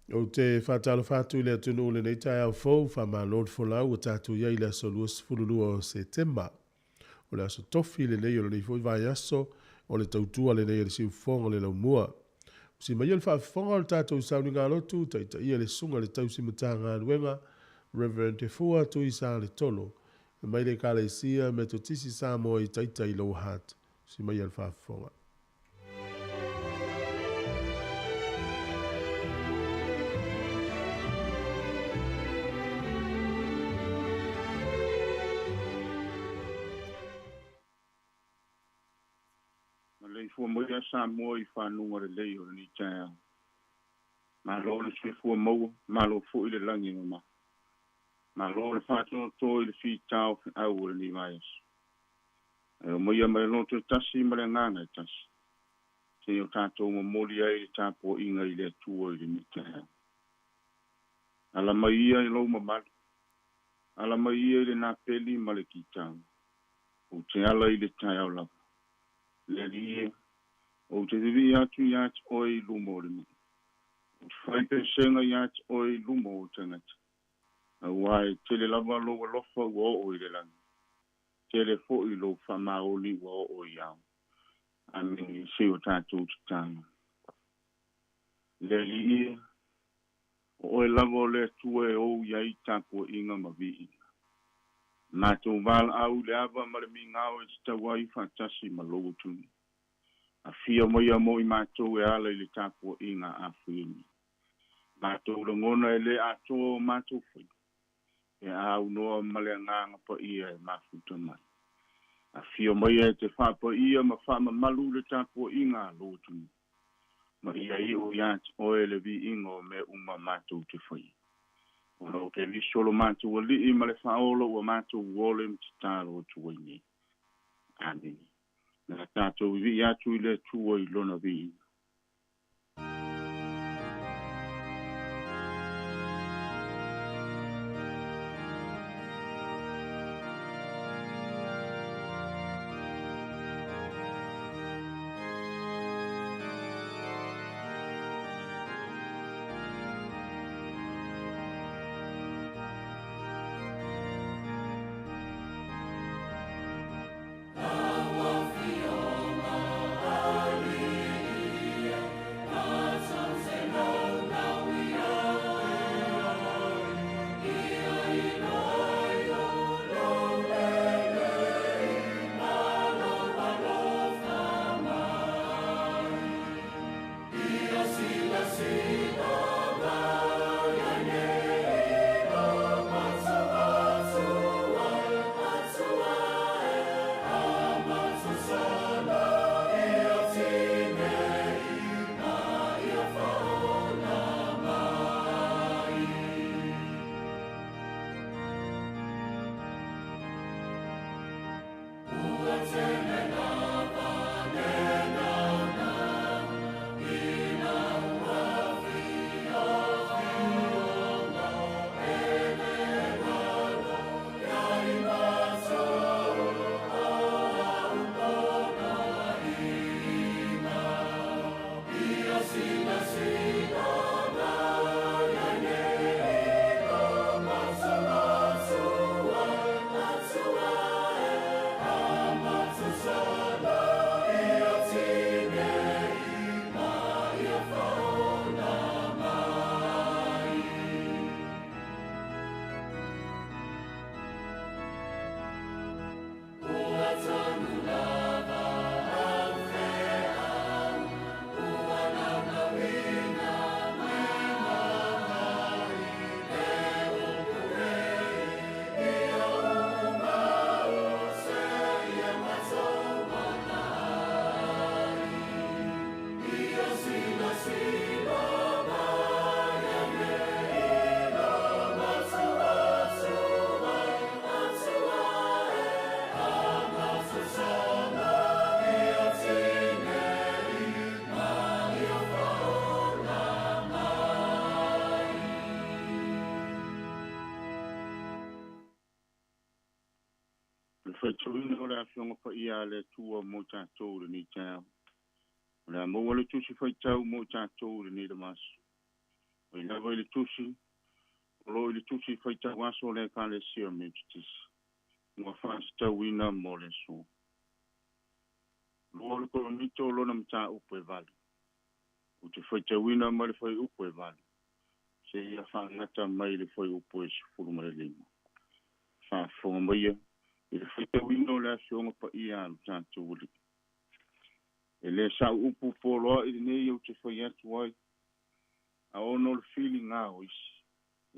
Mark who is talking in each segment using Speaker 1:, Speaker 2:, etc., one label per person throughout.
Speaker 1: Ou te faatalofa atu i le atunuu i lenei taeao fou, faamalo le folau ua tatou i ai i le aso 22 o Setema. O le aso tofi lenei o lenei foi vaiaso, o le tautua lenei a le siufofoga o le laumua. Usi maia le faafofoga o le tatou sauniga lotu, taitaia le susuga i le tausi Matagaluega, Reverend Te Fua Tuisa Le Tolo, mai le Ekalesia Metotisi Samoa i Taitai Lower Hutt. Usi maia le faafofoga.
Speaker 2: Maleifua mai a Samoa i fanuga lelei o lenei taeao. Malo le soifua maua, malo foi le lagi e mama. Malo le faatoatoa i le fitao feau o lenei vaiaso. Ae omaia ma le loto e tasi ma le agaga e tasi. Seia o tatou momoli ai le tapuaiga i le Atua i lenei taeao. Ala mai ia i lou mamalu. Ala mai ia i le napeli ma le kitau. Ou te ala i le taeao lava. Le Alii e, ou te vivii atu ia te oe i luma o le nuu. Ou te fai pesega ia te oe i luma o tagata. Aua e tele lava lou alofa ua oo i le lagi. Tele foi lou faamaoni ua oo i ao. Amene. Se o tatou tatalo. Le Alii e, o oe lava o le Atua e ou i ai tapuaiga ma viiga. Matou valaau i le ava ma le migao e tatau ai faatasi ma lou atunuu. Afio maia mo i matou e ala i le tapuaiga a fuini. Matou lagona e le atoa o matou faiva. E aunoa ma le agaga paia e mafuta mai. Afio maia e te faapaia ma faamamalu le tapuaiga a lou atunuu. Ma ia iu ia te oe le viiga o mea uma matou te faia. Ona o Keriso lo matou Alii ma le Faaola ua matou ole ma tatalo atu ai nei. Amene. Na tatou vivii atu i le Atua i lona viiga. Le faitauina o le Afioga Paia a le Atua mo tatou i lenei taeao. O le a maua le tusi faitau mo tatou i lenei lamaso. Mai lava i le tusi o loo i le tusi faitauaso o le Ekalesia Metotisi ua faatatauina mo le aso. 2 o le Koronito lona mataupu e 8. Ou te faitauina mai le fuaiupu e 8 seia faagata mai le fuaiupu e 15. Faafofoga maia i le faitauina o le Afioga Paia a lo tatou Alii. E le sa'u upu poloa'i lenei ou te fai atu ai, a ona o le filiga o isi,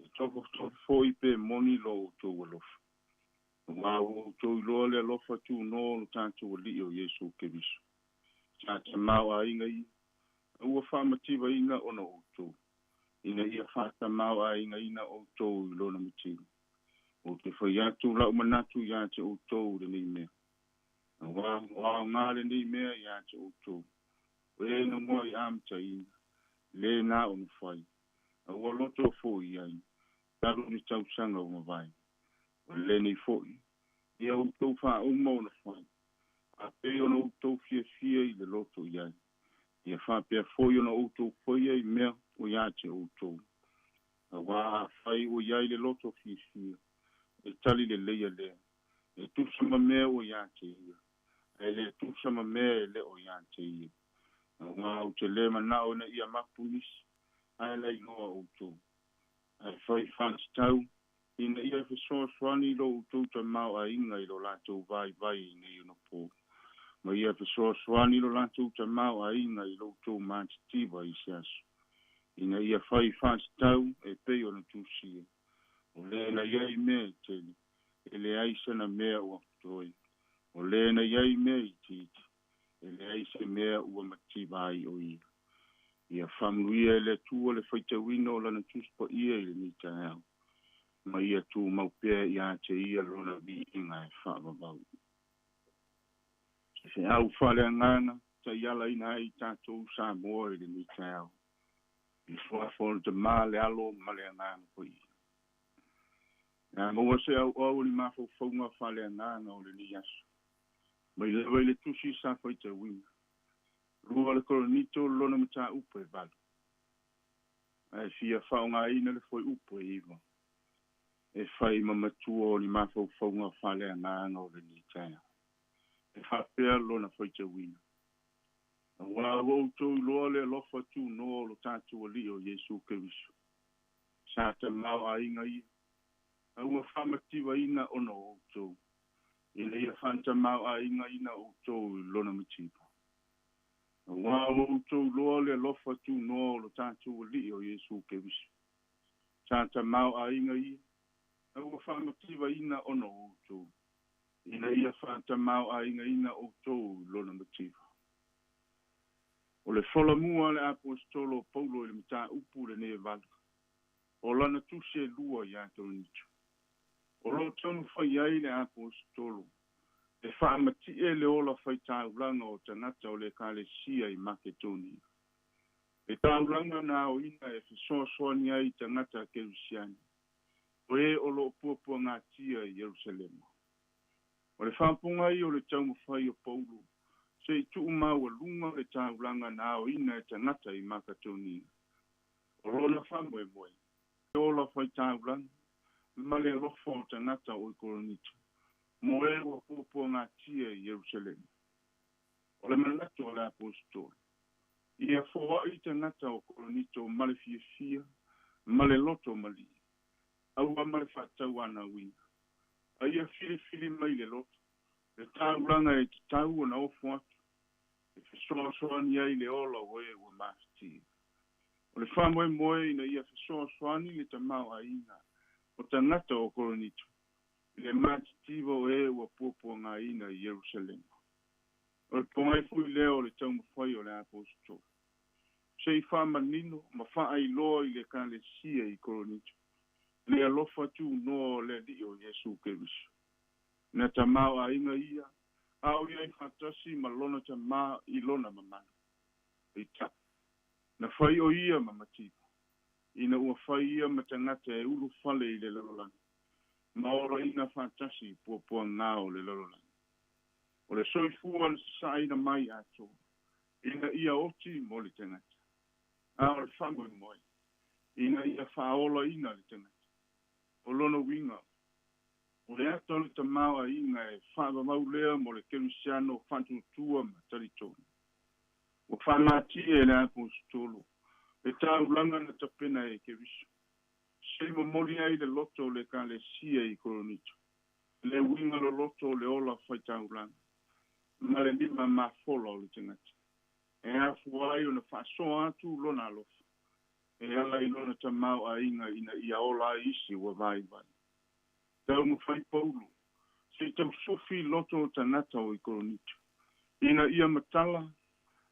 Speaker 2: e tofotofo foi pe moni lo outou alofa. Auā ua outou iloa le alofa tunoa o lo tatou Alii o Iesu Keriso. Sa tamaoaiga ia, a ua faamativaina ona o outou, ina ia faatamaoaigaina outou i lona mativa. Ou te fai atu la'u manatu iā te outou i lenei mea, auā o aogā lenei mea iā te outou, o e na mua'i amataina, lē na ona fai, a ua loto foi i ai, talu ni tausaga ua mavae. O lenei foi, ia outou faauma ona fai, faapei ona outou fiafia i le loto i ai, ia faapea foi ona outou faia i mea o iā te outou. Auā afai ua i ai le loto fiafia, e tali leleia lea, e tusa ma mea ua iā te ia, ae le tusa ma mea e le o iā te ia. Auā ou te lē manao ina ia mapu nisi, ae lailoa outou. Ae fai faatatau, ina ia fesoasoani lo outou tamaoaiga i lo latou vaivai i nei ona pō, ma ia fesoasoani lo latou tamaoaiga i lo outou matitiva i se aso, ina ia fai faatatau e pei ona tusia, o lē na i ai mea e tele, e leai sana mea ua totoe, o lē na i ai mea itiiti, e leai se mea ua mativa ai o ia. Ia faamanuia e le Atua le faitauina o Lana Tusi Paia i lenei taeao, ma ia tumau pea iā te ia lona viiga e faavavau. Se feau faaleagaga taialaina ai tatou Samoa i lenei taeao, i le suafa o le Tamā, le Alo ma le Agaga Paia. Ia maua se auau o ni mafaufauga faaleagaga o lenei aso, mai lava i le tusi sa faitauina, 2 o le Koronito lona mataupu e 8, ae fia faaaogaina le fuaiupu e 9 e fai ma matua o ni mafaufauga faaleagaga o lenei taeao. E faapea lona faitauina. Auā ua outou iloa le alofa tunoa o lo tatou Alii o Iesu Keriso. Sa tamaoaiga ia, a ua faamativaina ona o outou, ina ia faatamaoaigaina outou i lona mativa. Auā ua outou iloa le alofa tunoa o lo tatou Alii o Iesu Keriso. Sa tamaoaiga ia, a ua faamativaina ona o outou, ina ia faatamaoaigaina outou i lona mativa. O le folamua a le Aposetolo o Paulo i le mataupu lenei e 8, o lana tusi e 2 iā Korinito. O loo taumafai ai le Aposetolo e faamati'e le ola faitaulaga o tagata o le Ekalesia i Maketonia. Le taulaga na aoina e fesoasoani ai i tagata kerisiani, o e o loo puapuagatia i Ierusalema. O le faapogai o le taumafai o Paulo se'i tu'umaualuga le taulaga na aoina e tagata i Maketonia. O lona faamoemoe, le ola faitaulaga ma le alofa o tagata o i Koronito, mo e ua puapuagatia i Ierusalema. O le manatu o le Aposetolo, ia foa'i tagata o Koronito ma le fiafia ma le loto malie, aua ma le faatauanauina, a ia filifili mai le loto le taulaga e tatau ona ofo atu e fesoasoani ai le ola o e ua mafatia. O le faamoemoe ina ia fesoasoani le tamaoaiga o tagata o Koronito i le matitiva o e ua puapuagaina i Ierusalema. O le pogai foi lea o le taumafai o le Aposetolo, se'i faamanino ma faailoa i le Ekalesia i Koronito le alofa tunoa o le Alii o Iesu Keriso. Na tamaoaiga ia, a o i ai faatasi ma lona Tamā i lona mamalu. Peitai, na fai o ia ma mativa, ina ua fai ia ma tagata e ulufale i le lalolagi, ma olaina faatasi i puapuagā o le lalolagi. O le soifua na sasa'aina mai atoa, ina ia oti mo le tagata, a o le faamoemoe, Ina ia faaolaina le tagata. O lona uiga, o le ata o le tamaoaiga e faavavau lea mo le kerisiano faatuatua ma talitonu. Ua faamatie e le aposetolo le taulaga na tapena e Keriso. Sei momoli ai le loto o le ekalesia i Korinito, le uiga loloto o le ola faitaulaga ma le lima mafola o le tagata. E afua ai ona faasoa atu lona alofa e ala i lona tamaoaiga ina ia ola ai isi ua vaivai. Taumafai Paulo se i tausufi loto o tagata o i Korinito, ina ia matala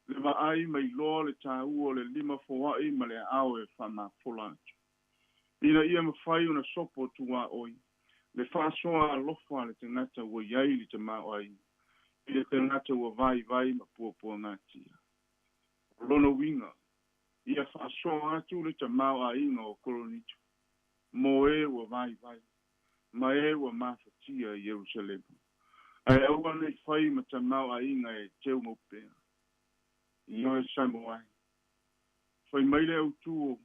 Speaker 2: le vaai ma iloa le tāua o le lima foai ma le aao e faamafola atu. Ina ia mafai ona sopo tuaoi le faasoa alofa a le tagata ua i ai le tamaoaiga i le tagata ua vaivai ma puapuagatia. O lona uiga, ia faasoa atu le tamaoaiga o Korinito mo e ua vaivai ma e ua mafatia i Ierusalema. Ae aua nei fai ma tamaoaiga e teumau pea. Ioe Samoa e. Fai mai le autū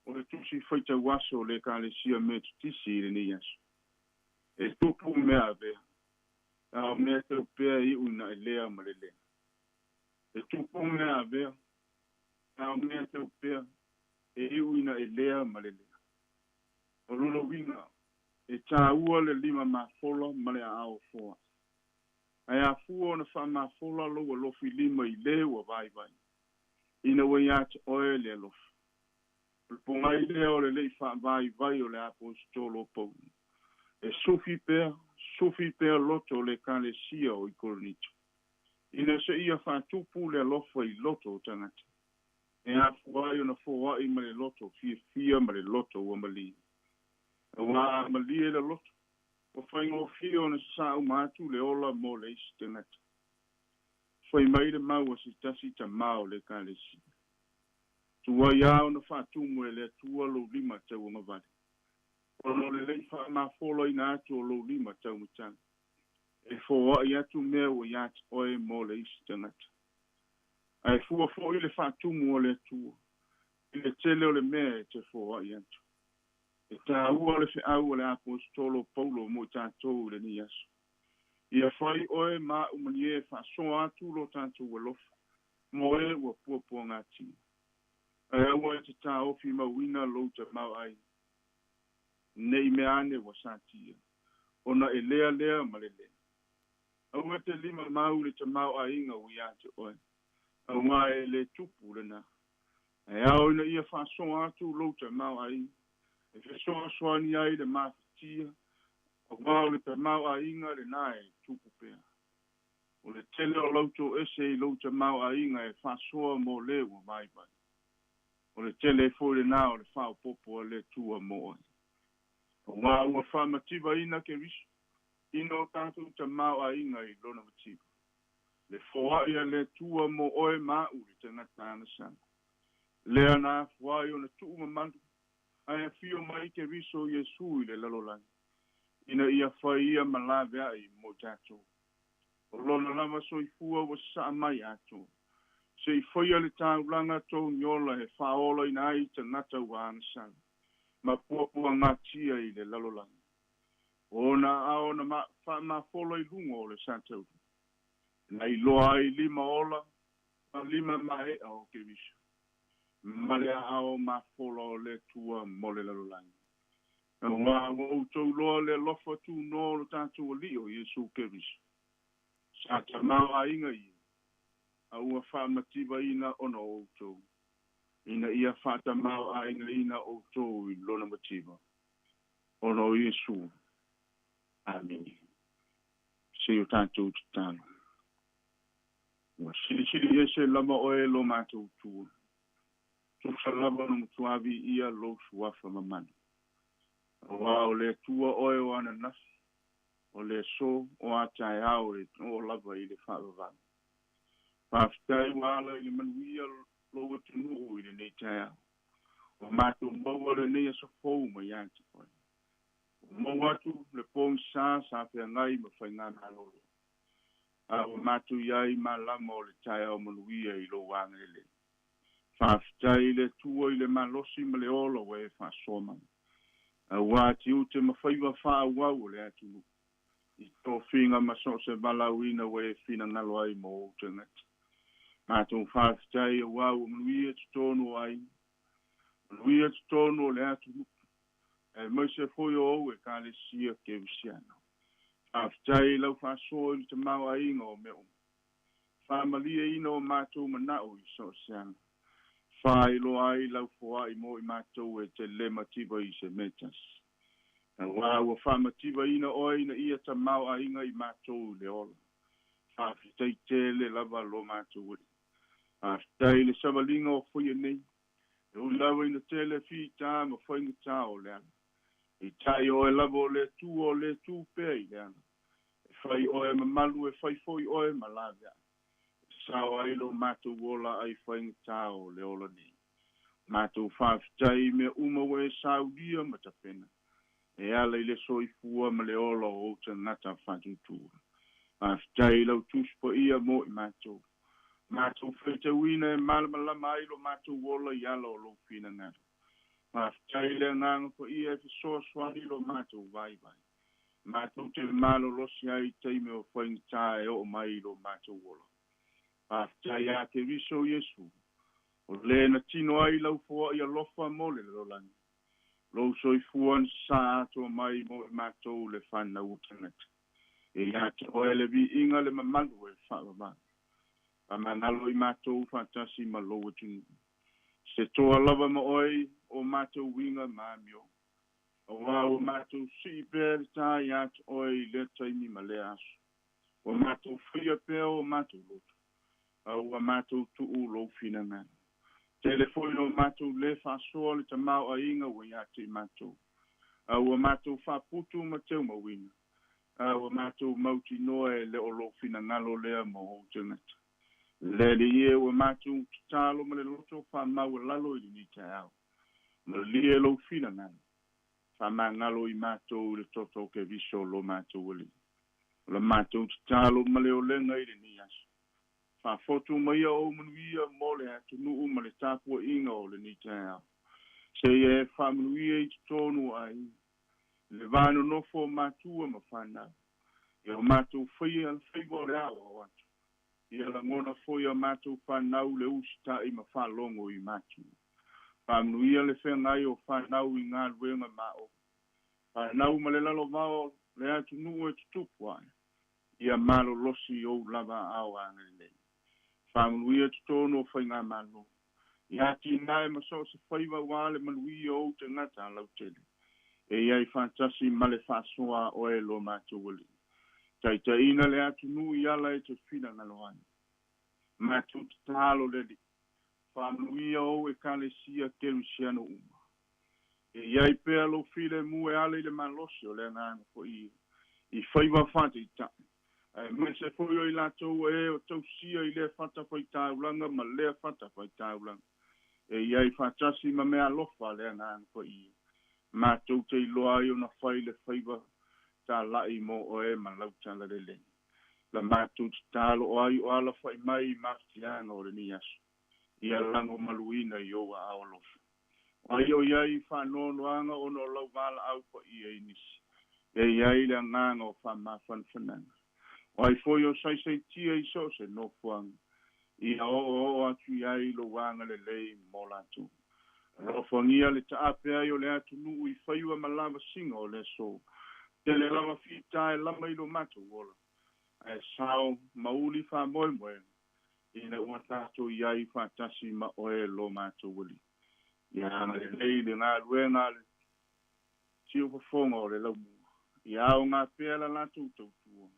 Speaker 2: o le tusi faitauaso o le Ekalesia Metotisi i lenei aso. E tupu mea avea, a o mea tau pea e iu ina e lea ma le lea. E tupu mea avea, a o mea tau pea e iu ina e lea ma le lea. O lona uiga, e tāua le lima mafola ma le aao foai. Ae afua ona faamafola lou alofi lima i le ua vaivai, ina ua ia te oe le alofa. O le pogai lea o le le'i faavaivai o le aposetolo o Paulo, e sufi pea, sufi pea loto o le ekalesia o i Korinito, ina seia faatupu le alofa i loto o tagata, e afua ai ona foai ma le loto fiafia ma le loto ua malie. Aua a malie le loto, ua faigofie ona sasaa uma atu le ola mo le isi tagata. Fai mai le mau a se tasi tamā o le ekalesia, Tuai lava ona faatumu e le Atua lou lima tauagavale, ona o le le'i faamafolaina atu o lou lima taumatagi, e foai atu mea ua ia te oe mo le isi tagata. Ae fua foi le faatumu a le Atua i le tele o le mea e te foai atu. E tāua le feau a le aposetolo o Paulo mo i tatou i lenei aso. Ia fai oe ma a'u malie e faasoa atu lo tatou alofa mo e ua puapuagatia. Ae aua e te taofi mauina lou tamaoaiga, ne i mea ane ua satia, ona e lea lea ma le lea. Aua e te lima mau i le tamaoaiga ua ia te oe, auā e le tupu lenā. Ae ao ina ia faasoa atu lou tamaoaiga e fesoasoani ai le mafatia, auā o le tamaoaiga lenā e tupu pea. O le tele o lau toese i lou tamaoaiga e faasoa mo le ua vaivai. O le tele foi lenā o le faaopoopo a le Atua mo oe. Auā ua faamativaina Keriso ina o tatou tamaoaiga i lona mativa. Le foai a le Atua mo oe ma a'u le tagata agasala. Lea na afua ai ona tuu mamalu ae afio mai Keriso Iesu i le lalolagi, ina ia fai ia ma laveai mo tatou. O lona lava soifua ua sasaa mai atoa, se i faia le taulaga togi ola e faaolaina ai tagata ua agasala ma puapuagatia i le lalolagi. O ona aao na faamafola i luga o le satauli, na iloa ai lima ola ma lima maea o Keriso, ma le aao mafola o le Atua mo le lalolagi. Auā ua outou iloa le alofa tunoa o lo tatou Alii o Iesu Keriso, sa tamaoaiga ia, a ua faamativaina ona o outou, ina ia faatamaoaigaina outou i lona mativa, ona o Iesu. Amene. Se i o tatou tatalo. Ua silisili ese lava oe e lo matou Atua, tusa lava ona matua viia lou suafa mamalu. Auā o le Atua oe o ananafi, o le aso, o a taeao e oo lava i le faavavau. Faafetai ua ala i le manuia lou atunuu i lenei taeao. Ua matou maua lenei aso fou mai ia te oe. Ua maua atu le pogisa sa feagai ma faigamalolo, a ua matou i ai malama o le taeao manuia i lou agalelei. Faafetai i le Atua i le malosi ma le ola ua e faasoa mai. Auā tiute ma faiva faaauau o le atunuu. I tofiga ma so o se valaauina ua e finagalo ai mo ou tagata. Matou faafetai auā ua manuia totonu o aiga, manuia totonu o le atunuu, aemaise foi o ou Ekalesia Kerisiano. Faafetai i lau faasoa i le tamaoaiga o mea uma. Faamalieina o matou manao i so o se ala. Faailoa ai lau foai mo i matou e te le mativa i se mea e tasi. Auā ua faamativaina oe ina ia tamaoaiga i matou i le ola. Faafetai tele lava lo matou Alii. Faafetai i le savaliga o faia nei. E ui lava ina tele fitā ma faigata o le ala. Peitai o oe lava o le Atua o le tu pea i le ala. E fai oe ma malu, e fai foi oe ma laveai. E sao ai lo matou ola ai faigata o le ola nei. Matou faafetai i mea uma ua e saulia ma tapena. E ala i le soifua ma le ola o ou tagata faatuatua. Faafetai i lau Tusi Paia mo i matou. Matou faitauina e malamalama ai lo matou ola i ala o lou finagalo. Faafetai i le Agaga Paia e fesoasoani i lo matou vaivai. Matou te malolosi ai i taimi o faigata e oo mai i lo matou ola. Faafetai ia Keriso Iesu, o le na tino ai lau foai alofa mo le lalolagi. Lou soifua na sasaa atoa mai mo i matou le fanau o tagata. E ia te oe le viiga le mamalu e faavavau. Faamagalo i matou faatasi ma lou atunuu. Se toa lava ma oe o matou uiga ma amio. Auā ua matou sii pea le tā ia te oe i lea taimi ma lea aso. Ua matou faia pea o matou loto, a ua matou tuu lou finagalo. Tele foi lo matou lē faasoa le tamaoaiga ua ia te i matou, a ua matou faaputu ma teumauina, a ua matou mautinoa e le o lou finagalo lea mo ou tagata. Le Alii e, ua matou tatalo ma le loto faamaualalo i lenei taeao. Malie lou finagalo, faamagalo i matou i le toto o Keriso lo matou Alii. O la matou tatalo ma le olega i lenei aso. Faafotu maia ou manuia mo le atunuu ma le tapuaiga o lenei taeao. Seia e faamanuia i totonu o aiga, le va nonofo o matua ma fanau. Ia o matou faia le faiva o le aoao atu. Ia lagona foi a matou fanau le usitai ma faalogo i matua. Faamanuia le feagai o fanau i galuega ma aoga. Fanau ma le lalovaoa o le atunuu e tutupu ae. Ia malolosi i ou lava aao agalelei. Faamanuia totonu o faigamalo. Ia atinae ma so o se faiva aua le manuia o ou tagata lautele. E i ai faatasi ma le faasoa a oe lo matou Alii. Taitaiina le atunuu i ala e te finagalo ai. Matou tatalo le Alii. Faamanuia ou Ekalesia Kerisiano uma. E i ai pea lou filemu e ala i le malosi o le Agaga Paia i faiva faataitai, aemaise foi o i latou e o tausia i lea fatafaitaulaga ma lea fatafaitaulaga. E i ai faatasi ma meaalofa a le Agaga Paia, matou te iloa ai ona fai le faiva talai mo oe ma lau talalelei. La matou tatalo o ai o alafai mai i mafatiaga o lenei aso, ia lagomaluina i ou aao alofa. O ai o i ai i faanoanoaga ona o lau valaau paia i nisi, e i ai le agaga o faamafanafanaga. O ai foi o saisaitia i so o se nofoaga, ia oooo atu i ai lou agalelei mo latou. Alofagia le taape ai o le atunuu i faiva ma lavasiga o le aso. Tele lava fitā e lama i lo matou ola, ae sao ma uli faamoemoega ina ua tatou i ai faatasi ma oe lo matou Alii. Ia agalelei le galuega a le siufofoga o le laumua. Ia aoga pea la latou tautua,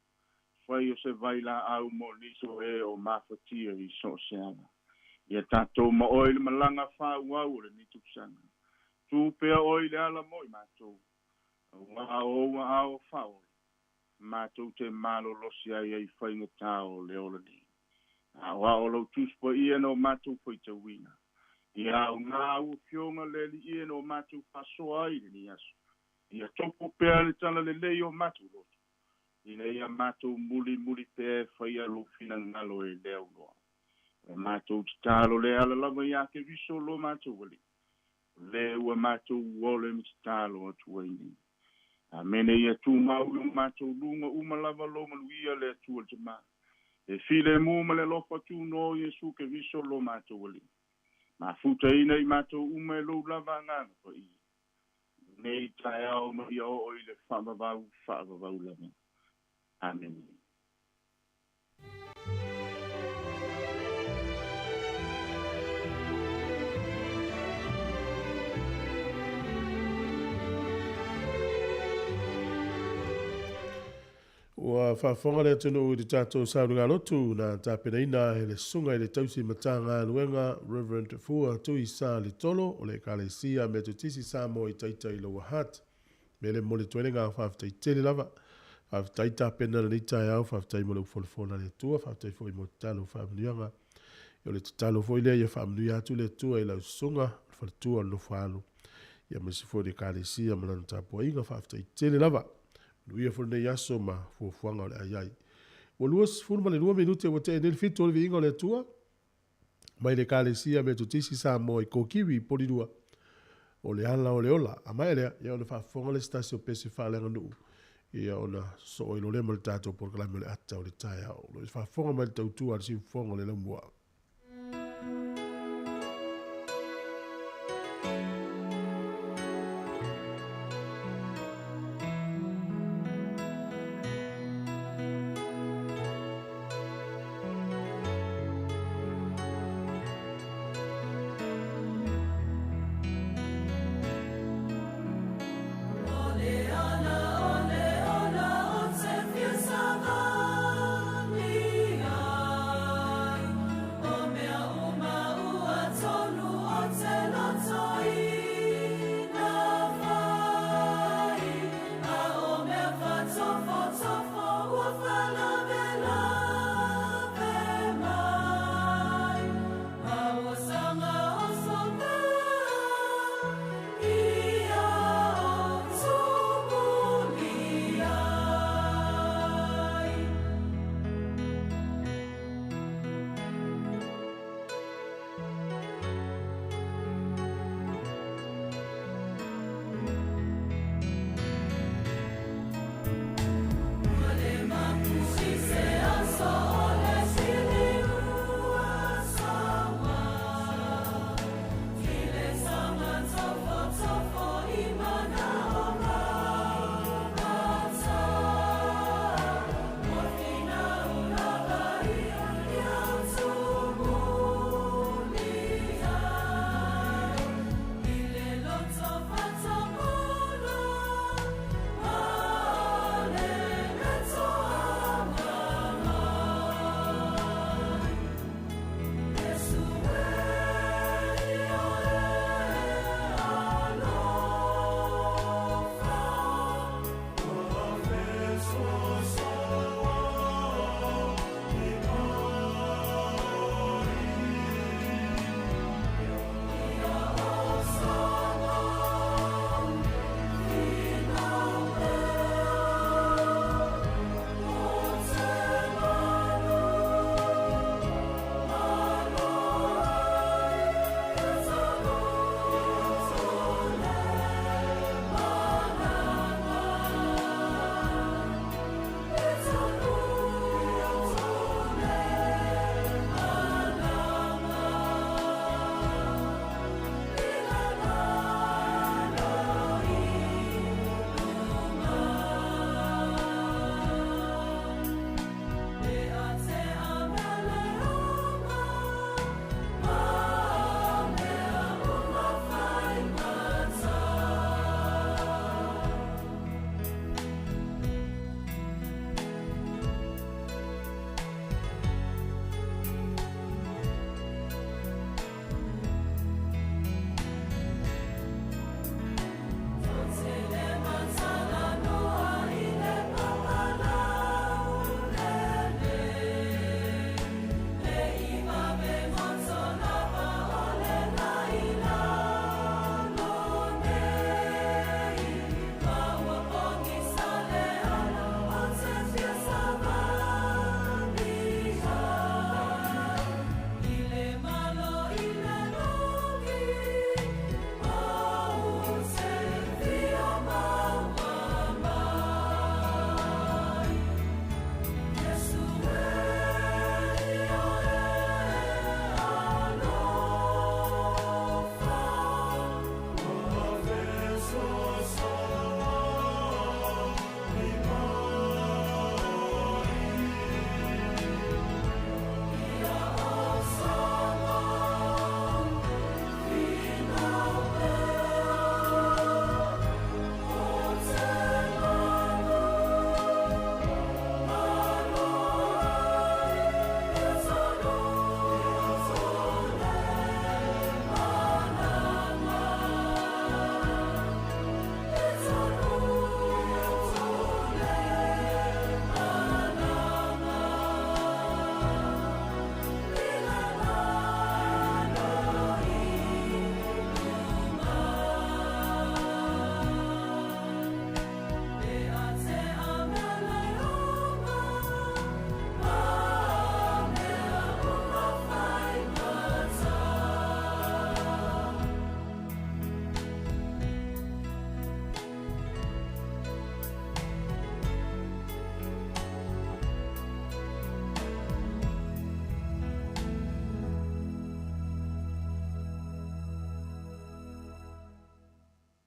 Speaker 2: fai o se vailaau mo nisi o e o mafatia i so o se ala. Ia tatou ma oe i le malaga faaauau o lenei tausaga. Tu pea oe i le ala mo i matou, auā o ou aao faaola, matou te malolosi ai ai faigata o le ola nei. Aoao lau Tusi Paia na o matou faitauina. Ia aoga au Afioga le Alii e na o matou faasoa ai i lenei aso. Ia topo pea le talalelei o matou loto, ina ia matou mulimuli pea e faia lou finagalo e le auloa. O le matou tatalo lea ala lava ia Keriso lo matou Alii, o lē ua matou ole ma tatalo atu ai nei. Amene. Ia tumau i o matou luga uma lava lou manuia le Atua le Tamā, e filemu ma le alofa tunoa o Iesu Keriso lo matou Alii, mafutaina i matou uma e lou lava Agaga Paia, nei taeao ma ia oo i le faavavau faavavau lava. Amene.
Speaker 1: Ua faafofoga le atunuu i le tatou saunoaga na tapenaina e le susuga i le tausi Matagaluega Reverend Fua Tui Sa Letolo o le Ekalesia Metotisi Samoa i Taita i Lower Hutt. Me le mole toele ngā whaafetai tele lava. Faafetai tapena lenei taeao, faafetai mo le ufolafola le Atua, faafetai foi mo tatalo faamanuiaga. O le tatalo foi lea ia faamanuia atu le Atua i lau susuga, o le faletua o le nofo ia ma se foi le Ekalesia ma lana tapuaiga, faafetai tele lava. Manuia foi lenei aso ma fuafuaga o le ai ai. Ua 22 minute ua tea nei le 7 o le viiga o le Atua. Mai le Ekalesia Metotisi Samoa i Kokiwi, Polilua. O le ala o le ola. A mai lea, ia ona faafofoga le se tasi o pese faaleaganuu. Ia ona soo i lo ma le tatou polokalame o le ata o le taeao. O lo o faafofoga mai le tautua a le siufofoga o le laumua.
Speaker 3: Ole ola o te fia savali ai.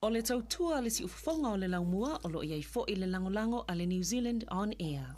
Speaker 4: O le tautua a le siufofoga o le laumua o lo o i ai foi le lagolago a le New Zealand On Air.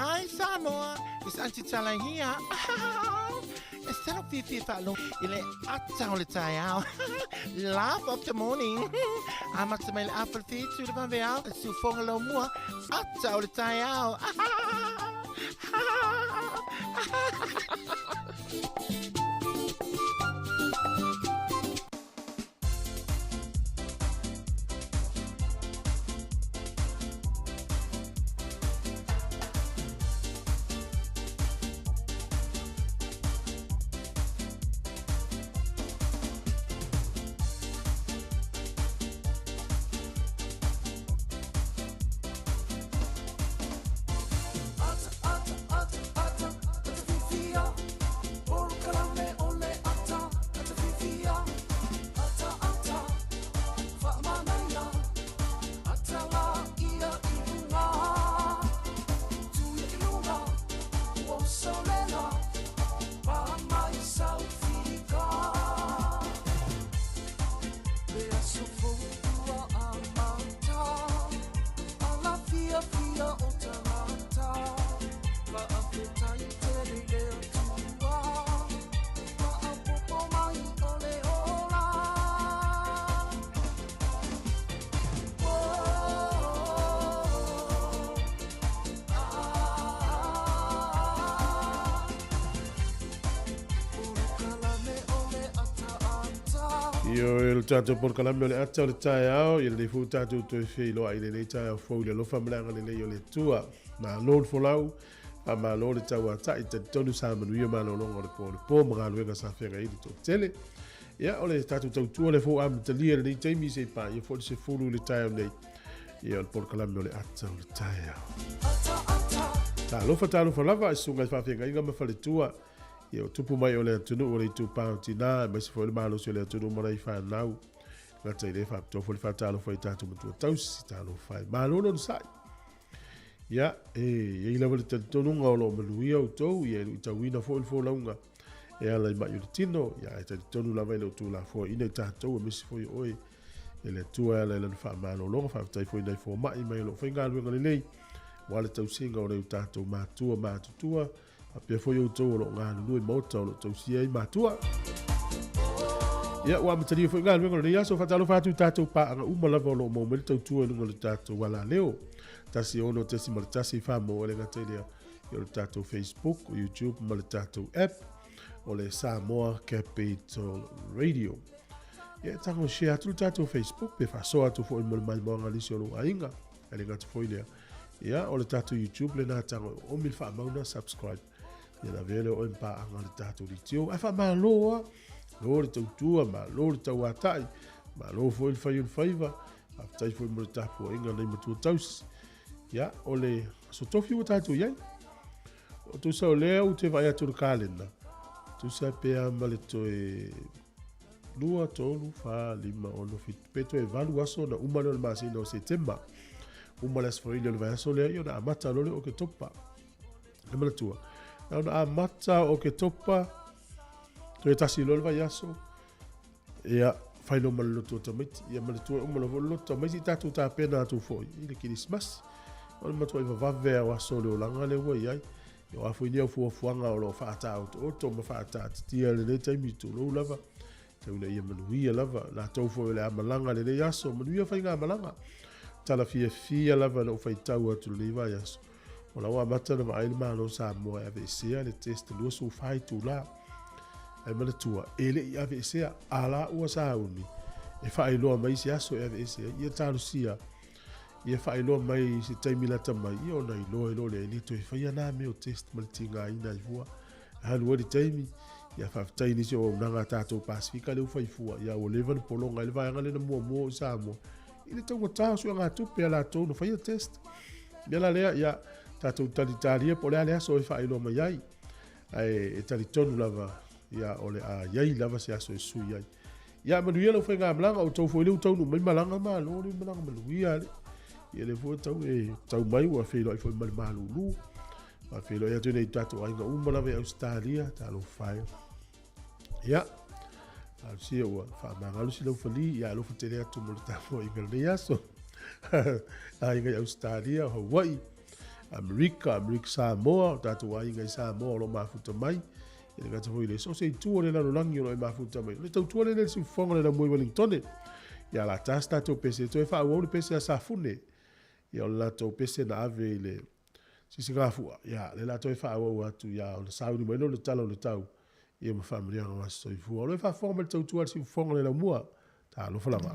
Speaker 5: Hi Samoa, it's Auntie Tala here. E salo fifi whaalo i le ata o le taeao. Laugh of the morning. Amata mai le afa le whitu le vaveao. E siufoga lau mua. Ata o le taeao.
Speaker 3: Ata, ata, ata,
Speaker 1: Io e le tātou polokalame o le ata o le taeao, ia lenei foi tātou toe feiloai i lenei taeao fou i le alofa ma le agalelei o le Atua. Malo le folau, faamalo le tauatai, talitonu sa manuia malologa o le po o le po ma galuega sa feagai ai le toatele. Ia, o le tātou tautua le fou amatalia i lenei taimi se i paia foi le 10 i le taeao nei. Ia, o le polokalame o le ata o le taeao. Talofa, talofa lava i susuga i faafeagaiga ma faletua. Ia, o tupu mai o le atunuu o le itupa o tinā, aemaise foi o le malosi o le atunuu ma nai fanau. Gata i le faapitoa foi le faatalofa i tatou matua tausi, talofa e. Malo le onosai. Ia, e i ai lava le talitonuga o lo o manuia outou, ia e luitauina foi le folauga e ala i mai o le tino, ia ae talitonu lava e le o tuulafoaiina i tatou, aemaise foi o oe e le Atua e ala i lana faamalologa. Faafetai foi i nai fomai mai o lo o faigaluega lelei aua le tausiga o nai o tatou matua matutua, faapea foi outou o lo o galulue i maota o lo o tausia ai matua. Ia, ua amatalia foi galuega o lenei aso. Faatalofa atu i tatou paaga uma lava o lo o maua mai le tautua i luga o le tatou alaleo. 16.1 wha le gata i lea i o le tatou Facebook, YouTube ma le tatou app o le Samoa Capital Radio. Ia, tango share atu le tatou Facebook pe faasoa atu foi mo le maimoaga nisi o lou aiga. E le gata foi lea. Ia, o le tatou YouTube lena tango e oomi le faamauna subscribe. Ia na vea lea o e paaga le tatou litio. Ae faamalo a, malo le tautua, malo le tauatai, malo foi le fai o le faiva, faafetai foi mo le tapuaiga nei matua tausi. Ia, o le aso tofi ua tatou i ai. O tusa o lea ou te vaai atu i le kalena, tusa pe a ma le toe 2, 3, 4, 5, 6, 7, pe toe 8 aso na uma lea o le masina o Setema. Uma le aso Faraile o le vaiaso lea, ia ona amata loa lea o Oketopa. E manatua, na ona amata o Oketopa, toe tasi loa le vaiaso, ia, fai loa ma le loto o tamaiti. Ia manatua e uma loa foi le loto tamaiti, i tatou tapena atu foi i le Kerisimasi. O le matuai vavave o aso o le olaga lea ua i ai. Ia o a foi ni au fuafuaga o lo o faataotooto ma faataatitia i lenei taimi, tulou lava, tau ina ia manuia lava. Latou foi o le a malaga lenei aso, manuia faigamalaga. Tala fiafia lava na ou faitau atu lenei vaiaso. O la ua amata ona vaai le Malo o Samoa e aveesea le test 24 itula. Ae manatua, e le i aveesea, a la ua sauni e faailoa mai se aso e aveese ai. Ia talosia, ia faailoa mai se taimi lata mai, ia ona iloa ai loa lea, e le toe faia nā mea o test ma le tigaina ai fua. Alu ai le taimi, ia faafetai i nisi o auaunaga a tatou Pasifika lea ua fai fua, ia ua leva ona pologa ai le vaega lea na muamua oo i Samoa i le taugata o suegatupe a latou na faia test. O le mea la lea, ia tatou talitalia po o le a le aso e faailoa mai ai, ae e talitonu lava, ia o le a i ai lava se aso e sui ai. Ia manuia lau faigamalaga, o outou foi lea ua taunuu mai malaga, malo le malaga manuia ale. Ia lea foi tau e tau mai ua feiloai foi ma le malulu. Faafeiloai atu nei tatou aiga uma lava i Ausetalia, talofa e. Ia, alusia ua faamagalo si laufali, ia alofa tele atu mo le tapuaiga lenei aso. Aiga i Ausetalia, o Hawaii, Amerika, Amerika Samoa, o tatou aiga i Samoa o lo o mafuta mai. E le gata foi i le so o se itu o le lalolagi o lo o e mafuta mai. O le tautua lenei le siufofoga o le laumua i Wellingtone. Ia la tasi tatou pese, toe faaauau le pese a Safune. Ia o le latou pese na ave i le sisigafua, ia, lea o le a toe faaauau atu, ia, ona sauni mai lea o le tala o le tau, ia ma faamanuiaga o aso soifua. O lo o e faafofoga mai le tautua a le siufofoga o le laumua. Talofa lava.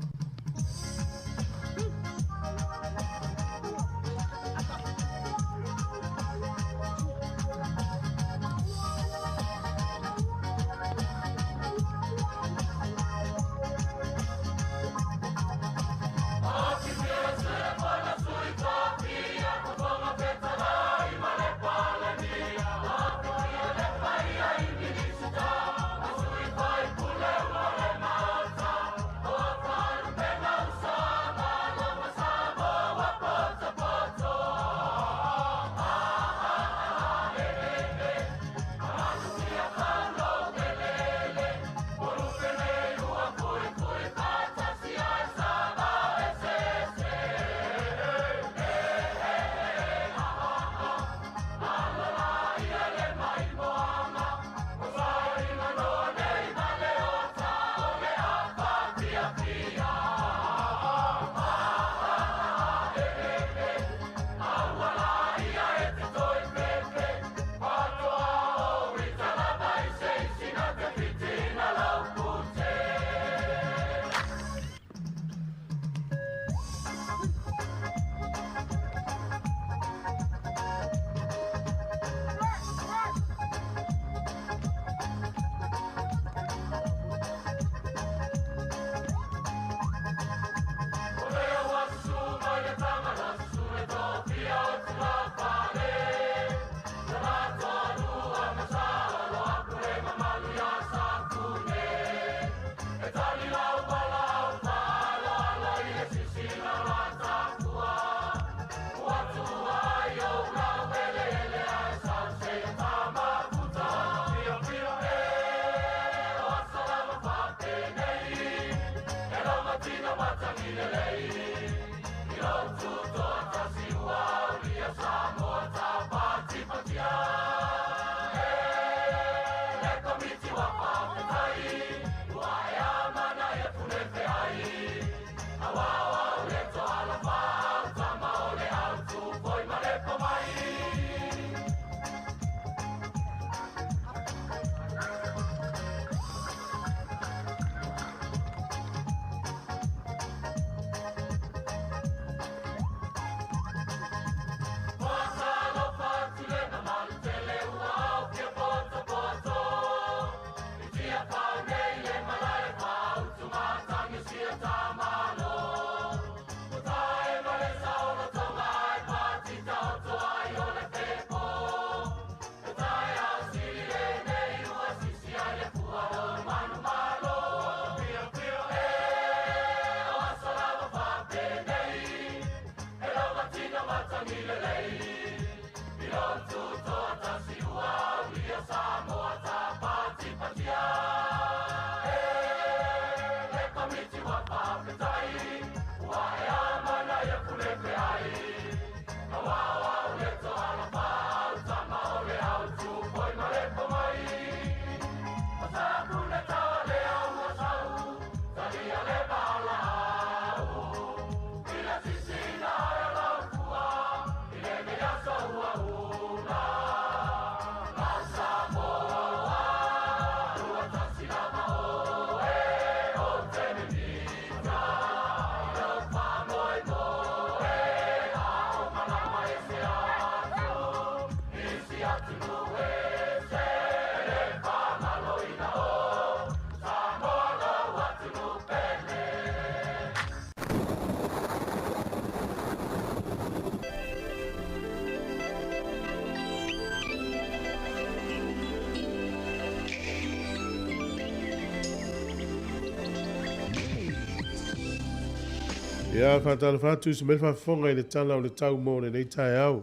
Speaker 1: Ia, faatalofa atu i se mea faafofoga i le tala o le tau mo lenei taeao.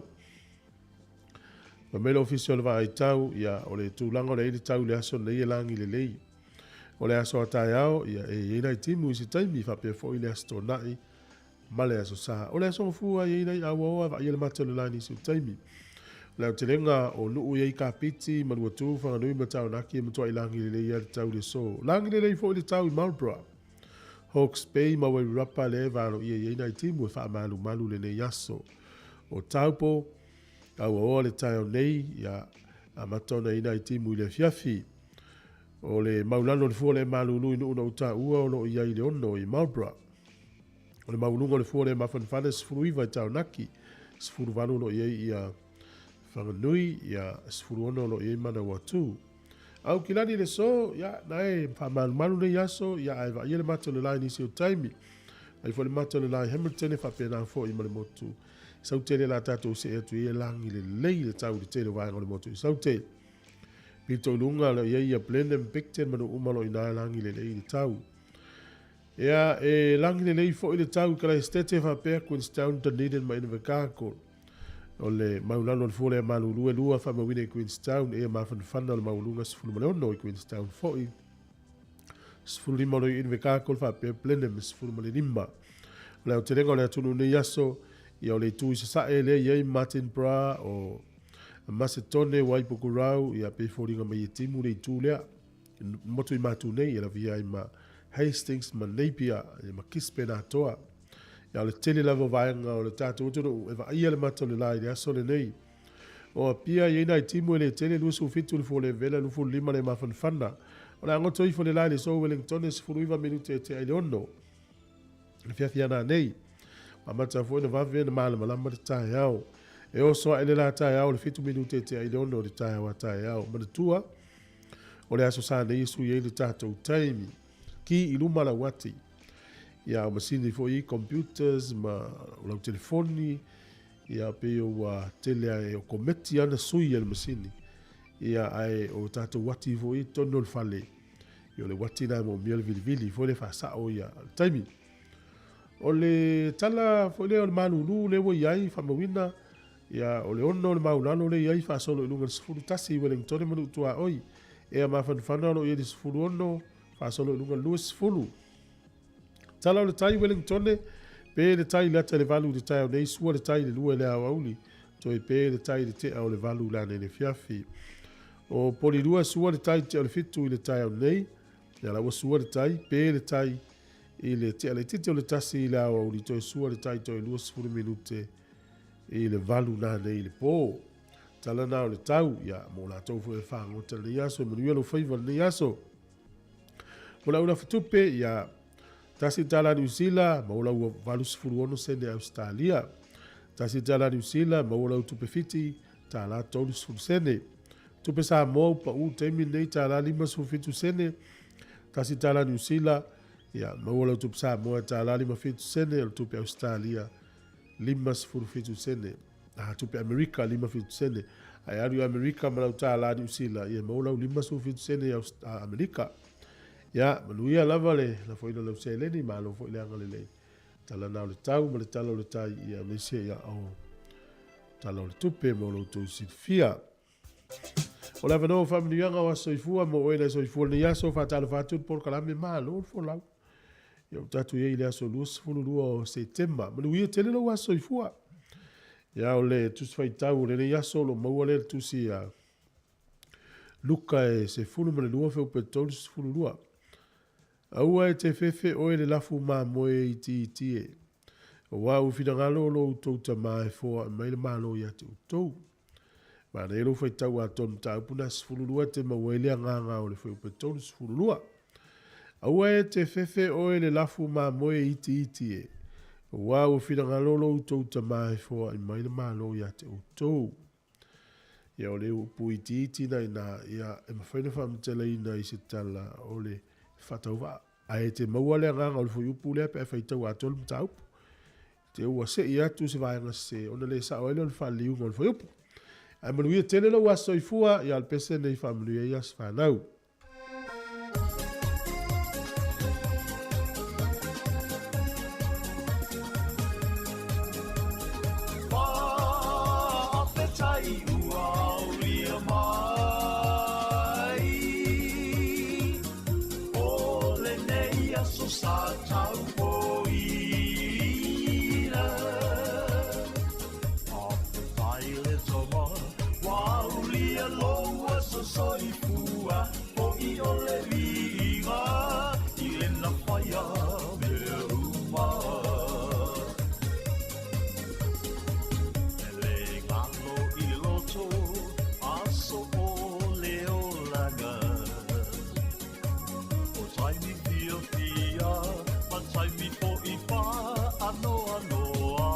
Speaker 1: Fai mai le Ofisa o le Vaai Tau, ia, o le tulaga o le ai le tau i le aso lenei e lagi lelei. O le aso a taeao, ia, e i ai nai timu i se taimi, faapea foi le Aso Toonai ma le Aso Sa. O le Aso Gafua e i ai nai auaoa e vaaia le mata o le la i nisi o taimi. O le aotelega o nuu e i ai Kapiti, Manuatu, Whanganui ma Taranaki e matuai lagi lelei lava le tau i le aso. Lagi lelei foi le tau i Marlborough, Hawke's Bay ma Wairarapa lea e valoia i ai nai timu e faamalumalu lenei aso. O Taupo, auaoa le taeao nei, ia, amata ona i ai nai timu i le afiafi. O le maulalo o le fua o le malulu i nuu na ou taua o lo o i ai i le 6 i Marlborough. O le maualuga o le fua o le mafanafana e 19 i Taranaki, 18 o lo o i ai ia Whanganui, ia 16 o lo o i ai Manawatu. Aukilani le so, ia, na e faamalumalu nei aso, ia ae vaaia le mata o le la i nisi o taimi. Ai foi le mata o le la i Hamilton e faapena foi ma le motu. Saute le la tatou see atu i e lagi lelei le tau i le tele o vaega o le motu i Saute. Pito i luga o lo o i ai ia Blenheim, Picton ma nuu uma o lo o i ina e lagi lelei le tau. Ia, e lagi lelei foi le tau i Kalaesetete faapea Queenstown, Dunedin ma Invercargill. O le maulalo o le fua lea malulu e lua faamauina i Queenstown, e mafanafana o le maualuga 16 i Queenstown foi. 15 o lo o i Invercargill faapea Blenheim 15. O le aotelega o le atunuu nei aso, ia o le itu i sasae lea i ai Martinborough o Masetone, Waipukurau, ia pe foliga mai e timu le itu lea. Motu i Matu nei, e lavia ai ma Hastings ma Napier, ia ma Gisborne atoa. Ia o le tele lava o vaega o le tatou atunuu e vaaia le mata o le la i le aso lenei. O Apia e i ai nai timu e le tele, 27 le fua levela, 25 le mafanafana. O le a goto ifo le la i le aso Wellington e 19 minute e tea i le 6. Le fiafia nanei. Amata foi na vave na malamalama le taeao. E oso ae le la taeao le 7 minute e tea i le 6 o le taeao a taeao. Manatua, o le aso sa nei e sui ai le tatou taimi. Ki i luma lau ati. Ia, o masini foi i computers ma o lau telefoni, ia pei o ua tele ae o kometi ana sui e le masini. Ia, ae o tatou ati foi i totonu o le fale, ia o le uati lena e moomia le vilivili foi le faasao ia le taimi. O le tala foi lea o le malulu lea ua i ai faamauina, ia o le 6 o le maulalo lea i ai faasolo i luga i le 11 i Wellington ma Nuu-tuaoi. Ea mafanafana o lo o i ai le 16 faasolo i luga i le 20. Tala o le tai Wellington, pe le tai lata i le 8 i le taeao nei, sua le tai i le 2 i le aoauli, toe pe le tai i le tea o le 8 i le afiafi. O Polilua, sua le tai i le tea o le 7 i le taeao nei, ia la ua sua le tai, pe le tai i le tea laitiiti o le 1 i le aoauli, toe sua le tai toe 20 minute i le 8 nanei i le po. Tala na o le tau, ia, mo latou foi e fagota lenei aso, e manuia lou faiva lenei aso. Mo lau lafatupe, ia, tasi tala Niu Sila, maua lau 86 sene Ausetalia. Tasi tala Niu Sila, maua lau tupe Fiti, tala 30 sene. Tupe Samoa ua pau taimi lenei tala 57 sene. Tasi tala Niu Sila, ia, maua lau tupe Samoa tala 57 sene, o le tupe Ausetalia 57 sene. A, tupe Amerika 57 sene. Ae alu i Amerika ma lau tala Niu Sila, ia maua lau 57 sene i Amerika. Ia, manuia lava le lafoina o lau seleni, malo foi le agalelei. Tala na o le tau ma le tala o le tai, ia aemaise ia o tala o le tupe mo lo outou silafia. O le avanoa o faamanuiaga o aso soifua mo oe nai soifua lenei aso, faatalofa atu le polokalame malo le folau. Ia ua tatou i ai i le aso 22 o Setema. Manuia tele lou aso soifua. Ia o le tusi faitau o lenei aso o lo o maua lea le tusi a Luka e 12 fuaiupu e 32. Aua e te fefe oe le lafu mamoe itiiti e, auā ua finagalo lo outou Tama e foaʻi mai le Malo ia te outou. Manaia lou faitau atoa le mataupu na 12 e te maua ai le agaga o le fuaiupu e 32. Aua e te fefe oe le lafu mamoe itiiti e, auā ua finagalo lo outou Tama e foaʻi mai le Malo ia te outou. Ia o le upu itiiti na ina, ia e mafai ona faamatalaina i se tala o le faatauvaa. Ae e te maua le agaga o le fuaiupu lea pe a faitau atoa le mataupu. Te ua sei atu se vaega sese ona le sao ai lea o le faaliliuga o le fuaiupu. Ae manuia tele lou aso soifua, ia o le pese lenei faamanuia ai aso fanau.
Speaker 3: sa taupoina. Faafetai le tama ua aulia lou aso soifua, fo'i o le viiga i le nafaia mea uma. E le galo i le loto aso o le olaga, o taimi fiafia ma taimi fo'i faanoanoa,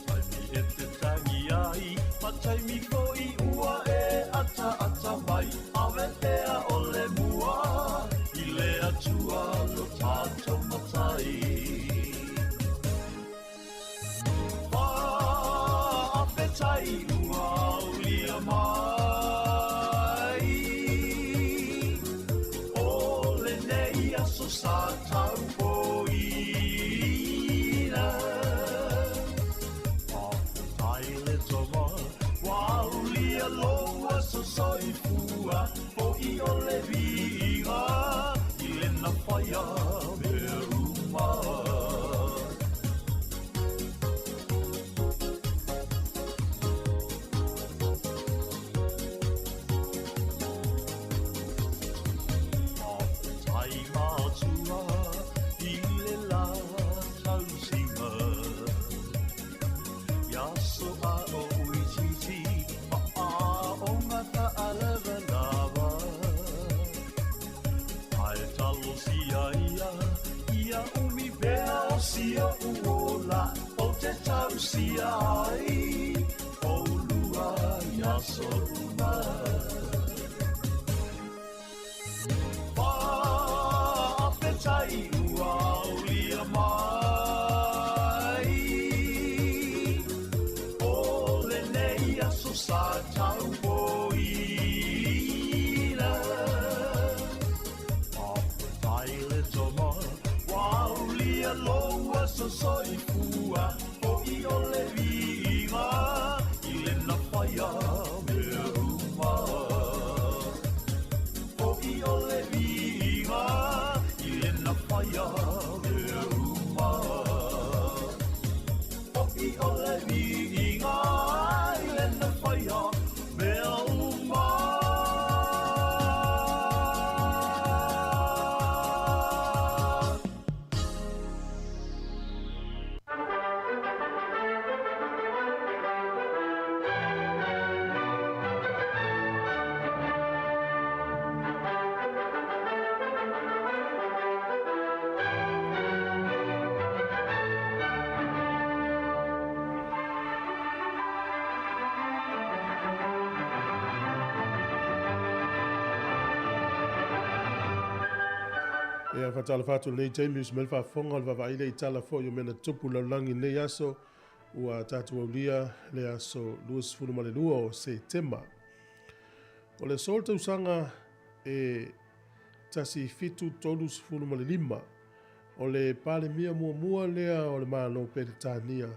Speaker 3: taimi e te tangi ai ma taimi fo'i ua e ataata mai, ave pea o le mua i le Atua lo tatou matai. Faafetai ua aulia mai o lenei aso sa taupoina. Faafetai le tama ua aulia lou aso soifua, fo'i o le viiga i le nafaia mea uma. Faafetai matua i le la tausiga, ia so a o uititi ma a o ngata alavalava. Ae talosia ia, ia umi pea o sia uola, o te tausia ai, o lua ia so uma. Faafetai ua aulia mai o lenei aso sa taupoina. Faafetai le tama ua aulia lou aso soifua, fo'i o le viiga i le nafaia mea uma. Fo'i o le viiga i le nafaia mea uma. Fo'i o le viiga i le nafaia mea uma.
Speaker 1: Ia faatalofa atu lenei taimi usi mai le faafofoga o le vaavaai lea i tala foi o mea na tupu lalolagi i lenei aso ua tatou aulia le aso 22 o Setema. O le aso o le tausaga e 1735, o le Palemia muamua lea o le Malo Peretania,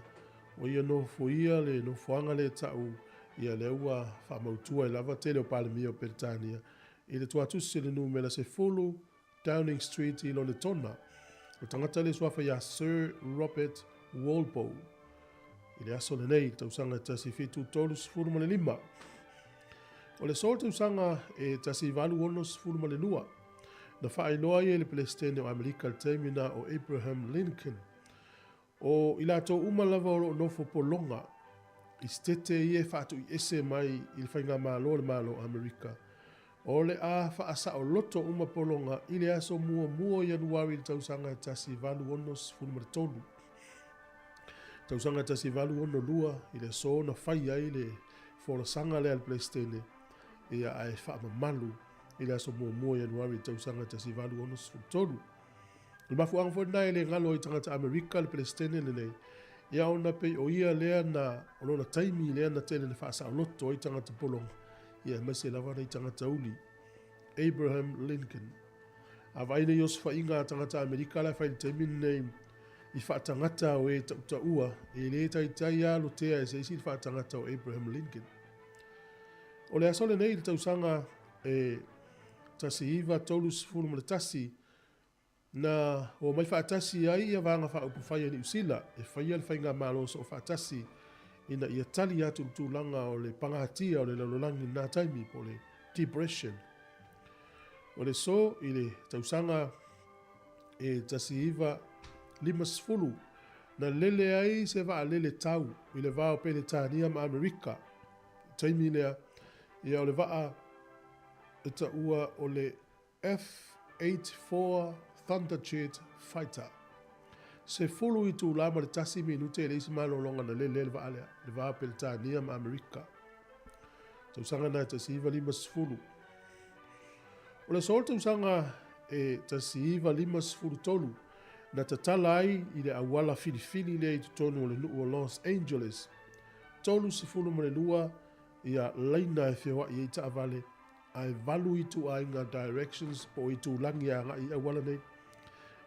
Speaker 1: o ia nofoia le nofoaga lea ta'u ia lea ua faamautua ai lava tele o Palemia o Peretania i le tuatusi i le numera 10 Downing Street i Lonetona. O tagata le suafa ia Sir Robert Walpole. I le aso lenei, i le tausaga e 1735. O le aso o le tausaga e 1862, na faailoa ai e le Peresetene o Amerika i le taimi na o Abraham Lincoln. O i latou uma lava o lo o nofo pologa i setete ia e faatuiese mai i le faigamalo a le Malo o Amerika, o le a faasaoloto uma pologa i le aso muamua o Ianuari i le tausaga e 1863. Tausaga e 1862 i le aso na fai ai le folasaga lea a le Peresetene, ia ae faamamalu i le aso muamua o Ianuari i le tausaga e 1863. O le mafuaaga foi lena e le galo ai i tagata Amerika le Peresetene lenei, ia ona pei o ia lea na, o lona taimi lea na tele na faasaoloto ai tagata pologa, ia aemaise lava nai tagata uli. Abraham Lincoln. A vaai nei osofaiga a tagata Amerika la e fai i le taimi lenei i faatagata o e tautaua, e le taitai lava lotea e se isi le faatagata o Abraham Lincoln. O le aso lenei i le tausaga e 1931, Na omai faatasi ai ia Vaega Faaupufai a Niu Sila e faia le faigamalo soofaatasi ina ia tali atu i le tulaga o le pagatia o le lalolagi i lena taimi po o le Depression. O le so i le tausaga e 1950 na lele ai se vaalele tau i le va o Peretania ma Amerika. I le taimi lea, ia o le vaa e taua o le F-84 Thunderjet Fighter. 10 itula ma le 1 minute e leai se malologa na lele ai le vaa lea, le va o Peretania ma Amerika. Tausaga na e 1950. O le aso le tausaga e 1953 na tatala ai i le auala filifili lea i totonu o le nuu o Los Angeles. 32 ia laina e feoai ai taavale ae 8 ituaiga directions po o itulagi e agai i auala nei.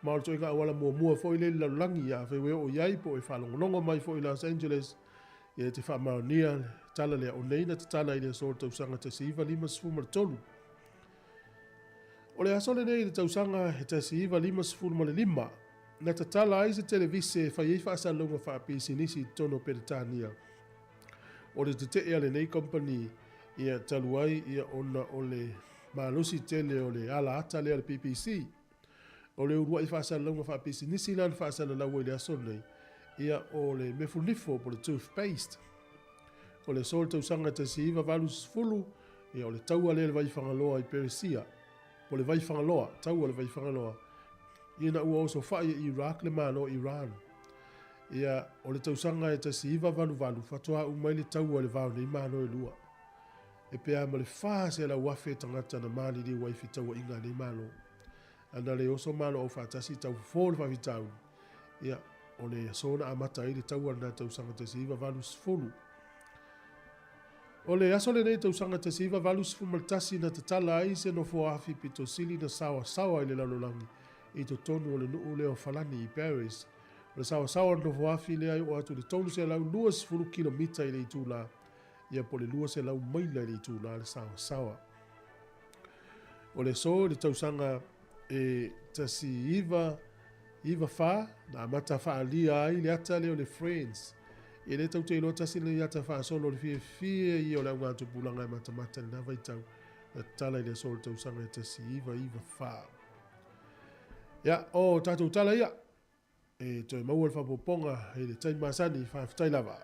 Speaker 1: Ma o le ituaiga auala muamua foi lea i le lalolagi, afai ua e oo i ai po o e faalogologo mai foi i Los Angeles, ia e te faamaonia le tala lea o nei na tatala i le aso o le tausaga 1953. O le aso lenei i le tausaga e 1955 na tatala ai se televise e fai ai faasalalauga faapisinisi i totonu o Peretania. O le tetee a lenei company ia talu ai ia ona o le malosi tele o le ala ata lea a le BBC. O le uluai faasalalauga faapisinisi la na faasalalau ai i le aso lenei, ia o le mefunifo po o le toothpaste. O le aso o le tausaga 1980, ia o le taua lea i le Vaifagaloa i Peresia, po o le Vaifagaloa, taua le Vaifagaloa, ina ua osofai e Iraq le Malo o Iran. Ia, o le tausaga e 1988, faatoa uma ai le taua i le va o nei Malo e lua. E pe a ma le 400,000 tagata na maliliu ai i fetauaiga a nei Malo. Ana le oso malo aufaatasi tau fofo le faafitauli, ia, o le aso na amata ai le taua lena tausaga 1980. O le aso lenei tausaga 1981 na tatala ai se nofoa-afi pito sili na saoasaoa i le lalolagi i totonu o le nuu lea o Falani i Paris. O le saoasaoa o le nofoa-afi lea e oo atu i le 320 kilomita i le itula, ia po o le 200 maila i le itula le saoasaoa. O le aso i le tausaga e 1994 na amata faaalia ai le ata lea o le Friends. E le tatou te iloa tasi lenei ata faasolo o le fiafia ia o le augatupulaga e matamata i lena vaitau na tatala i le aso o le tausaga e 1994. Ia, o tatou tala ia, e toe maua le faaopoopoga i le taimi masani, faafetai lava.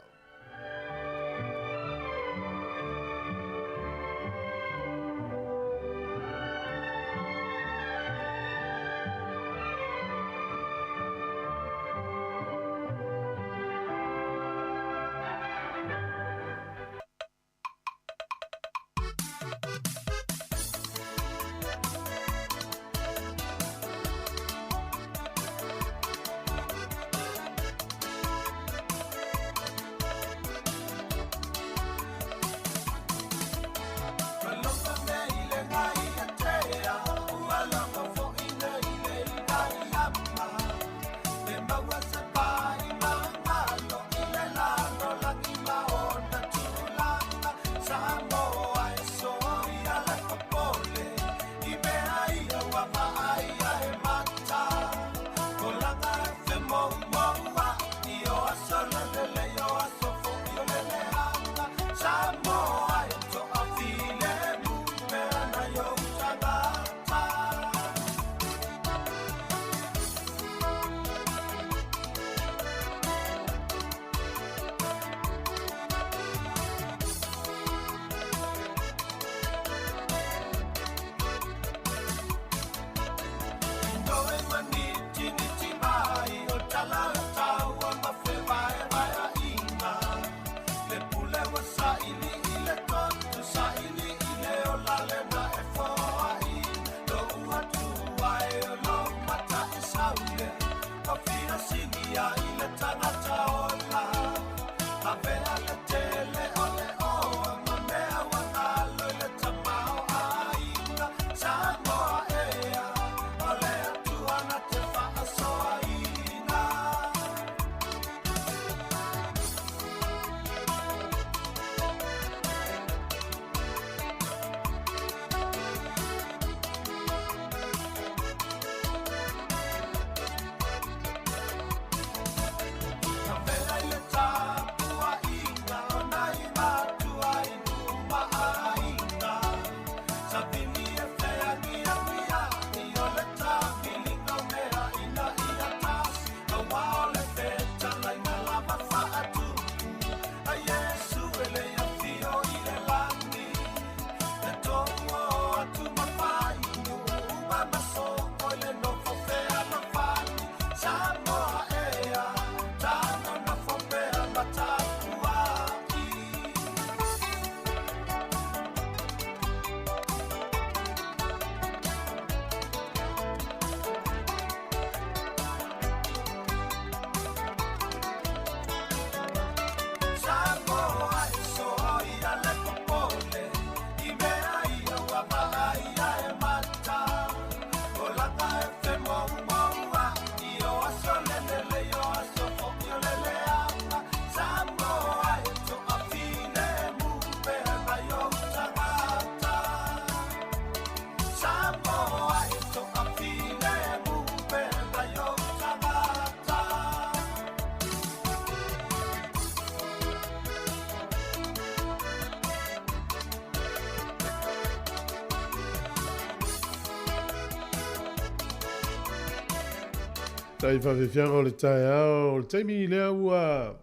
Speaker 1: Tai faafefiaga o le taeao, o le taimi lea ua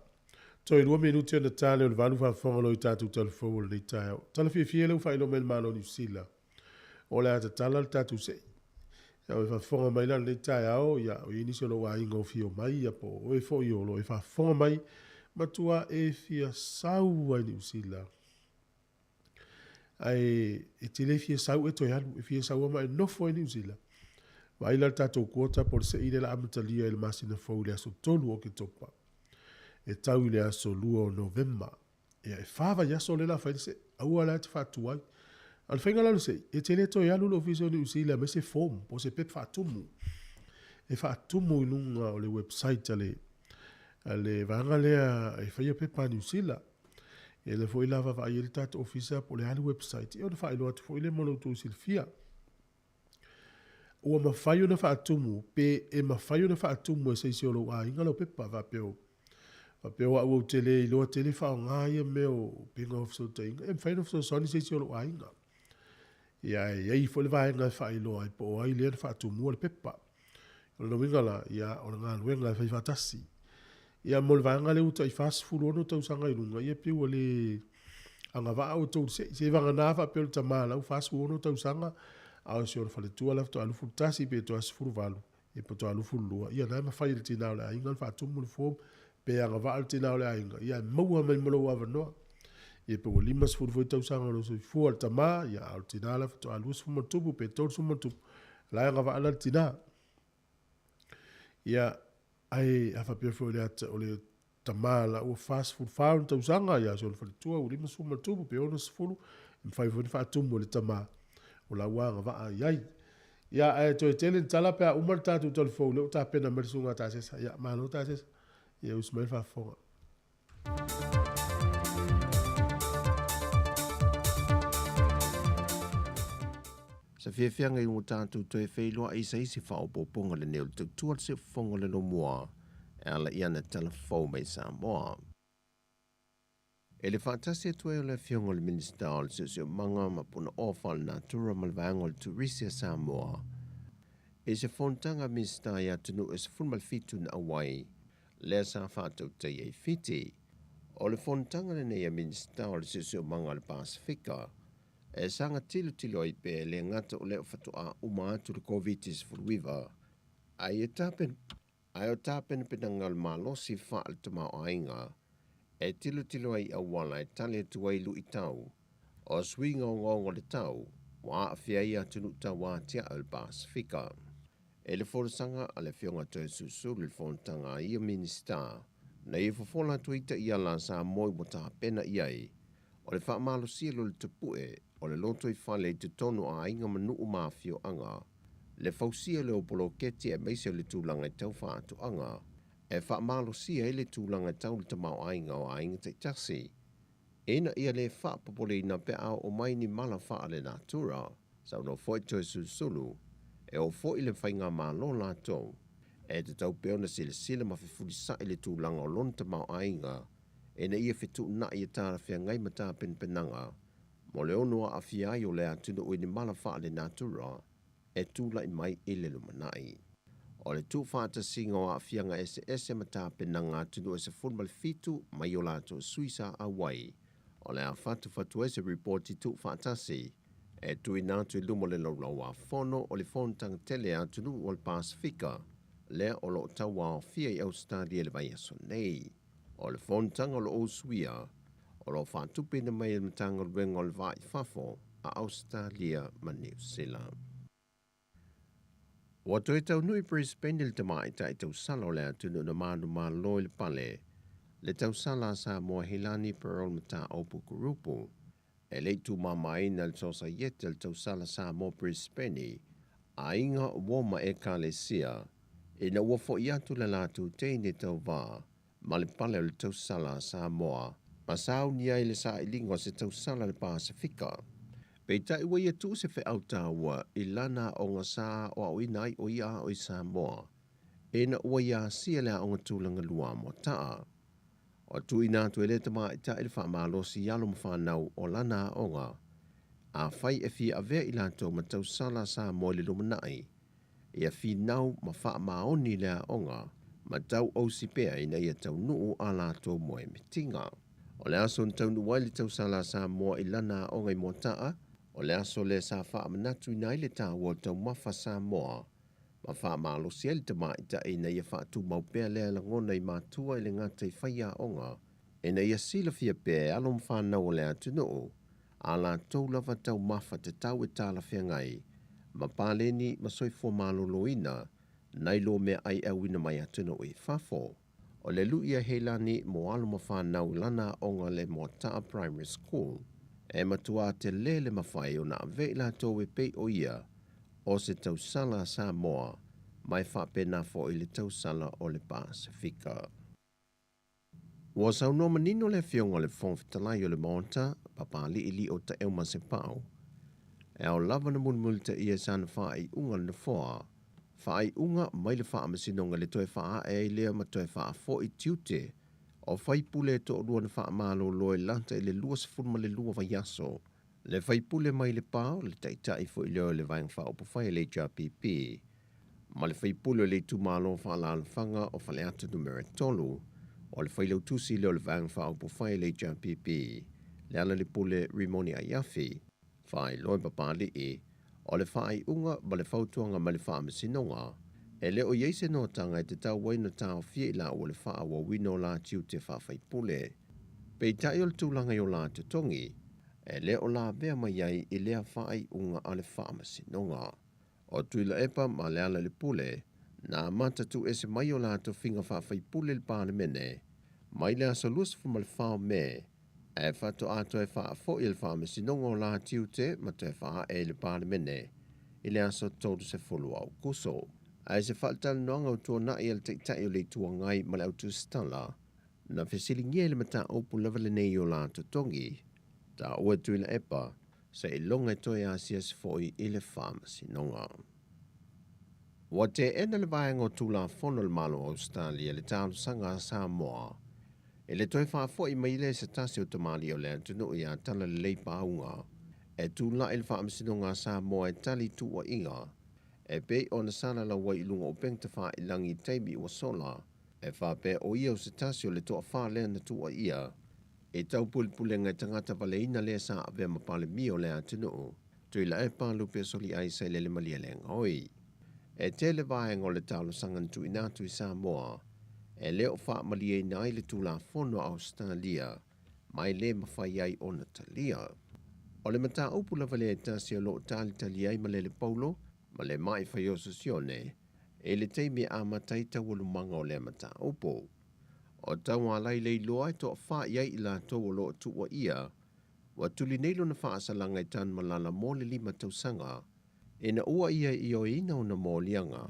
Speaker 1: toe 2 minuti ona tale o le 8 faafofoga lo i tatou talafou o lenei taeao. Tala fiafia lea ua faailoa mai le Malo o Niu Sila. O le a tatala le tatou se'i. Ia o e faafofoga mai la lenei taeao, ia o i ai nisi o lou aiga o fio mai, ia po o oe foi o lo o e faafofoga mai, matua e fia sau ai Niu Sila. Ae e te le fia sau e toe alu, e fia sau lava ma e nofo ai Niu Sila. Vaai la le tatou quota po o le se'i lea la amatalia i le masina fou i le aso 3 o Oketopa e tau i le aso 2 o Novema. Ia e 4 vaiaso lea la fai le se'i, aua la e te faatuai. A o le faiga la o le se'i, e te le toe alu i le ofisa o Niu Sila e aumai se form po o se pepa faatumu. E faatumu i luga o le website a le a le vaega lea e faia pepa a Niu Sila. Ia lea foi la vaavaai ai le tatou ofisa po o le a le website, ia ona faailoa atu foi lea mo lo outou silafia. Ua mafai ona faatumu, pe e mafai ona faatumu e se isi o lou aiga lau pepa, faapea o, faapea o au ou te le iloa tele faaaoga ia mea o upega o fesootaiga, e mafai ona fesoasoani se isi o lou aiga. Ia e i ai foi le vaega e faailoa ai po o ai lea na faatumua le pepa. O lona uiga la, ia, o le galuega e fai faatasi. Ia mo le vaega lea ua tai 46 tausaga i luga, ia pei ua le agavaa outou i le se'i. Se vagana faapea o le tama la ua 46 tausaga, a o si ona faletua la faatoa 21 pe toa 18, ia pe toa 22, ia na e mafai e le tina o le aiga ona faatumu le form, pe agavaa le tina o le aiga, ia e maua mai ma lou avanoa. Ia pe ua 50 foi tausaga o lou soifua le tama, ia a o le tina la faatoa 20 ma tupu pe 30 ma tupu, la e agavaa la le tina. Ia, ae a faapea foi o le ata, o le tama la ua 44 ona tausaga, ia si ona faletua ua 50 ma tupu pe 60, e mafai foi ona faatumu e le tama o la ua agavaa i ai. Ia, ae toe tele ni tala pe a uma le tatou talafou lea ua tapena mai le susuga a Tasesa. Ia, malo Tasesa. Ia, usi mai le faafofoga.
Speaker 6: Sa fiafiaga i ua tatou toe feiloai i se isi faaopoopoga lenei o le tautua le siufofoga o le Lomua e ala i ana tala fou mai Samoa. E le faatasi atu ai o le Afioga i le Minisita o le Siosiomaga ma Punaoa Faalenatura ma le Vaega o le Turisi a Samoa i se fonotaga a Minisita i atunuu e 17 na auai lea sa faatautaia i Fiti. O le fonotaga lenei a Minisita o le Siosiomaga o le Pasefika e saga tilotilo ai pea e le gata o lea faatoa uma atu le Koviti-19, ae e tapen, ae o tapenapenaga o le malosi faale-tamaoaiga e tilotilo ai i auala e tali atu ai luitau o suiga ogaoga o le tau ua aafia ai atunuu tauatiae o le Pasefika. E le folasaga a le Afioga Toeolesulusulu i le fonotaga a ia Minisita, na ia fofola atu ai taiala a Samoa ua tapena i ai, o le faamalosia lea o le tapue o le lotoifale i totonu o aiga ma nuu ma afioaga, le fausia lea o poloketi aemaise o le tulaga i tau faatoaga, e faamalosia ai le tulaga tau le tamaoaiga o aiga taitasi, ina ia le faapopoleina pe a oo mai ni mala faalenatura. Saunoa foi Toeolesulusulu, e oo foi le faigamalo latou, e tatau pea ona silasila ma fefulisa'i le tulaga o lona tamaoaiga ina ia fetuunai e talafeagai ma tapenapenaga mo le ono aafia ai o le atunuu i ni mala faalenatura e tula'i mai i le lumana'i. O le tuufaatasiga o aafiaga eseese ma tapenaga a atunuu e 17 mai o latou sui sa auai, o le a fatufatu ai se ripoti tuufaatasi e tuuina atu i luma o le Laulau-a-Fono o le Fonotaga tele a atunuu o le Pasefika, lea o loo tauaofia i Ausetalia i le vaiaso nei. O le fonotaga o lo o usuia, o lo o faatupeina mai e le Matagaluega o le Va i Fafo a Ausetalia ma Niu Sila. Ua toe taunuu i Brisbane le tamaitai tausala o le atunuu na manumalo i le pale, le tausala a Samoa Helani Pearl Mata'opu Kurupu. E le i tumamaina le Sosaiete a le Tausala Samoa Brisbane, Aiga Uo ma Ekalesia, ina ua fo'i atu le latou teine tauva ma le pale o le tausala a Samoa ma sauni ai le sailiga o se tausala a le Pasefika. Peitai ua ia tuu se feau taua i lana aoga sa aoaoina ai o ia ao i Samoa, ina ua ia asia le aoga tulaga lua Moata'a. Ua tuuina atu e lea tamaitai le faamalosi i alo ma fanau o lana aoga, afai e fia avea i latou ma tausala a Samoa i le lumanai, ia finau ma faamaoni le aoga ma tauausi pea ina ia taunuu a latou moemitiga. O le aso na taunuu ai le tausala a Samoa i lana aoga i Moata'a, o le aso lea sa faamanatuina ai le taua o taumafa Samoa ma faamalosi ai le tamaitai ina ia faatumau pea lea lagona i matua i le gata i faiaoga, ina ia silafia pea e alo ma fanau o le atunuu a latou lava taumafa tatau e talafeagai ma paleni ma soifua maloloina nai lo meaai e auina mai atunuu i fafo. O le lui a Heilani mo alo ma fanau i lana aoga le Moata'a Primary School, e matuā telē le mafai ona ave i latou e pei o ia o se tausala a Samoa ma e faapena foi le tausala o le Pasefika. Ua saunoa manino le Afioga i le Fofoga Fetalai o le Maota, Papali'ili'i o Taʻeu Masepau, e ao lava ona mulimulitaia i sana faaiuga le Nofoa, faaiuga mai le Faamasinoga i le toe faaa'e ai lea ma toe faafo'i tiute o faipule e toalua na faamalolo e lata i le 22 vaiaso. Le faipule mai Lepa o le Taitai foi lea o le Vaega Faaupufai a le HRPP ma le faipule o le itumalo faaalaalafaga o Faleata Numera 3, o le failautusi lea o le Vaega Faaupufai a le HRPP, Lealailepule Rimoni Aiafi. Faailoa e Papali'i, o le faaiuga ma le fautuaga mai le Faamasinoga, e le o i ai se noataga e tatau ai ona taofia i laua le faaauauina o la tiute faafaipule. Peitai o le tulaga i o la totogi, e le o lavea mai ai i lea faaiuga a le Faamasinoga. O Tuilaepa ma Lealailepule, na amata tuuese mai o la tofiga faafaipule i le Palemene mai le aso 24 o Me, ae faatoa toe faafoi e le Faamasinoga o la tiute ma toe faaee i le Palemene i le aso 30 o Aokuso. Ae se faatalanoaga ua tuanai a le Taitai o le Itu Agai ma le Au Tusitala, na fesiligia i le mataupu lava lenei i o la totogi, taua e Tuilaepa, seiloga e toe asiasi foi i le Faamasinoga. Ua teena le Vaega o Tulafono a le Malo o Ausetalia le talosaga a Samoa i le toe faafoi mai lea i se tasi o tamalii o le atunuu ia Talalelei Pauga e tulai i le Faamasinoga a Samoa e tali tuuaiga e pei ona salalau ai i luga o upega tafailagi i taimi ua sola e faapea o ia o se tasi o le toafa lea na tuuaia i taupulepulega i tagata valeina lea sa avea ma Palemia o le atunuu Tuilaepa Lupe Soliai Sailele Malielegaoi. E tele vaega o le talosaga na tuuina atu i Samoa e le o faamalieina ai le Tulafono a Ausetalia ma e le mafai ai ona talia. O le mataupu lava lea e tasi o lo o talitali ai Malele Paulo ma le Ma'i Faioso Sione i le taimi e amata ai taualumaga o lea mataupu. O Taualai Leiloa e toafa i ai i latou o lo o tuuaia ua tuli nei lona faasalaga i Tanumalala mo le 5 tausaga ina ua ia ioeina ona moliaga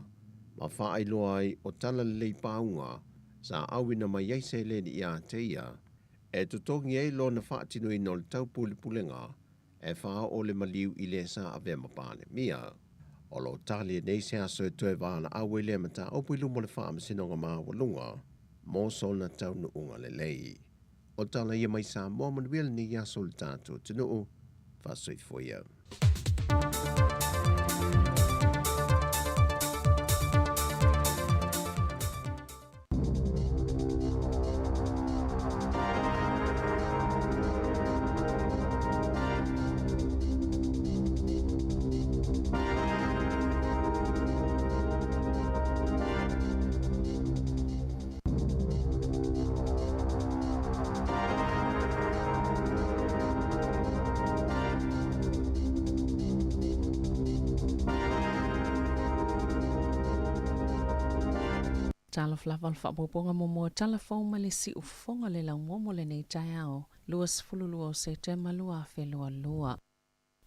Speaker 6: ma faailoa ai o Talalelei Pauga sa auina mai ai seleni ia te ia e totogi ai lona faatinoina o le taupulepulega e faaoo le maliu i le sa avea ma Palemia. O lo o tali nei se aso e toe valaau ai lea mataupu i luma o le Faamasinoga Maualuga mo sona taunuuga lelei. O tala ia mai Samoa, manuia lenei aso i le tatou atunuu. Faasoifua ia.
Speaker 4: Talofa lava o le faaopoopoga muamua o tala fou mai le siufofoga o le laumua mo lenei taeao, 22 o Setema 2022.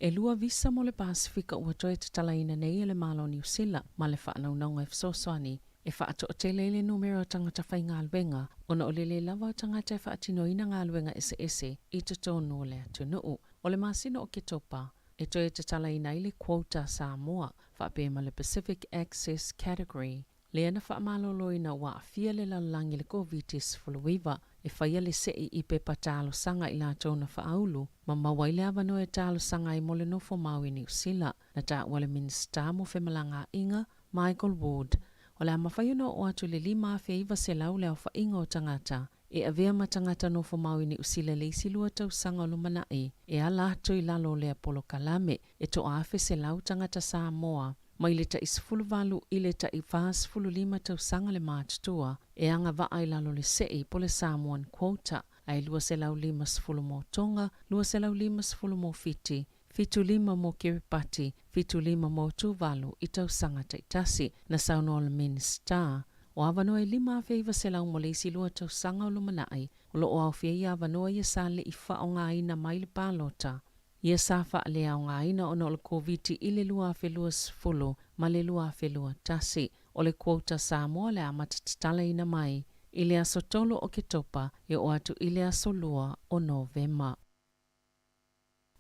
Speaker 4: E lua visa mo le Pasefika ua toe tatalaina nei e le Malo o Niu Sila ma le faanaunauga e fesoasoani e faatoatele ai le numera o tagata faigaluega ona o le lē lava o tagata e faatinoina galuega eseese i totonu o le atunuu. O le masina o Oketopa e toe tatalaina ai le quota Samoa faapea ma le Pacific Access Category lea na faamaloloina ua aafia le lalolagi i le Koviti-19, e faia le se'i i pepa talosaga i latou na faaulu ma maua ai le avanoa e talosaga ai mo le nofo mau i Niu Sila. Na taua le Minisita mo Femalagaaiga, Michael Ward, o le a mafai ona oo atu i le 5,900 le aofaiga o tagata e avea ma tagata nofo mau i Niu Sila i le isi lua tausaga o lumanai e ala atu i lalo o lea polokalame e toa 1,100 tagata Samoa mai le tai 18 i le tai 45 tausaga le matutua e agavaa i lalo o le se'i po o le Samoan Quota, ae 250 mo Tonga, 250 mo Fiti, 75 mo Kiribati, 75 mo Tuvalu i tausaga taitasi. Na saunoa le Minisita, o avanoa e 5,900 mo le isi lua tausaga o lumanai, o lo o aofia ai avanoa ia sa le i faaaogaina mai le palota. Ia sa faaleaogaina ona o le Koviti i le 2020 ma le 2021. O le quota Samoa le amata tatalaina mai i le aso 3 o Oketopa e oo atu i le aso 2 o Novema.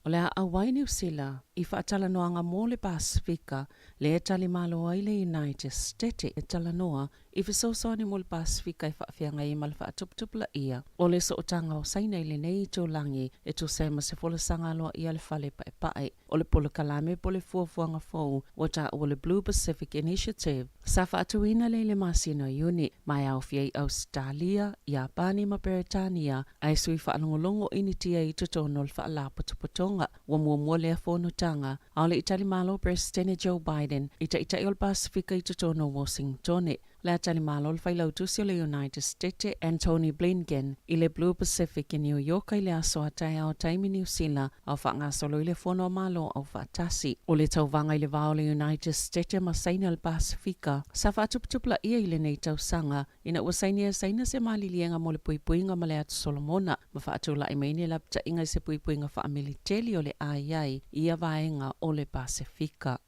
Speaker 4: O le a auai Niu Sila i faatalanoaga mo le Pasefika lea e tali malo ai le United Stete e talanoa i fesoasoani mo le Pasefika e faafeagai ai ma le faatuputupulaia o le sootaga o Saina i lenei itulagi e tusa ai ma se folasaga aloaia a le Fale Paepae o le Polokalame po o le Fuafuaga Fou ua taua le Blue Pacific Initiative. Sa faatuina lea i le masina o Iuni, ma e aofia ai Ausetalia, Iapani ma Peretania, ae sui faalogologo o Initia i totonu o le Faalapotopotoga. Ua muamua lea fonotaga, a o le i tali malo Peresetene Joe Biden i Taitai o le Pasefika i totonu o Washingtone. Le a tali malo le Failautusi o le United Stete, Antony Blinken, i le Blue Pacific i New York i le aso a taeao taimi Niu Sila a o faagasolo i le Fono a Malo Aufaatasi. O le tauvaga i le va o le United Stete ma Saina i le Pasefika sa faatuputupulaia i lenei tausaga ina ua sainia e Saina se maliliega mo le puipuiga ma le Atu Solomona ma faatulai mai ni lapataiga i se puipuiga faamiliteli o le a i ai i ia vaega o le Pasefika.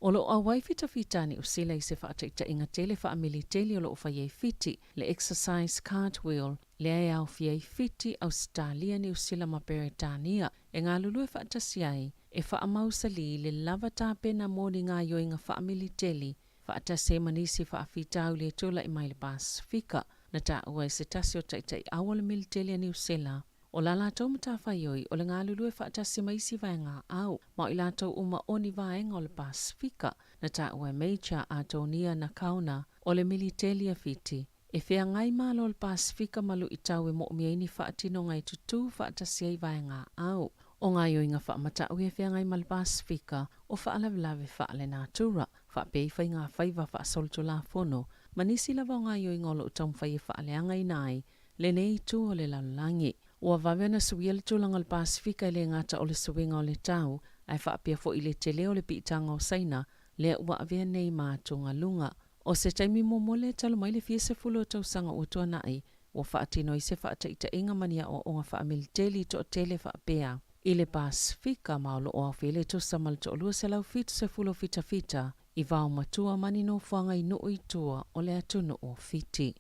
Speaker 4: O lo o auai fitafita a Niu Sila i se faataitaiga tele faamiliteli o lo o fai ai Fiti, le Exercise Cartwheel, lea e aofia ai Fiti, Ausetalia, Niu Sila ma Peretania e galulue faatasi ai, e faamausalī le lava tapena mo ni gaoioiga faamiliteli faatasi ai ma nisi faafitauli e tulai mai le Pasefika. Na taua e se tasi o taitai au o le militeli a Niu Sila, O la latou matafaioi o le galulue faatasi ma isi vaega au, ma o i latou uma o ni vaega o le Pasefika, na taua e Major Atonia Nakaona o le militeli a Fiti, e feagai malo le Pasefika ma luitau e moomia ai ni faatinoga e tutū faatasi ai vaega au. O gaoioiga faamatau ia e feagai ma le Pasefika o faalavelave faalenatura, faapea i faigafaiva faasolitulafono, ma nisi lava o gaoioiga o lo o taumafai e faaleagaina ai lenei itu o le lalolagi. Ua vave ona suia le tulaga o le Pasefika e le gata o le suiga o le tau, ae faapea foi i le tele o le piitaga o Saina lea ua avea nei ma atugaluga. O se taimi muamua lea talu mai le fia sefulu o tausaga ua tuanai, ua faatino ai se faataitaiga ma ni aoaoga faamiliteli toatele faapea i le Pasefika ma o lo o aofia le tusa ma le 270 o fitafita i vaomatua ma ni nofoaga i nuu i tua o le atunuu o Fiti.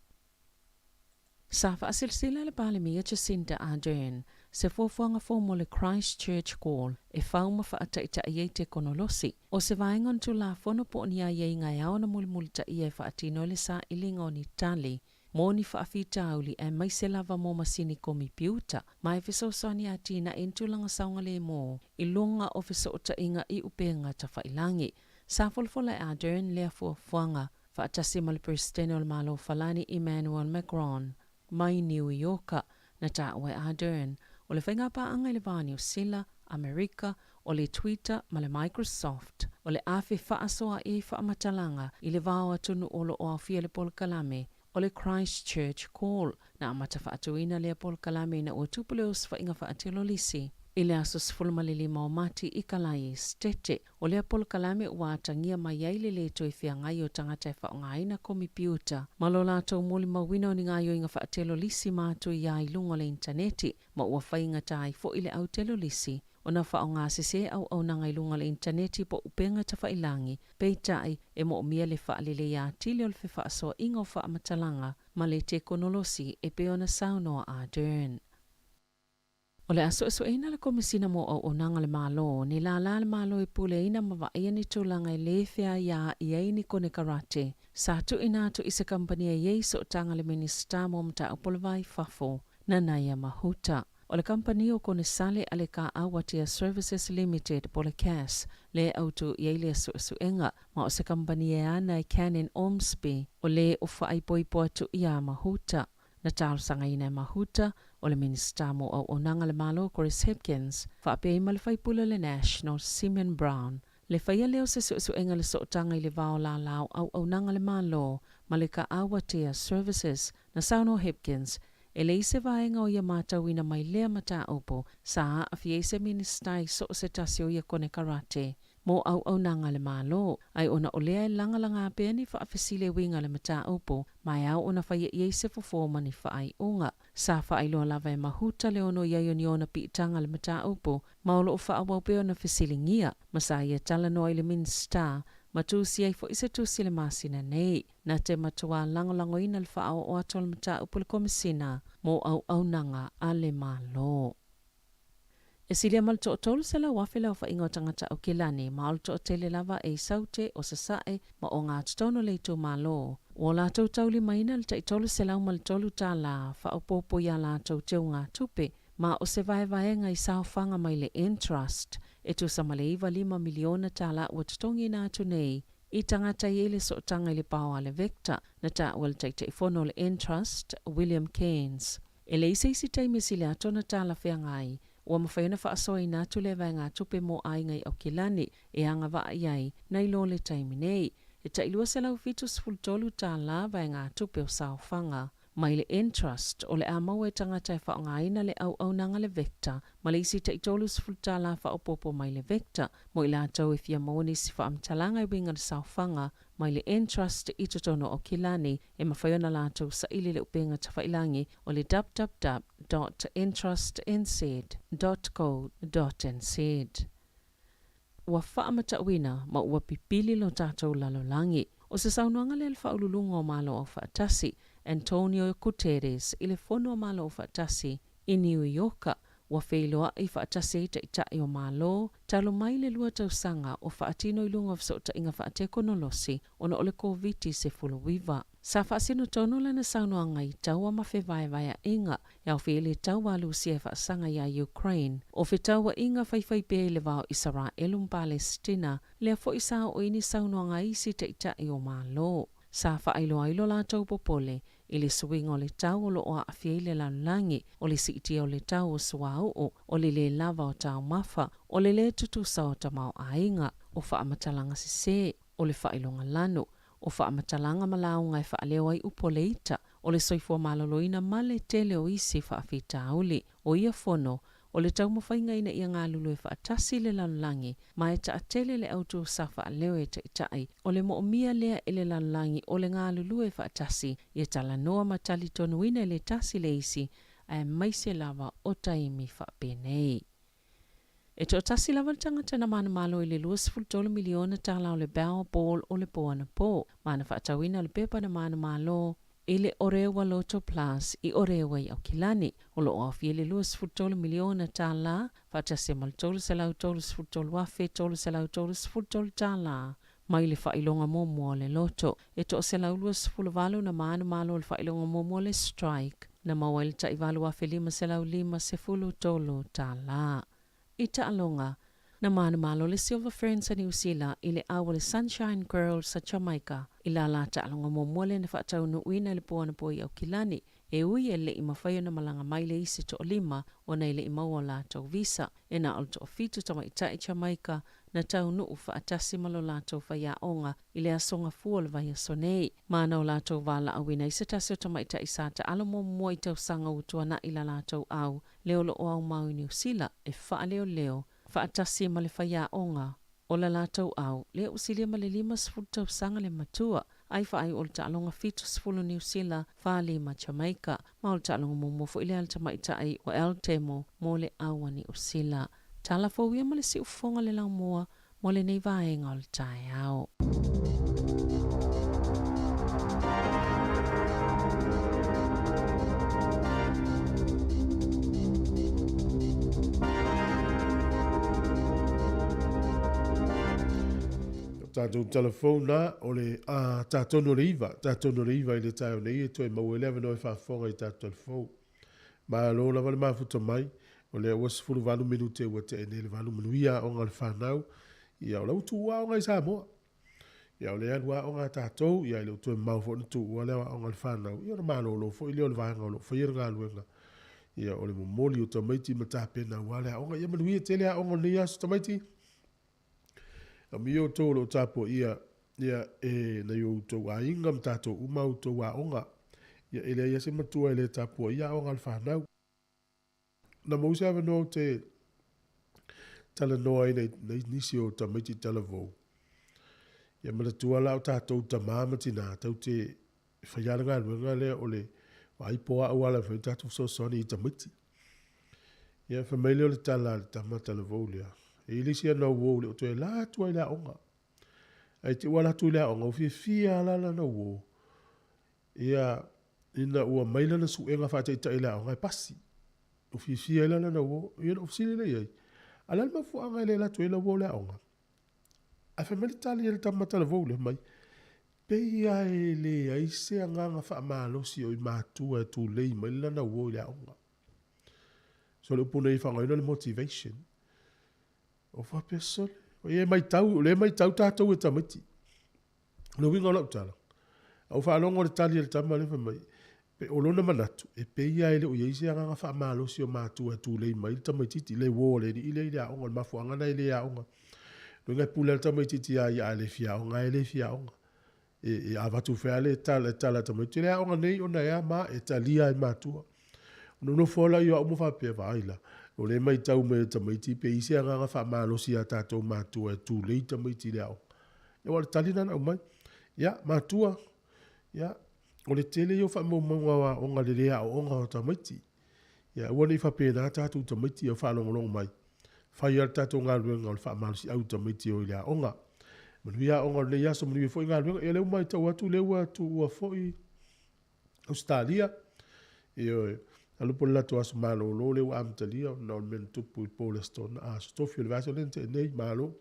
Speaker 4: Sa faasilasila le Palemia Jacinda Ardern se fuafuaga fou mo le Christchurch Call e fau ma faataitai ai tekonolosi. O se vaega o ni Tulafono po o ni aiaiga e ao ona mulimulitaia e faatino ai le sailiga o ni tali. mo ni faafitauli aemaise lava mo masini komipiuta ma e fesoasoani e atinae ni tulaga saogalēmō i luga o fesootaiga i upega tafailagi. Sa folafola e Ardern lea fuafuaga faatasi ma le Peresetene o le Malo o Falani Emmanuel Macron mai Niu Ioka. Na taua e Ardern o le faigapaaga i le va o Niu Sila, Amerika, o le Twitter ma le Microsoft o le a fefaasoaai ai faamatalaga i le va o atunuu o loo aofia i le polokalame o le Christchurch Call. Na amata faatuina lea polokalame ina ua tupu le osofaiga faatelolisi i le aso 15 o Mati i Kalae Esetete. O lea polokalame ua atagia mai ai le lē toe feagai o tagata e faaaogaina komipiuta ma lo latou molimauina o ni gaoioiga faatelolisi ma atu iā i luga o le initaneti, ma ua faigata ai foi le autelolisi ona faaaogasesē auaunaga i luga o le initaneti po o upega tafailagi. Peitai, e moomia le faaleleia atili o le fefaasoaaiga o faamatalaga ma le tekonolosi e pei ona saunoa Ardern. O le a suesueina le Komesina mo Auaunaga a le Malo, ni lālā a le Malo e puleaina ma vaaia ni tulaga e lē feaiaai ai ni konekarate sa tuuina atu i se kamupani e i ai sootaga le Minisita mo Mataupu o le Va i Fafo, Nanaia Mahuta. O le kamupani o Konesale a le Kaau Atea Services Limited po o le CAS le autū i ai lea suesuega, ma o se kamupani e ana e Canon Ormsby o le o faaipoipo atu iā Mahuta. Na talosagaina e Mahuta o le Minisita mo Auaunaga a le Malo Chris Hipkins faapea ai ma le faipule o le National Simeon Brown le faia lea o se suesuega i le sootaga i le va o lālā o auaunaga a le Malo ma le Kaau Atea Services. Na saunoa Hipkins e leai se vaega o ia matauina mai lea mataupu sa aafia ai se Minisita i so o se tasi o ia konekarate mo auaunaga a le Malo, ai ona o lea e lagalaga pea ni faafesili e uiga i le mataupu ma e ao ona faia i ai se fofo ma ni faaiuga. Sa faailoa lava e Mahuta le ono i ai o ni ona piitaga i le mataupu ma o loo faaauau pea ona fesiligia ma sa ia talanoa i le Minisita ma tusi ai foi se tusi i le masina nei. Na te matuā lagolagoina le faaoo atu o le mataupu i le Komesina mo Auaunaga a le Malo. E silia ma le 300,000 le aofaiga o tagata Aukilani, ma o le toatele lava e i Saute, o Sasae, ma o gatotonu o le itumalo. Ua latou taulimaina le tai $303 faaopoopo i a latou teugatupe, ma o se vaevaega i saofaga mai le Entrust e tusa ma le iva lima miliona tālā ua totogiina atu nei i tagata i ai le sootaga i le pao a le Vector, na taua e le Taitaifono o le Entrust, William Cairns. E leai se isi taimi e sili atu ona talafeagai ua mafai ona faasoaina atu lea vaegatupe mo aiga i Aukilani e agavaa i ai nai lo le taimi nei. E tai $273 vaegatupe o saofaga mai le Entrust o le a maua e tagata e faaaogaina le auaunaga le Vector ma le isi tai $30 faaopoopo mai le Vector mo i latou e fia maua nisi faamatalaga e uiga i le saofaga mai le Entrust i totonu o Aukilani e mafai ona latou saili le upega tafailagi o le www dot entrustnz dot co dot nz. Ua faamatauina ma ua pipili lo tatou lalolagi. O se saunoaga lea a le Faauluuluga o Malo Aufaatasi, Antonio Guterres i le Fono a Malo Aufaatasi i Niu Ioka, ua feiloai faatasi ai Taitai o Malo talu mai le lua tausaga o faatino i luga o fesootaiga faatekonolosi ona o le Koviti-19. Sa faasino tonu lana saunoaga i taua ma fevaevaeaʻiga e aofia ai le taua a Lusia e faasaga iā Ukraine, o fetauaiga faifai pea i le va o Isaraelu ma Palesitina, lea foi sa oo i ni saunoaga a isi Taitai o Malo. Sa faailoa ai lo latou popole i le suiga o le tau o lo o aafia ai le lalolagi, o le siitia o le tau o suauu, o le lē lava o taumafa, o le lē tutusa o tamaoaiga, o faamatalaga sesē, o le faailoga lanu, o faamatalaga ma lauga e faaleo ai upu o le ita, o le soifua maloloina ma le tele o isi faafitauli. O ia fono, o le taumafaiga ina ia galulue faatasi le lalolagi ma e taatele le autū sa faaleo e taitai o le moomia lea e le lalolagi o le galulue faatasi ia talanoa ma talitonuina i le tasi le isi aemaise lava o taimi faapenei. E toatasi lava le tagata na manumalo i le $23 miliona tālā o le Powerball o le po anapō, ma na faatauina le pepa na manumalo i le Orewa Lotto Plus i Orewa i Aukilani. O lo o aofia i le $23 miliona tālā faatasi ai ma le $333,333 tālā mai le faailoga muamua o le loto. E 128 na manumalo o le faailoga muamua le strike na maua ai le tai $8,553. I taaloga, na manumalo le Silver Ferns a Niu Sila i le au a le Sunshine Girls a Jamaica i la la taaloga muamua lea na faataunuuina i le po anapo i Aukilani, e ui e le i mafai ona malaga mai le isi toalima ona e le i maua o latou visa. E na o le toafitu tamaitai Jamaica na taunuu faatasi ma lo latou faiaoga i le aso Gafua o le vaiaso nei. Ma na o latou valaauina ai se tasi o tamaitai sa taalo muamua i tausaga ua tuanai la latou au lea o lo o aumau i Niu Sila e faaleoleo faatasi ma le faiaoga o la latou au lea ua silia ma le 50 tausaga le matua ai faaiu o le taaloga 70 Niu Sila 45 Jamaica ma o le taaloga muamua foi lea a le tamaitai o El Temo mo le au a Niu Sila. Tala fou ia ma le siufofoga le laumua mo lenei vaega o le taeao.
Speaker 1: Tatou telefona o le a tatonu o le iva, tatonu o le iva i le taeao nei e toe maua ai le avanoa e faafofoga i tatou telefou. Malo lava le mafuta mai, o lea ua 18 minute ua tea nei le valu manuia aoga a le fanau. Ia o la ua tuua aoga i Samoa. Ia o lea alu aoga a tatou, ia e le o toe mamao foi ona tuua le aoga a le fanau. Ia ona malolo foi lea o le vaega o lo o faia le galuega. Ia o le momoli o tamaiti ma tapena aua le aoga. Ia manuia tele aoga o lenei aso tamaiti. Amuia outou o lo o tapuaia ia e nai o outou aiga ma tatou uma a outou aoga. Ia e leai lava se matua e le tapuaia aoga a le fanau. Na maua se avanoa ou te talanoa ai nai nisi o tamaiti talavou. Ia manatua la o tatou tama ma tina tatou te faia le galuega lea o le vaai po o a auala e mafai ona tatou fesoasoani i tamaiti. Ia fai mai lea o le tala a le tama talavou lea, e i ai le isi ana uo e le o toe ala atu lava i le aoga. Ae te i ua alu atu i le aoga, ua fiafia lava la lana uo, ia, ina ua mai lana suega faataitai i le aoga e pasi. Ua fiafia ai la lana uo. Ia ona ou fesili lea i ai, a o le a le mafuaaga e le alu atu ai lau uo i le aoga? Ae fai mai le tali a le tama talavou lea, mai, pei lava e leai se agaga faamalosi o i matua e tulei mai lana uo i le aoga. So o le upu nei e faaaogaina o le motivation. O faapea sole, o ia e matau, o lea e matau tatou e tamaiti. O le uiga o lau tala, a ou faalogo i le tali a le tama lea fai mai, pe o lona manatu, e pei lava e le o i ai se agaga faamalosi o matua e tulei mai le tamaitiiti, le uo a le alii lea i le aoga, o le mafuaaga lena e le aoga. O lona uiga e pule lava le tamaitiiti iā ia, a le fia aoga lava e le fia aoga. E avatu foi lava le tala, tala a tamaiti, e le aoga nei ona e a ma, e talia lava e matua. Ona ou nofo lea o au ma faapea, vaai la, o lea e matau mai e tamaiti pe i ai se agaga faamalosi ia tatou matua e tulei tamaiti i le aoga. Ia aua o le tali lena na aumai. Ia, matua, ia, o le tele ia o faamaumauga o aoga i le le aooga o tamaiti. Ia aua ne i faapena tatou tamaiti ia faalogologo mai. Fai lava le tatou galuega o le faamalosiau i tamaiti e o i le aoga. Manuia aoga o lenei aso, manuia foi galuega. Ia o lea ua matau atu o lea ua tuua foi Ausetalia. Ioe. Masalo po o le latou aso malolo lea ua amatalia ona o le mea na tupu i le po o le Aso Toonai, Aso Tofi o le vaiaso lea na tea nei, malo.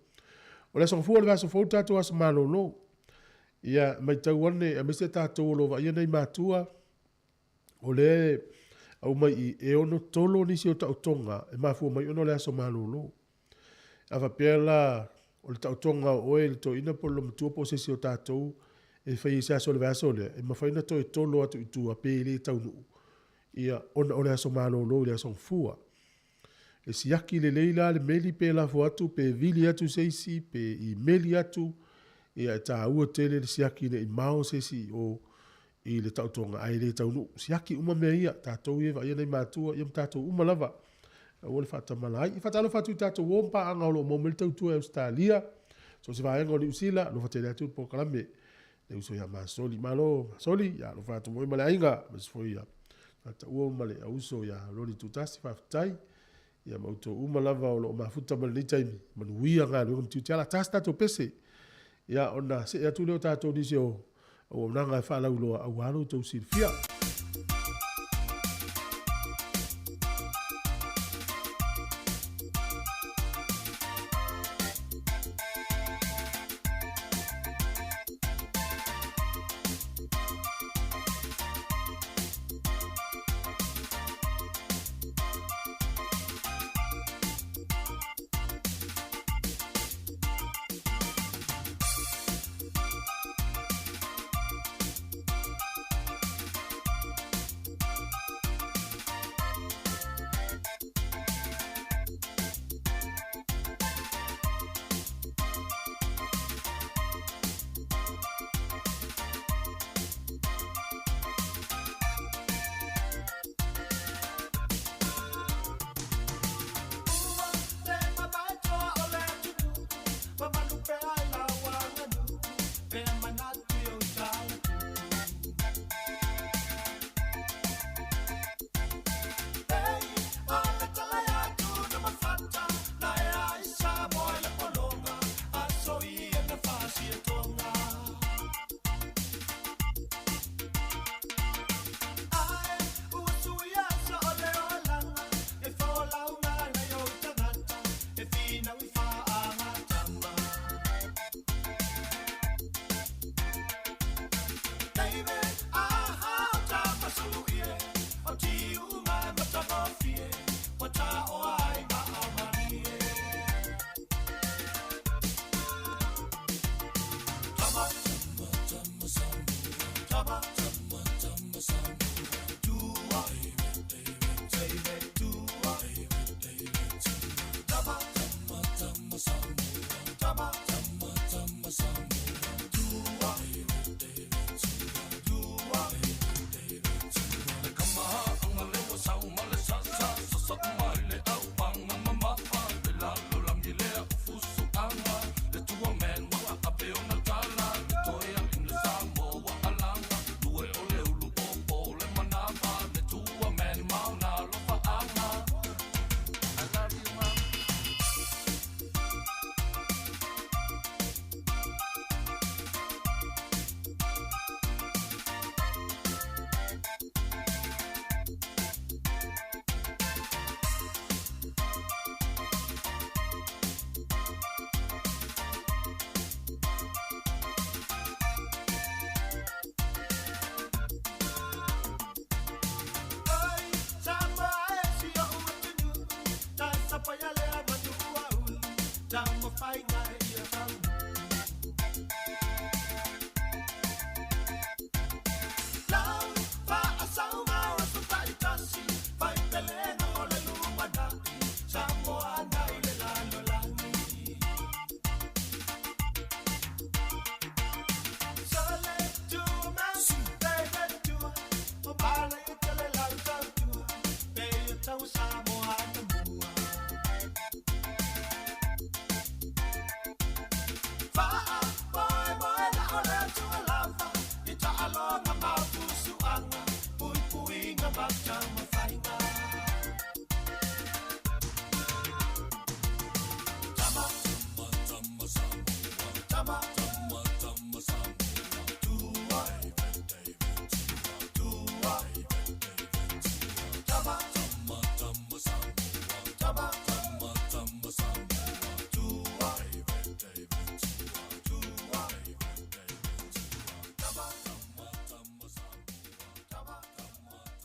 Speaker 1: O le Aso Gafua o le vaiaso fou le tatou aso malolo. Ia, matau ane, aemaise tatou o lo o vaaia nai matua, o lea e aumai i i, e ono tolo nisi o taotoga e mafua mai ona o le aso malolo. A faapea la o le taotoga o oe le toeaina po o le loomatua po o se isi o tatou e fai ai se aso o le vaiaso lea, e mafai ona toe tolo atu i tua pe le taunuu, ia, ona o le aso malolo i le aso Gafua. E siaki lelei la le meli pe lafo atu pe vili atu se isi pe imeli atu, ia e taua tele le siaki ne i mao se isi i o i le taotoga ae le taunuu. Siaki uma mea ia, tatou ia e vaaia nai matua ia ma tatou uma lava. Aua le faatamala ai. E faatalofa atu i tatou uo ma paaga o lo o maua mai le tautua i Ausetalia, so o se vaega o Niu Sila, alofa tele atu le polokalame. Le uso ia Masoli, malo Masoli, ia alofa atu foi ma le aiga, aemaise foi ia Taua ma le auso ia Loni Tutasi, faafetai. Ia ma outou uma lava o lo o mafuta mai lenei taimi, manuia galuega ma tiute. Ia ta se tatou pese, ia ona see atu lea o tatou nisi o auaunaga e faalauiloa aua lo outou silafia.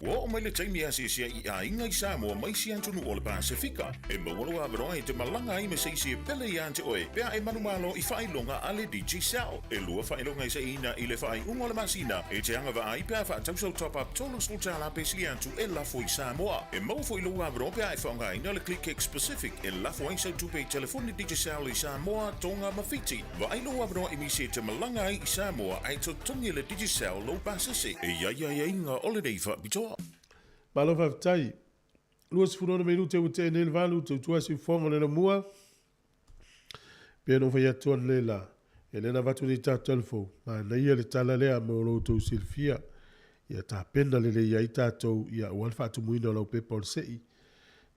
Speaker 7: Ua oo mai le taimi e asiasi ai i aiga i Samoa ma isi atunuu o le Pasefika. E maua lou avanoa e te malaga ai ma se isi e pele iā te oe pe a e manumalo i faailoga a le Digicel. E lua faailoga e saiina i le faaiuga o le masina e te agavaa ai pe a faatau sau top-up $30 pe sili atu e lafo i Samoa. E maua foi lou avanoa pe a e faaaogaina le ClickX Pacific e lafo ai sau tupe i telefoni Digicel i Samoa, Tonga ma Fiti. Vaai lou avanoa e misi e te malaga ai i Samoa ae totogi e le Digicel lou pasese. E i ai aiaiga o lenei faapitoa.
Speaker 1: Malo faafetai. 26 minute ua tea nei le valu, tautua siufofoga o le lamua. Pei ona ou fai atu analeila, ia lea na avatu nei tatou telefou, manaia le tala lea mo lo outou silafia. Ia tapena lelei ai tatou ia aua le faatumuina o lau pepa o le sei.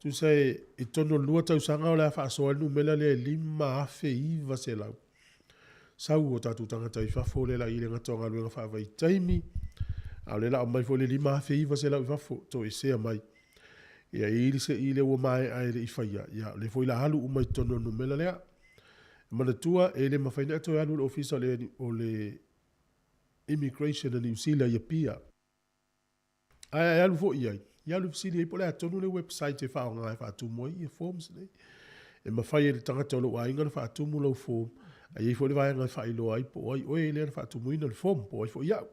Speaker 1: Tusa e i totonu o le lua tausaga o le a faasoa ai le numera lea e 5,900. Sau o tatou tagata i fafo lea la i le gata o galuega faavaitaimi, a o lea la aumai foi le 5,900 i fafo, toesea mai. Ia e i ai le sei lea ua maea e le i faia, ia o lea foi la alu uma i totonu o le numera lea. E manatua e le mafai ona e toe alu i le ofisa o le Immigration a Niu Sila i Apia. Ae a e alu foi i ai, ia alu e fesili ai po o le a tonu le website e faaaoga e faatumu ai ia forms nei. E mafai e le tagata o lou aiga ona faatumu lau form, a i ai foi le vaega e faailoa ai po o ai oe lea na faatumuina le form, po o ai foi au.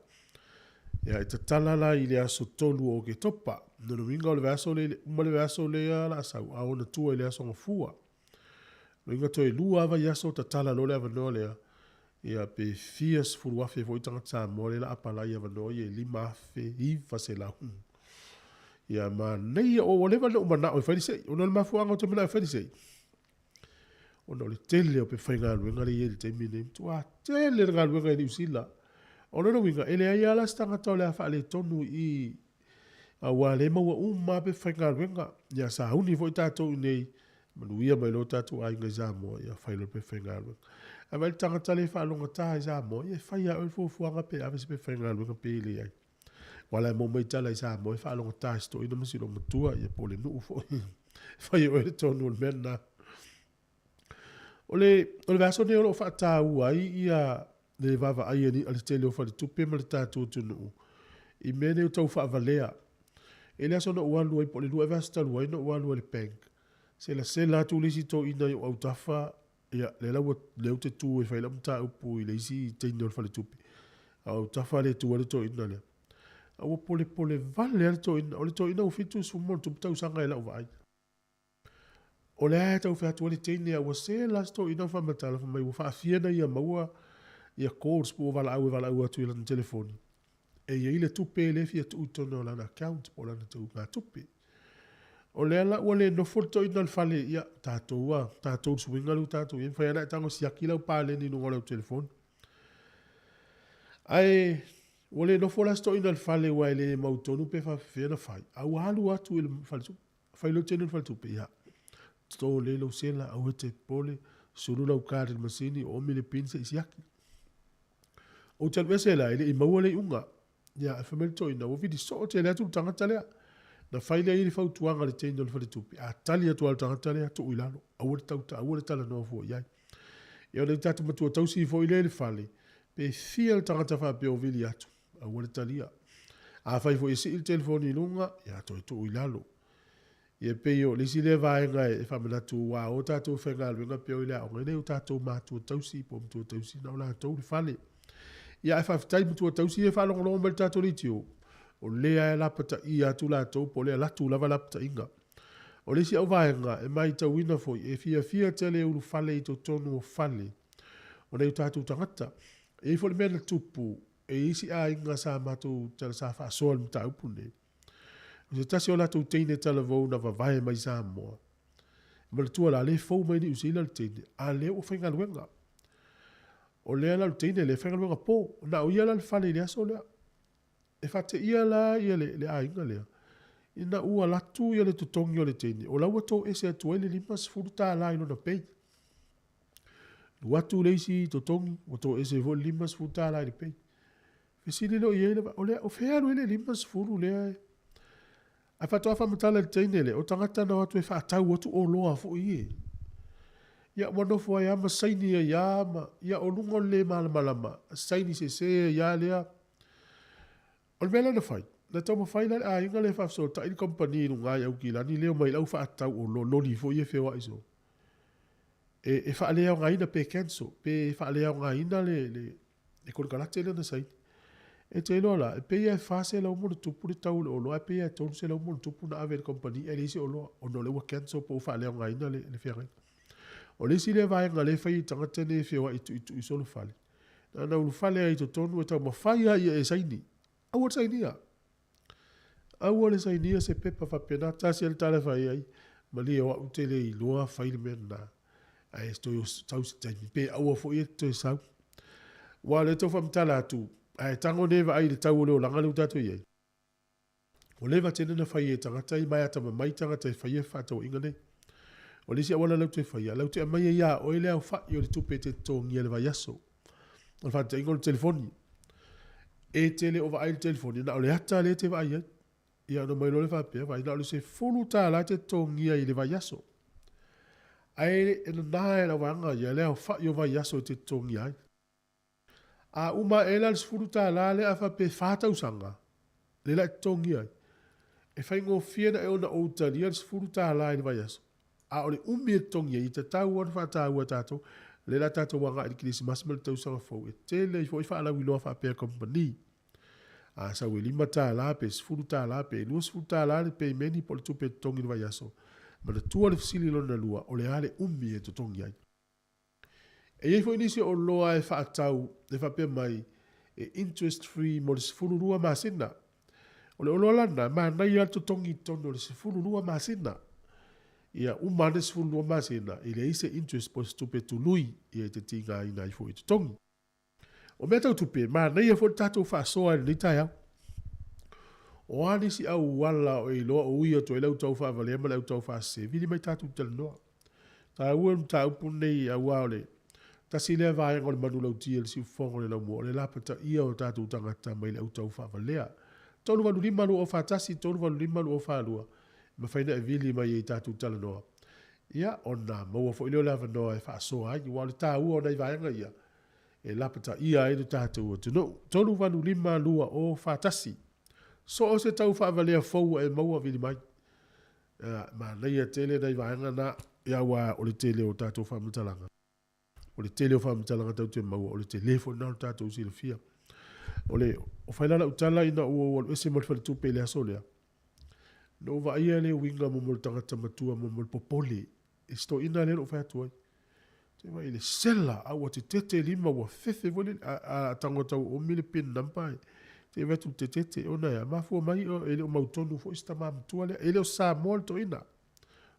Speaker 1: Ia, e tatala la i le aso 3 o Oketopa. Lona uiga o le vaiaso lea, uma le vaiaso lea o le a sau, a ona tua i le aso Gafua. Lona uiga toe lua lava vaiaso tatala loa le avanoa lea, ia pe fia sefulu afe foi tagata Samoa lea o le a apalai avanoa ia e 5,900. Ia manaia, ua leva ona ou manao e fai le sei. Ona o le mafuaaga ou te manao e fai le sei, ona o le tele o pefaigaluega lea e i ai i le taimi lenei, matua tele le galuega i Niu Sila. O lona uiga, e leai lava la se tagata o le a faaletonu i i, aua o lea e maua uma lava pefaigaluega. Ia sauni foi tatou i inei, manuia mai loa tatou aiga i Samoa, ia fai loa le pefaigaluega. Ae vaai le tagata lea e faalogogata i Samoa, ia e fai lava e oe le fuafuaga pe ave se pefaigaluega pe leai. Aua o la e maua mai tala i Samoa e faalogogata e si toeaina ma si olomatua, ia po o le nuu foi. E fai e oe le tonu o le mea lena. O le, o le vaiaso lenei o lo o faataua ai ia le vaavaai a le tele o faletupe ma le tatou atunuu i mea nei o tau faavalea. E le aso na ou alu ai, po o le lua ea vaiaso talu ai na ou alu ai i le bank, selasela atu le isi toeaina i ou autafa, ia, lea la ua, lea ou te tu e fai lau mataupu i le isi teine o le faletupe, a o autafa lea e tu ai le toeaina lea. A ua polepole vale lava le toeaina. O le toeaina ua 70 ma ona tupu tausaga i lau vaai. O lea e tau fai atu ai le teine a ua sela si toeaina ma faamatala fai mai ua faafia na ia maua ia calls po o valaau e valaau atu i lana telefoni e i ai le tupe lea e fia tuu i totonu o lana account po o lana teugatupe. O lea la ua le nofo le toeaina i le fale, ia tatou a, tatou le suiga lea ua tatou i ai, mafai lava ona e tago e siaki lau paleni i luga o lau telefoni. Ae ua le nofo la si toeaina i le fale aua e le mautonu pe faapefea ona fai, a ua alu atu i le faletupe. Fai loa le teine o le faletupe, ia, toto lelei lou sela, aua e te popole, sulu lau card i le masini, oomi le pin se i siaki. Ou te alu ese la, e le i maua le iuga. Ia, ae fai mai le toeaina, ua vili soo tele atu le tagata lea. Na fai lea i le fautuaga a le teine o le faletupe, a tali atu lava le tagata lea, tuu i lalo, aua le tauta, aua le talanoa fua i ai. Ia o le tatou matua tausi foi lea i le fale, pe fia le tagata faapea o vili atu, aua le talia. Afai foi e sii le telefoni i luga, ia toe tuu i lalo. Ia e pei o le isi lea vaega e faamanatu ua o tatou e faigaluega pea o i le aoga, e le o tatou matua tausi po o matua tausi, na o latou le fale. Ia ae faafetai matua tausi ia e faalogologo mai i le tatou leitio, o lea e lapataia atu latou po o lea e alu atu lava lapataiga. O le isi au vaega e matauina foi, e fiafia tele e ulufale i totonu o fale o nai o tatou tagata. E i ai foi le mea na tupu, e i ai isi aiga sa matou tala sa faasoa i le mataupu lenei. O se tasi o latou teine talavou na vavae mai Samoa. E manatua la, lea e fou mai Niu Sila le teine, a lea ua faigaluega. O lea la o le teine lea e faigaluega po, na o ia la le fale i le aso lea. E faateia la ia le, le aiga lea, ina ua alu atu ia le totogi o le teine, o la ua toese atu ai le $50 i lona pay. Alu atu le isi totogi, ua toese foi le $50 i le pay. Fesili loa i ai le, o lea, o fea e alu ai le 50 lea e... Ae faatoa faamatala i le teine lea, o tagata na o atu e faatau atu oloa foi ie. Ia ua nofo ai lava ma saini ai lava ma, ia o luga o le le malamalama, saini sese ai lava lea. O le mea lea na fai, na taumafai la le aiga lea e faafesootai le kamupani i luga i Aukilani lea e omai i le au faatau oloa, loli foi ia e feoai soo, e faaleaogaina pe cancel, pe faaleaogaina le konekarate lea na saini. E te iloa la, e pei lava e $400+ le tau o le oloa ae pei lava e $300+ na ave e le kamupani ae leai se oloa ona o lea ua cancel po ua faaleaogaina le feagaiga. O le isi lea vaega lea e fai e tagata nei e feoai e tuitui solo fale, na ona ulufale lava i totonu e taumafai lava ia e saini. Aua le sainia. Aua le sainia se pepa faapena, tasi lava le tala e fai ai, malie o au ou te le iloa fai le mea lena. Ae toe sau se taimi, pe aua foi e te toe sau. Aua o lea e tau faamatala atu, ae tago nei e vaai i le tau o le olaga lea ua tatou i ai. Ua leva tele ona fai e tagata ia ma e atamamai tagata e faia fefaatauaiga nei. O le isi auala latou te faia, latou te aumaia ia oe le aofai o le tupe e te totogia i le vaiaso. O le faataitaiga o le telefoni. E te le o vaai i le telefoni, na o le ata lea e te vaai ai. Ia ona omai loa lea faapea, vaai na o le $10 e te totogia i le vaiaso. Ae e nana e lau vaega ia le aofai o vaiaso e te totogia ai. A uma ae la le $10 lea a faapea e fa tausaga lea la e totogia ai, e faigofie na e ona ou talia le $10 i le vaiaso, a o le umi e totogi ai, e tatau lava ona faataua e tatou, lea la tatou agai i le Kerisimasi ma le tausaga fou, e tele ai foi faalauiloa faapea a kamupani. A sau e $5 pe $10 pe $20 le pemeni po o le tupe e totogi i le vaiaso, manatua le fesili lona lua, o le a le umi e totogi ai? E i ai foi nisi o oloa e faatau e faapea mai e interest free mo le 12 masina. O le oloa la lena, e manaia lava le totogi i totonu o le 12 masina. Ia uma ane le 12 masina, e leai se interest po o se tupe tului e te tigaina ai foi e totogi. O mea tau tupe, manaia foi le tatou faasoa i lenei taeao. O a nisi auala o e iloa o ui atu ai le au tau faavalea ma le au tau faasese, vili mai tatou talanoa. Taua le mataupu lenei aua o le tasi lea vaega o le manulauti a le Siufofoga o le Laumua, o le lapataia o tatou tagata mai le au tau faavalea. 385 241 385 242, e mafai ona e vili mai ai tatou talanoa. Ia, ona maua foi lea o le avanoa e faasoa ai, aua o le taua o nai vaega ia, e lapataia ai lo tatou atunuu. 385 241. So o se tau faavalea fou ua e maua, vili mai. Ia, manaia tele nai vaega na, ia aua o le tele o tatou faamatalaga. O le tele o faamatalaga tatou te maua, o le tele foi lena o le tatou silafia. O le, o fai la lau tala ina ua ou alu ese ma le faletupe i le aso lea, na ou vaaia le uiga mo le tagata matua mo le popole. i si toeaina lea na ou fai atu ai. Te vaai i le sela, a ua tetete lima ua fefe foi le, a tago tau oomi le pin number e te vaai atu i le tetete, ona e a? Mafua mai e le o mautonu foi si tama matua lea. E le o Samoa le toeaina,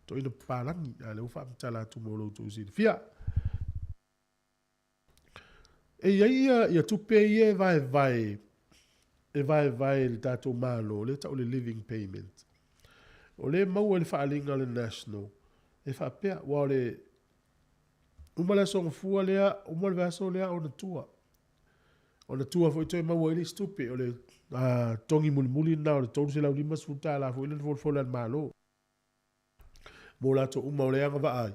Speaker 1: toeaina papalagi, a o lea ua faamatala atu mo lo outou silafia. E i ai ia tupe ia e vaevae, e vaevae e le tatou Malo, lea e tau o le living payment. O lea e maua i le faaaliga a le National, e faapea, aua o le uma le Aso Gafua lea, uma le vaiaso lea ona tua. Ona tua foi toe maua ai le isi tupe, o le togi mulimuli lena o le $350 foi lea na folafola e le Malo. Mo latou uma o lea e agavaa ai,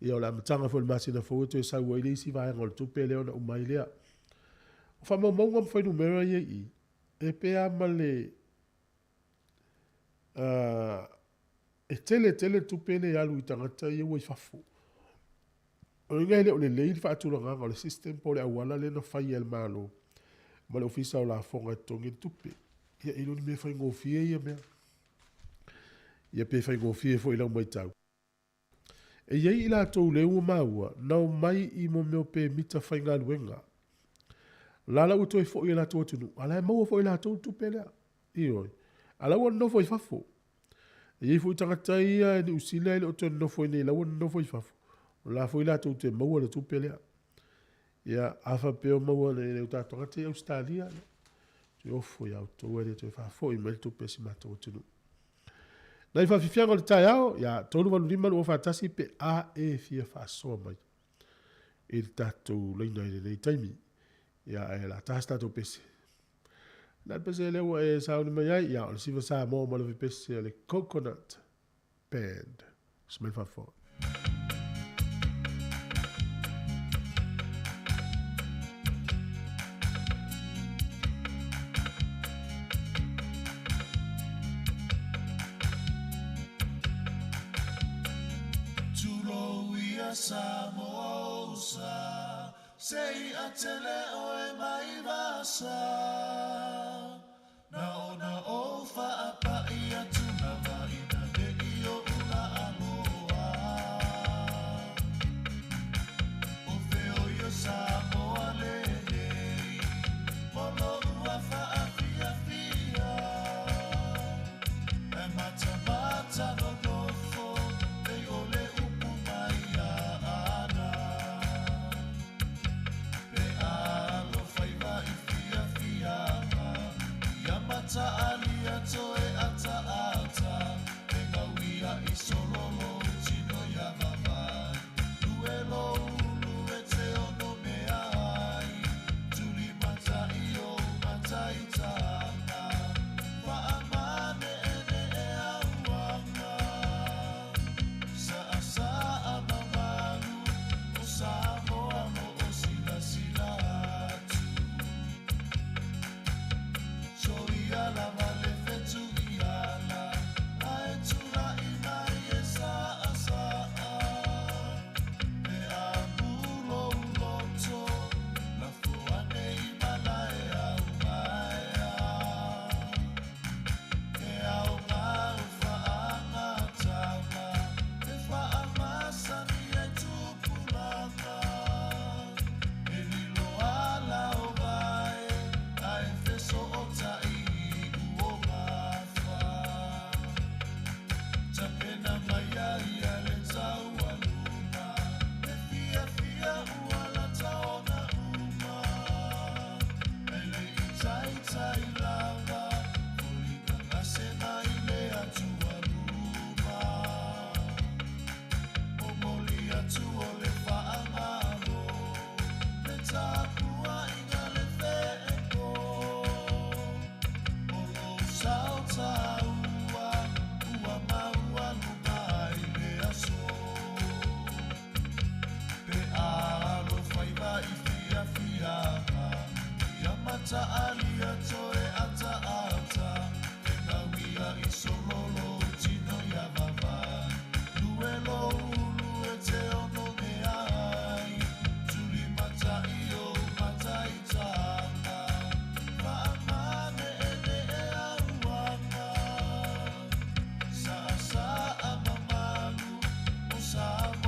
Speaker 1: ia o le amataga foi o le masina fou e toe sau ai le isi vaega o le tupe lea ona uma ai lea. O faamaumauga ma fuainumera ia i i, e pei lava ma le e tele tele tupe lea e alu i tagata ia ua i fafo. O le uiga e le o lelei le faatulagaga o le system po o le auala lea na faia e le Malo ma le Ofisa o Lafoga e totogi ai le tupe. Ia e le o ni mea faigofie ia mea. Ia pe faigofie foi i lau matau. E i ai i latou lea ua maua na omai i mo mea o pemita faigaluega. La la ua toe foi i latou atunuu, a la e maua foi e latou le tupe lea. Ioe. A la ua nonofo i fafo. E i ai foi tagata ia i Niu Sila e le o toe nonofo i inei la ua nonofo i fafo. O la foi latou te maua le tupe lea. Ia, a faapea o maua e o tatou tagata i Ausetalia, toe ofo ia outou e le toe faafoi mai le tupe a si matou atunuu. Nai faafiafiaga o le taeao, ia, 385 241 pe a e fia faasoa mai i le tatou laina i lenei taimi. Ia, ae o le a ta se tatou pese. Na le pese lea ua e sauni mai ai, ia, o le Siva Samoa ma le pese o le Coconut Band. Smell faafofoga.
Speaker 3: Tulou ia Samoa usa, se i atele oe mai vasa. Na ona ou faapai atu lava ina ne i oʻu laaloa. O feo ia Samoa lenei, mo lo'u afaafiafia. E matamata nonofo, nei o le upu mai ana. Pe alofaiva i fiafiaga, ia mataalia toe ataata, e gauia i sololo tino ia vavai. Lue lou lue te ono mea ai, tuli matai o mataitanga, faamane ene e auanga. Saa mamalu, o Samoa mo o silasila atu. Soia lava le fetu i ala, ae tulai mai e saa saa. E amulo uloto, lafo ane i malae au maea. E ao mau faangatanga, e faamasani e tupulaga. E lilo ala o vae, ae feso o tai u o mafa. Tapena mai ai ia le taualuga, e fiafia ua lata ona uma. E le i taitai lava, foliga gase mai le atualuma. Momoli atu o le faamalo, le tapuaiga le feepo. O lou sao taua, ua maualuga ai le aso. Pe alofaiva i fiafiaga, ia mataalia toe ataata, e gauia i sololo tino ia vavai. Lue lou lue te ono mea ai, tuli matai o mataitanga, faamane ene e auanga. Saa saa mamalu, o Samoa.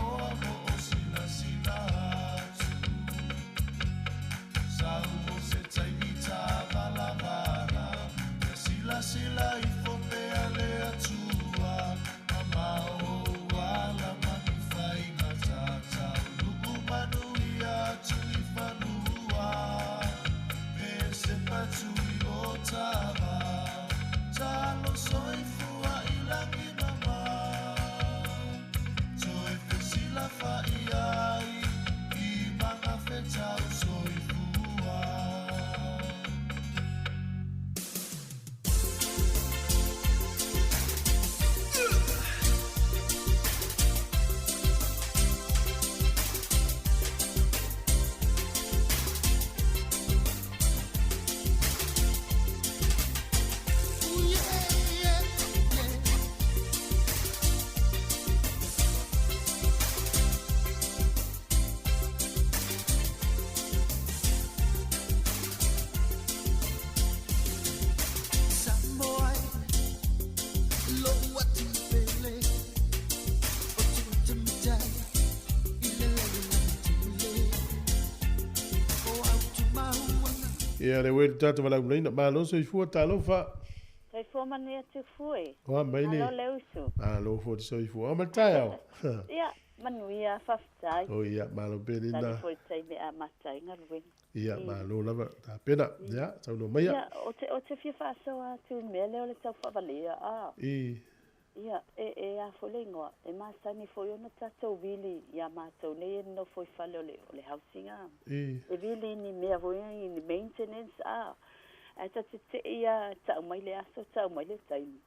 Speaker 1: Ia le wei tata wala ulaina malo soifua talofa.
Speaker 8: Soifua manuia tufue.
Speaker 1: Oa mai le.
Speaker 8: Malo le usu.
Speaker 1: Malo fo te soifua. O ma le taeao.
Speaker 8: Ia, manuia faafetai.
Speaker 1: O ia, malo pea
Speaker 8: Tali
Speaker 1: lena.
Speaker 8: foi taimi amata ai galuega.
Speaker 1: Ia, malo lava. Tapena. Ia, saunoa maia.
Speaker 8: Ia, o te fia faasoa atu i le mea lea o le taufaavalia. A.
Speaker 1: I.
Speaker 8: Ia, e a foi le igoa, e masani foi ona tatou vili iā matou nei e nonofo i fale o le housing a.
Speaker 1: I.
Speaker 8: E vili i ni mea foi i ni maintenance a. Ae tatete'i a ta'u mai le aso, ta'u mai le taimi.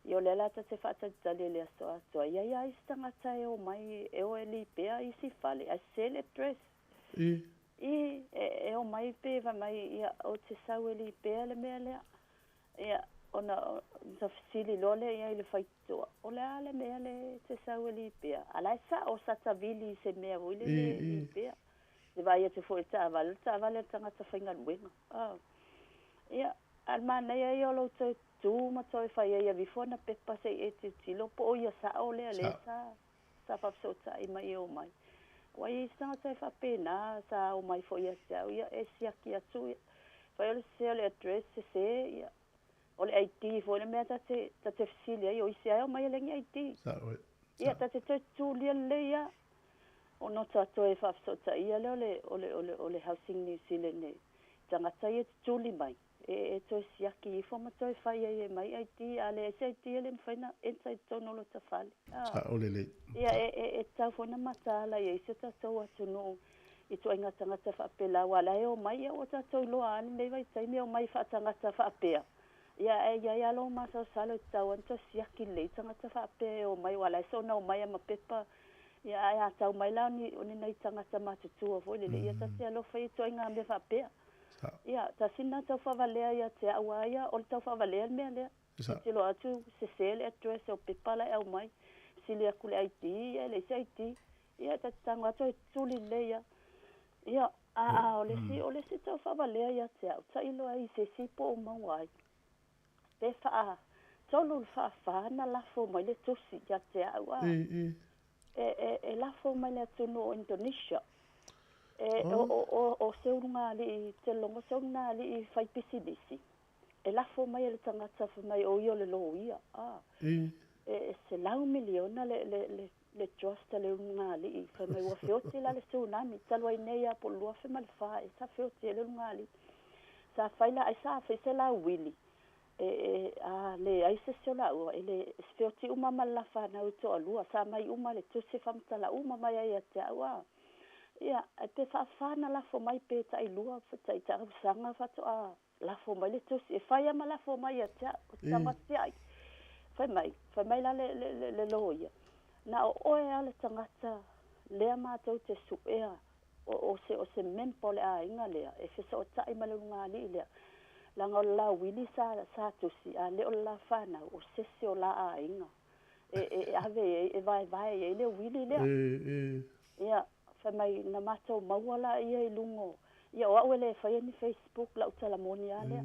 Speaker 8: Ia o lea la tate fa'atalitali i le aso atoa. Ia ia isi tagata e o mai e o e lipea isi fale, ae sese le address.
Speaker 1: I.
Speaker 8: I, e o mai pe fai mai, ia, o te sau e lipea le mea lea. Ia, ona sa fesili loa lea ia i le faitotoa, o le a le mea le te sau e lipea. A la e sa'o sa tavili i se mea foi lele
Speaker 1: I, i.
Speaker 8: lipea. Le vaai atu foi i le taavale, o le taavale a le tagata faigaluega. Ah. Ia, a o le manaia ia o lou toe tu ma toe fai ai aveifo ana pepa se'i e tilotilo po o ia sa'o lea lea sa faafesoota'i mai e o mai. Ua i ai se tagata e faapena sa o mai foi ia te au, ia e siaki atu ia. Fai o le sese o le address sesē, ia. O le ID foi le mea tate fesili ai, o isi ae o mai e leai ni ID.
Speaker 1: Sa'o e.
Speaker 8: Ia, tate toe tutulia lelei a. Ona tatou e faafesootaia lea o le Housing New Zealand e tagata ia tutuli mai. E toe siaki ifo ma toe fai ai e mai ID, a leai se ID e le mafai ona enter i totonu o lota fale. Ah.
Speaker 1: Sa'o lelei.
Speaker 8: Ia, e tau foi na mataala i ai se tatou atunuu i tuaiga tagata faapela ua la e o mai ia ua tatou iloa a lenei vaitaimi e o mai faatagata faapea. Ia, e iai a lou masalosalo i tatau ana toe siaki lelei tagata faapea e o mai ua la e soona o mai ama pepa. Ia, ae a tau mai la o ni nai tagata matutua foi lele, ia tate alofa i tuaiga mea faapea. Ia, tasina tau faavalea ia te a'u a ia, o le tau faavalea le mea lea. Tilotilo atu sesē le address o pepa la e aumai. Sili atu le ID, ia e leai se ID. Ia, tate tago atu e tuli lelei ia. Ia, a o le isi tau faavalea ia te a'u, ta'iloa ai i se isi po o maua ai. Pe faa tolu le faafā na lafo mai le tusi ia te a'u a.
Speaker 1: I, i.
Speaker 8: E lafo mai le atunuu o Indonesia. E o se ulugalii, te logo se ulugalii fai pisinisi. E lafo mai e le tagata fai mai o ia o le loia. Ah.
Speaker 1: I.
Speaker 8: E 100 miliona le trust a le ulugalii. Fai mai ua feoti la le tsunami. Talu ai nei a po o le 2004 e sa feoti e le ulugalii. Sa fai la ai sa fai se lauili. E a leai se isi o laua e le feoti uma ma le lafanau e toalua. Sa mai uma le tusi faamatala uma mai ai ia te au a. Ia, e pe faafā na lafo mai pe ta'ilua ta'i tausaga faato'a lafo mai le tusi. E fai ama lafo mai ia te a'u, o tagatia'i. Fai mai la le loia. Na o oe a le tagata lea matou te su'ea o se member o le aiga lea e fesoota'i ma le ulugalii lea. Laga o le lauili sa tusi a le o le lafanau o sesi o la aiga. E ave ai e vaevae ai le uili lea.
Speaker 1: I, i.
Speaker 8: Ia, fai mai na matou maua la ia i luga. Ia o a'u e lē faia ni Facebook la'u talamoni a lea.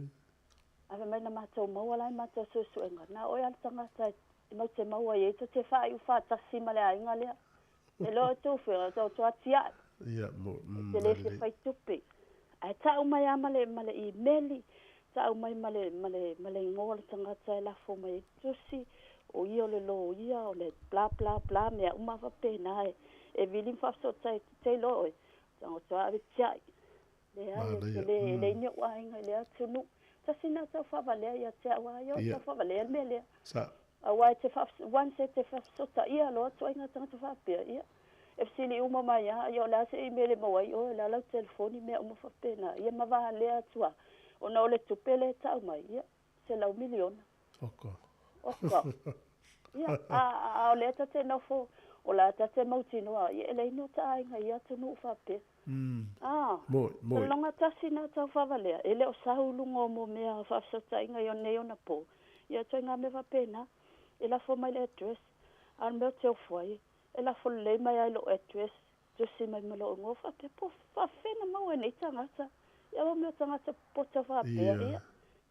Speaker 8: Ae fai mai na matou maua la e matou suesuega. Na oe a le tagata e mau te maua ai to te faaiu faatasi ma le aiga lea. E loa e tufega tau toa tia'i.
Speaker 1: Ia, mo.
Speaker 8: Te le fia fai tupe. Ae ta'u mai a ma le email. Ta'au mai ma le ma le ma le igoa o le tagata e lafo mai ai tusi o ia o le loia o le bla bla bla mea uma faapena e e vili ma faafesootai te iloa oe tagoto ave tia'i leai ou te lē leai ni o'u aiga i le atunuu tasi lena tau faavalea ia te a'u a ia o tau faavalea le mea lea auā e te once e te faafesootaia loa ituaiga tagata faapea ia e fesili uma mai lava ia o le a se email e maua ai oe o le a lau telefoni mea uma faapena ia ma valea atu lava ona o le tupe lea e ta'u mai ia $100 miliona.
Speaker 1: Oka.
Speaker 8: Oka. Ia, a, a o lea ta te nofo, o la ta te mautinoa, ia e leai ni o ta aiga i ia atunuu faapea. Ah,
Speaker 1: Moi, moi.
Speaker 8: o loga tasi na tau faavalea, e le o sau i luga o mo mea faafesootaiga i nei ona pō, ia ituaiga mea faapena, e lafo mai le address, a o le mea ou te ofo ai, e lafo lelei mai lava i lou address, tusi mai ma lou igoa faapea, po faafefea na maua e nei tagata, ia mo mea o tagata poto faapea, ia,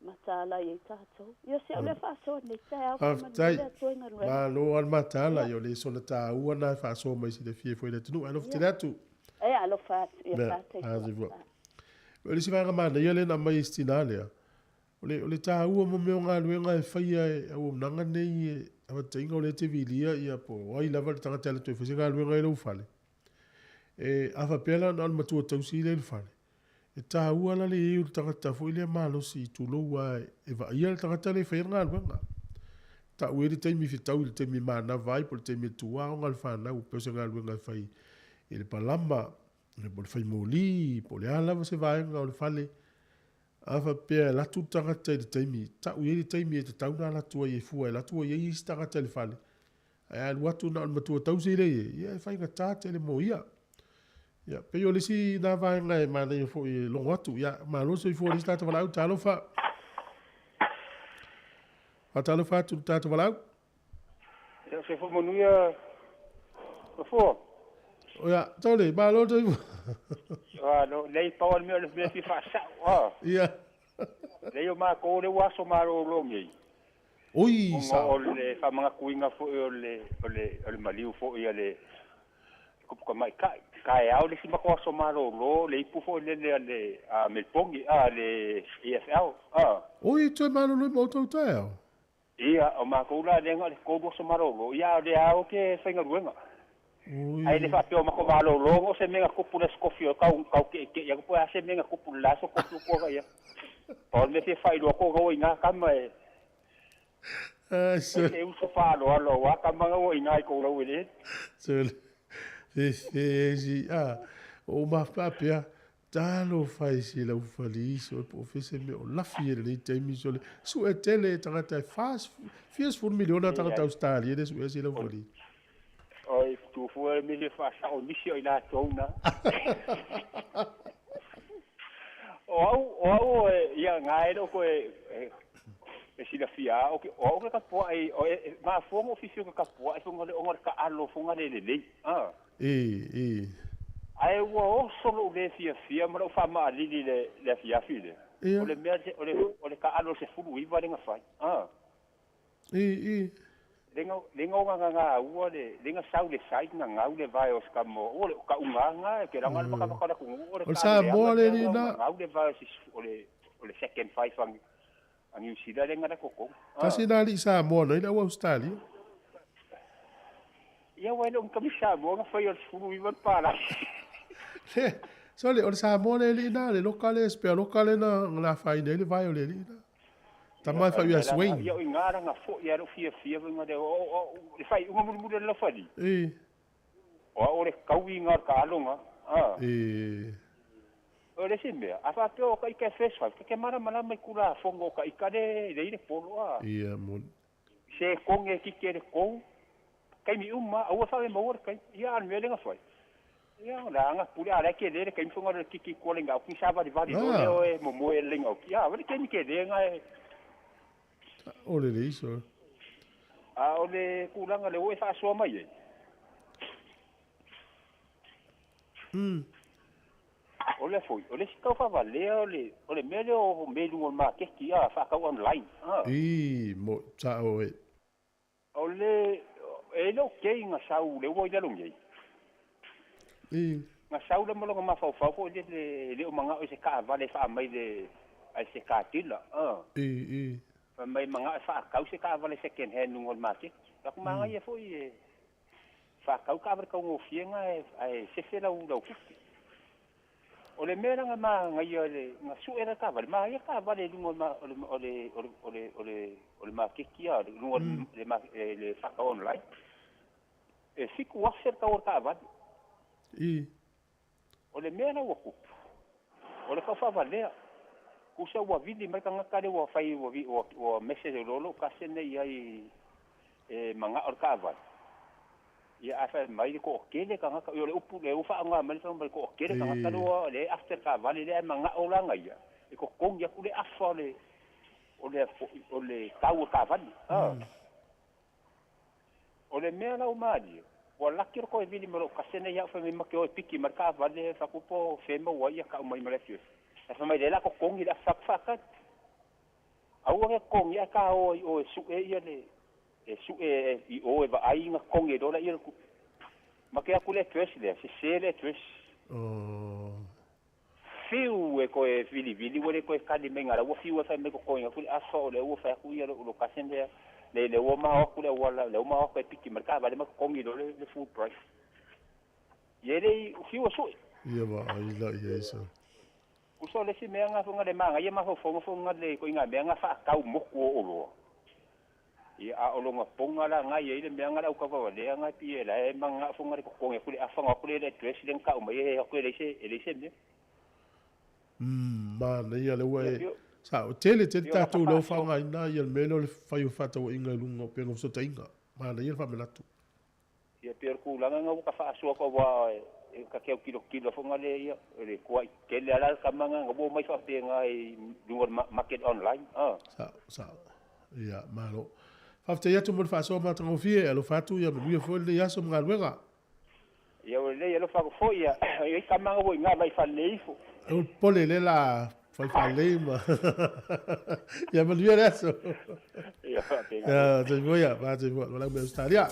Speaker 8: mataala i ai tatou. Ia se au lea faasoa nei taeao, faamanuia
Speaker 1: Faafetai.
Speaker 8: le Atua i galuega.
Speaker 1: Malo lava le mataala,
Speaker 8: Ia.
Speaker 1: ia o le sola taua lena e faasoa mai silafia foi i le atunuu. Ae alofa
Speaker 8: Ia.
Speaker 1: tele atu.
Speaker 8: E alofa atu, ia
Speaker 1: Mea,
Speaker 8: faataifua.
Speaker 1: a soifua. O le isi vaega manaia lea na aumai e si tinā lea, o le, o le taua mo mea o galuega e faia e auaunaga nei e avataina o lea e te vilia ia po o ai lava le tagata e alu atu e fai se galuega i lou fale. E, a faapea la na o le matua tausi lea i le fale, e taua la le i ai o le tagata foi lea malosi tulou lava e vaaia le tagata lea e faia le galuega. Ta'u i ai le taimi fetaui i le taimi e manava ai po o le taimi e tuā oga le fanau pei o se galuega e fai i le palama, po o le fai moli, po o le a lava se vaega o le fale. A faapea e alu atu le tagata i le taimi, ta'u i ai le taimi e tatau ona alu atu ai e fua e alu atu ua i ai isi tagata i le fale, ae a alu atu na o le matua tausi lea e i ai, ia e faigata tele mo ia. Ia, pei o le isi lena vaega e manaia foi e logo atu. Ia, malo le soifua i le isi tagata valaau, talofa. Faatalofa atu i le tagata valaau.
Speaker 9: Ia, soifua manuia Nofoa.
Speaker 1: Ia, Tole, malo le soifua.
Speaker 9: Ah, no, nei pau le mea o le mea fia faasa'o, ah.
Speaker 1: Ia.
Speaker 9: Nei o matou lea ua aso malolo nei.
Speaker 1: Oi,
Speaker 9: Ona
Speaker 1: sao.
Speaker 9: o le faamanatuina foi o le, o le, o le maliu foi a le tupu tamaitai. Taeao le isi matou aso malolo, le ipu foi lele a le a Melbourne, a le AFL, ah.
Speaker 1: Oi, toe malolo i ma outou taeao.
Speaker 9: Ia, o matou la lea na o le 3 aso malolo, ia a o lea lava ou te faigaluega. Ae le
Speaker 1: Oi.
Speaker 9: faapea o matou malolo o se mea na tupu i le aso tofi o tau tau ke'eke'e atu po o le a se mea na tupu i le la aso tofi ua tuai ia. Pau le mea fia faailoa atu ona ua i ina tama e
Speaker 1: Ai,
Speaker 9: e te uso faaaloalo auā tama na ua i ina i kou laueleele.
Speaker 1: Sole. Fefe si a o ma faapea talofa i si laufali sole po o fea se mea o lafi ai i lenei taimi sole su'e tele e tagata e fia sefulu miliona tagata Ausetalia le su'ea si laufali.
Speaker 9: Oi tufua le mea faasa'o nisi o i latou na. O au o au e ia gae le o koe e silafia o ke o au ke kapua'i o e mafua ona ou fiafia i ke kapua'i foga le ona o le taalo foga le lelei a.
Speaker 1: E e.
Speaker 9: Ae ua oso lo'u lē fiafia ma lo'u faama'alili i le le afiafi lea.
Speaker 1: Ia.
Speaker 9: O le mea o le o le taalo o le 19 lea na fai a.
Speaker 1: E e.
Speaker 9: Le ga le ga ogagagaua le le ga sau le site gagau le vae o se kamo o le ka'ugaga e ke laga le makamaka o le atunuu o le
Speaker 1: O le
Speaker 9: taalo leaga
Speaker 1: Samoa le
Speaker 9: lea
Speaker 1: alii
Speaker 9: na
Speaker 1: lena.
Speaker 9: ogagau le vae o se o le o le second five a a Niu Sila lea na le totonu a.
Speaker 1: Tasi lena alii Samoa na i le au Ausetalia.
Speaker 9: Ia ua e le o ni kamisi Samoa na faia o le 19 le palasi.
Speaker 1: Le, sole, o le Samoa le alii lena, le loka le spare loka lea na na afaina ai le vae o le alii lena.
Speaker 9: Ia
Speaker 1: Tama e
Speaker 9: o le
Speaker 1: fai ia
Speaker 9: mea la
Speaker 1: Swain.
Speaker 9: ia o iga la gafo'i a lo'u fiafia faiga le o o le faaiuga mulimuli o le laufali.
Speaker 1: E.
Speaker 9: O a'u o le tauiga o le taaloga a.
Speaker 1: E.
Speaker 9: O le isi mea, a faapea o ka ika e first five, ke malamalama i tulafono o ka ika le le i le polo a.
Speaker 1: Ia moni.
Speaker 9: Se koge e kiki e le kou, taimi uma, aua e faamemaua le taimi. Ia a o le mea lea na fai. Ia o le aga pule, a o la e telē le taimi foga o le kiki i tua o le gauki, savalivali loa lea oe momoe i le gauki. A, o le taimi telē na e.
Speaker 1: O le lelei sole.
Speaker 9: A o le tulaga lea ua e faasoa mai ai. O le foi, o le isi tau faavalea o le o le mea lea o mea i luga o le maketi a, faatau online a.
Speaker 1: Ī, mo, sa'o e.
Speaker 9: O le e le o kei ga sau le ua i lalo nei.
Speaker 1: Ī.
Speaker 9: Ga sau le ma lona mafaufau foi lele e le o maga'o i se taavale e faamai le ai se katila a
Speaker 1: I i.
Speaker 9: Fa mai manga e whaakau se kaavale second hand nungo le market. La ku manga ia foi e whaakau kaavale kau ngofienga e ai sefe lau lau kupi. O le mea nga ma nga ia le nga su era kaavale ma ia kaavale lungo ma o le o le o le o le o le o le market kia lungo le ma le whaakau online. E fiku afer kau o kaavale.
Speaker 1: I.
Speaker 9: O le mea la ua kupu. O le kauwhawalea. Kusa ua vili mai ka ngaka le ua whai ua, vi, ua, ua message lolo ka sene ia i e manga o le kaavale. Ia a whai mai le ko o kele ka ngaka o le upu le uwha anga mai le mai ko o kele ka ngaka loa le after kaavale le manga o langa ia. E ko kongi aku le afa o le o le o le kau o kaavale. Ah. O le mea lau maali. Ua laki ko e vili mo ka sene ia whai mai ke o e piki mar kaavale whakupo whema ua ia ka umai mare fiu. E wha mai le la ko kongi la whak whakat. Aua ke kongi a ka o o e su e ia le e su e i o e va ai nga kongi dola ia ku. Ma ke aku le dress le se se le dress.
Speaker 1: Oh.
Speaker 9: Fiu e ko e vili vili ua le ko e kali me ngara ua fiu e whai me ko kongi aku le afa o le ua whai aku ia lo ka sene le le ua maha aku le ua le ua maha aku e piki mar ka vale ma kongi do le full price. Ye le fiu e su.
Speaker 1: Ia wa ai la ia isa.
Speaker 9: Kuso le si mea ngā whunga le manga, ia maho whonga whonga le ko inga mea ngā whaakau moku o oloa. Ia a olonga ponga la ngā ia ile mea ngā lau kawawa lea ngā pi e la e manga whonga le kokonge kule awhanga kule le dress le ngā uma ia he le se e le se mea.
Speaker 1: Ma na ia le ua e sa o tele te tātou leo whaonga ina ia le mea le whai o whātau inga lunga o penga sota inga. Ma na ia le whamelatu.
Speaker 9: Ia pia kūlanga ngā waka whaasua ka wā e ka keo kilo kilo whonga le ia le kua i tele ala ka manga ngā wō mai whawhia ngā i lunga market online. Ah.
Speaker 1: Sa, sa, ia, malo. Whawhite ia tu mo le whaasua mātangofie, alo whātu ia manuia fo le aso mga luenga.
Speaker 9: Ia o le alo whako fo ia, i ka manga wo i ngā mai whalei fo.
Speaker 1: O pole le la whai whalei ma. Ia manuia le aso.
Speaker 9: Ia, whapea.
Speaker 1: Ia, te voia, mā te voia, wala me Australia.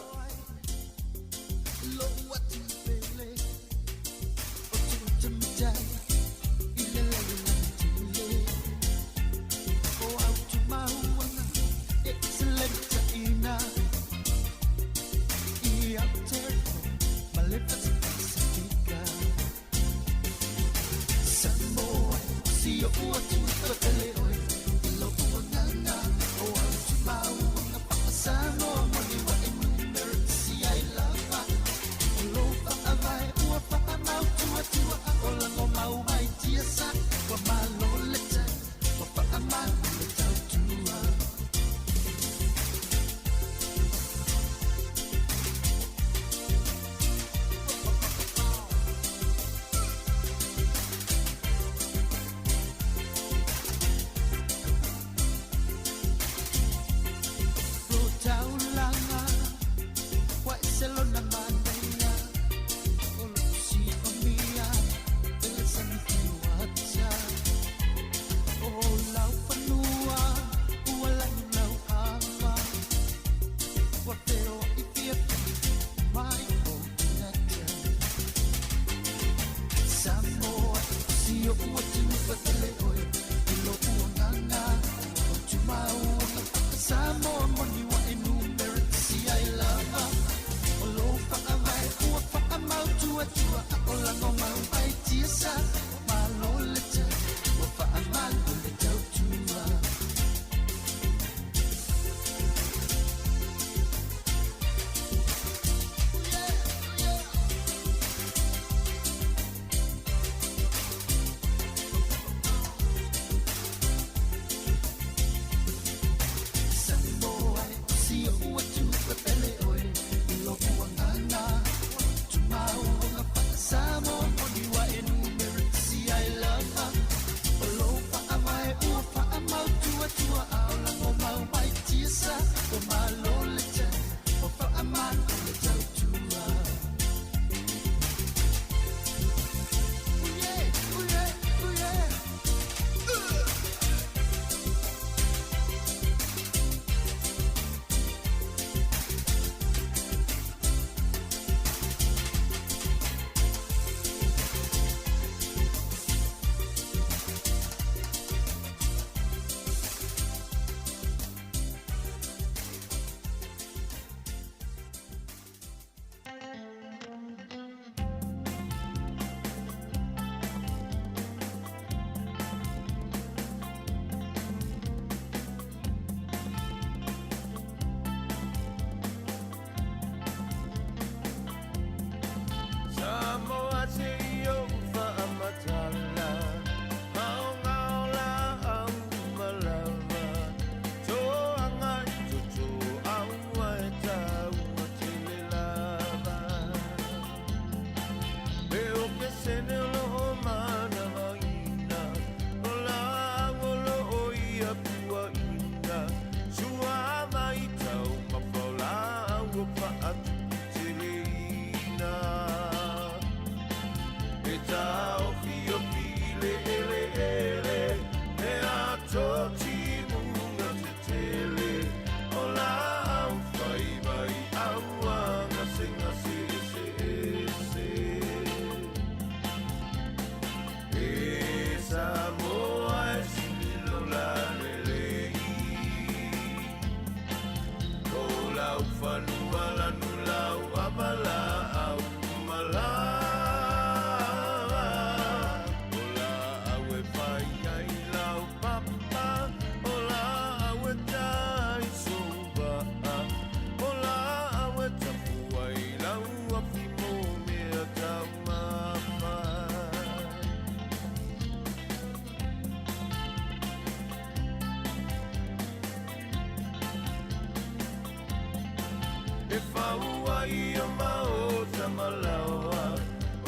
Speaker 3: fai o maota ma laoa,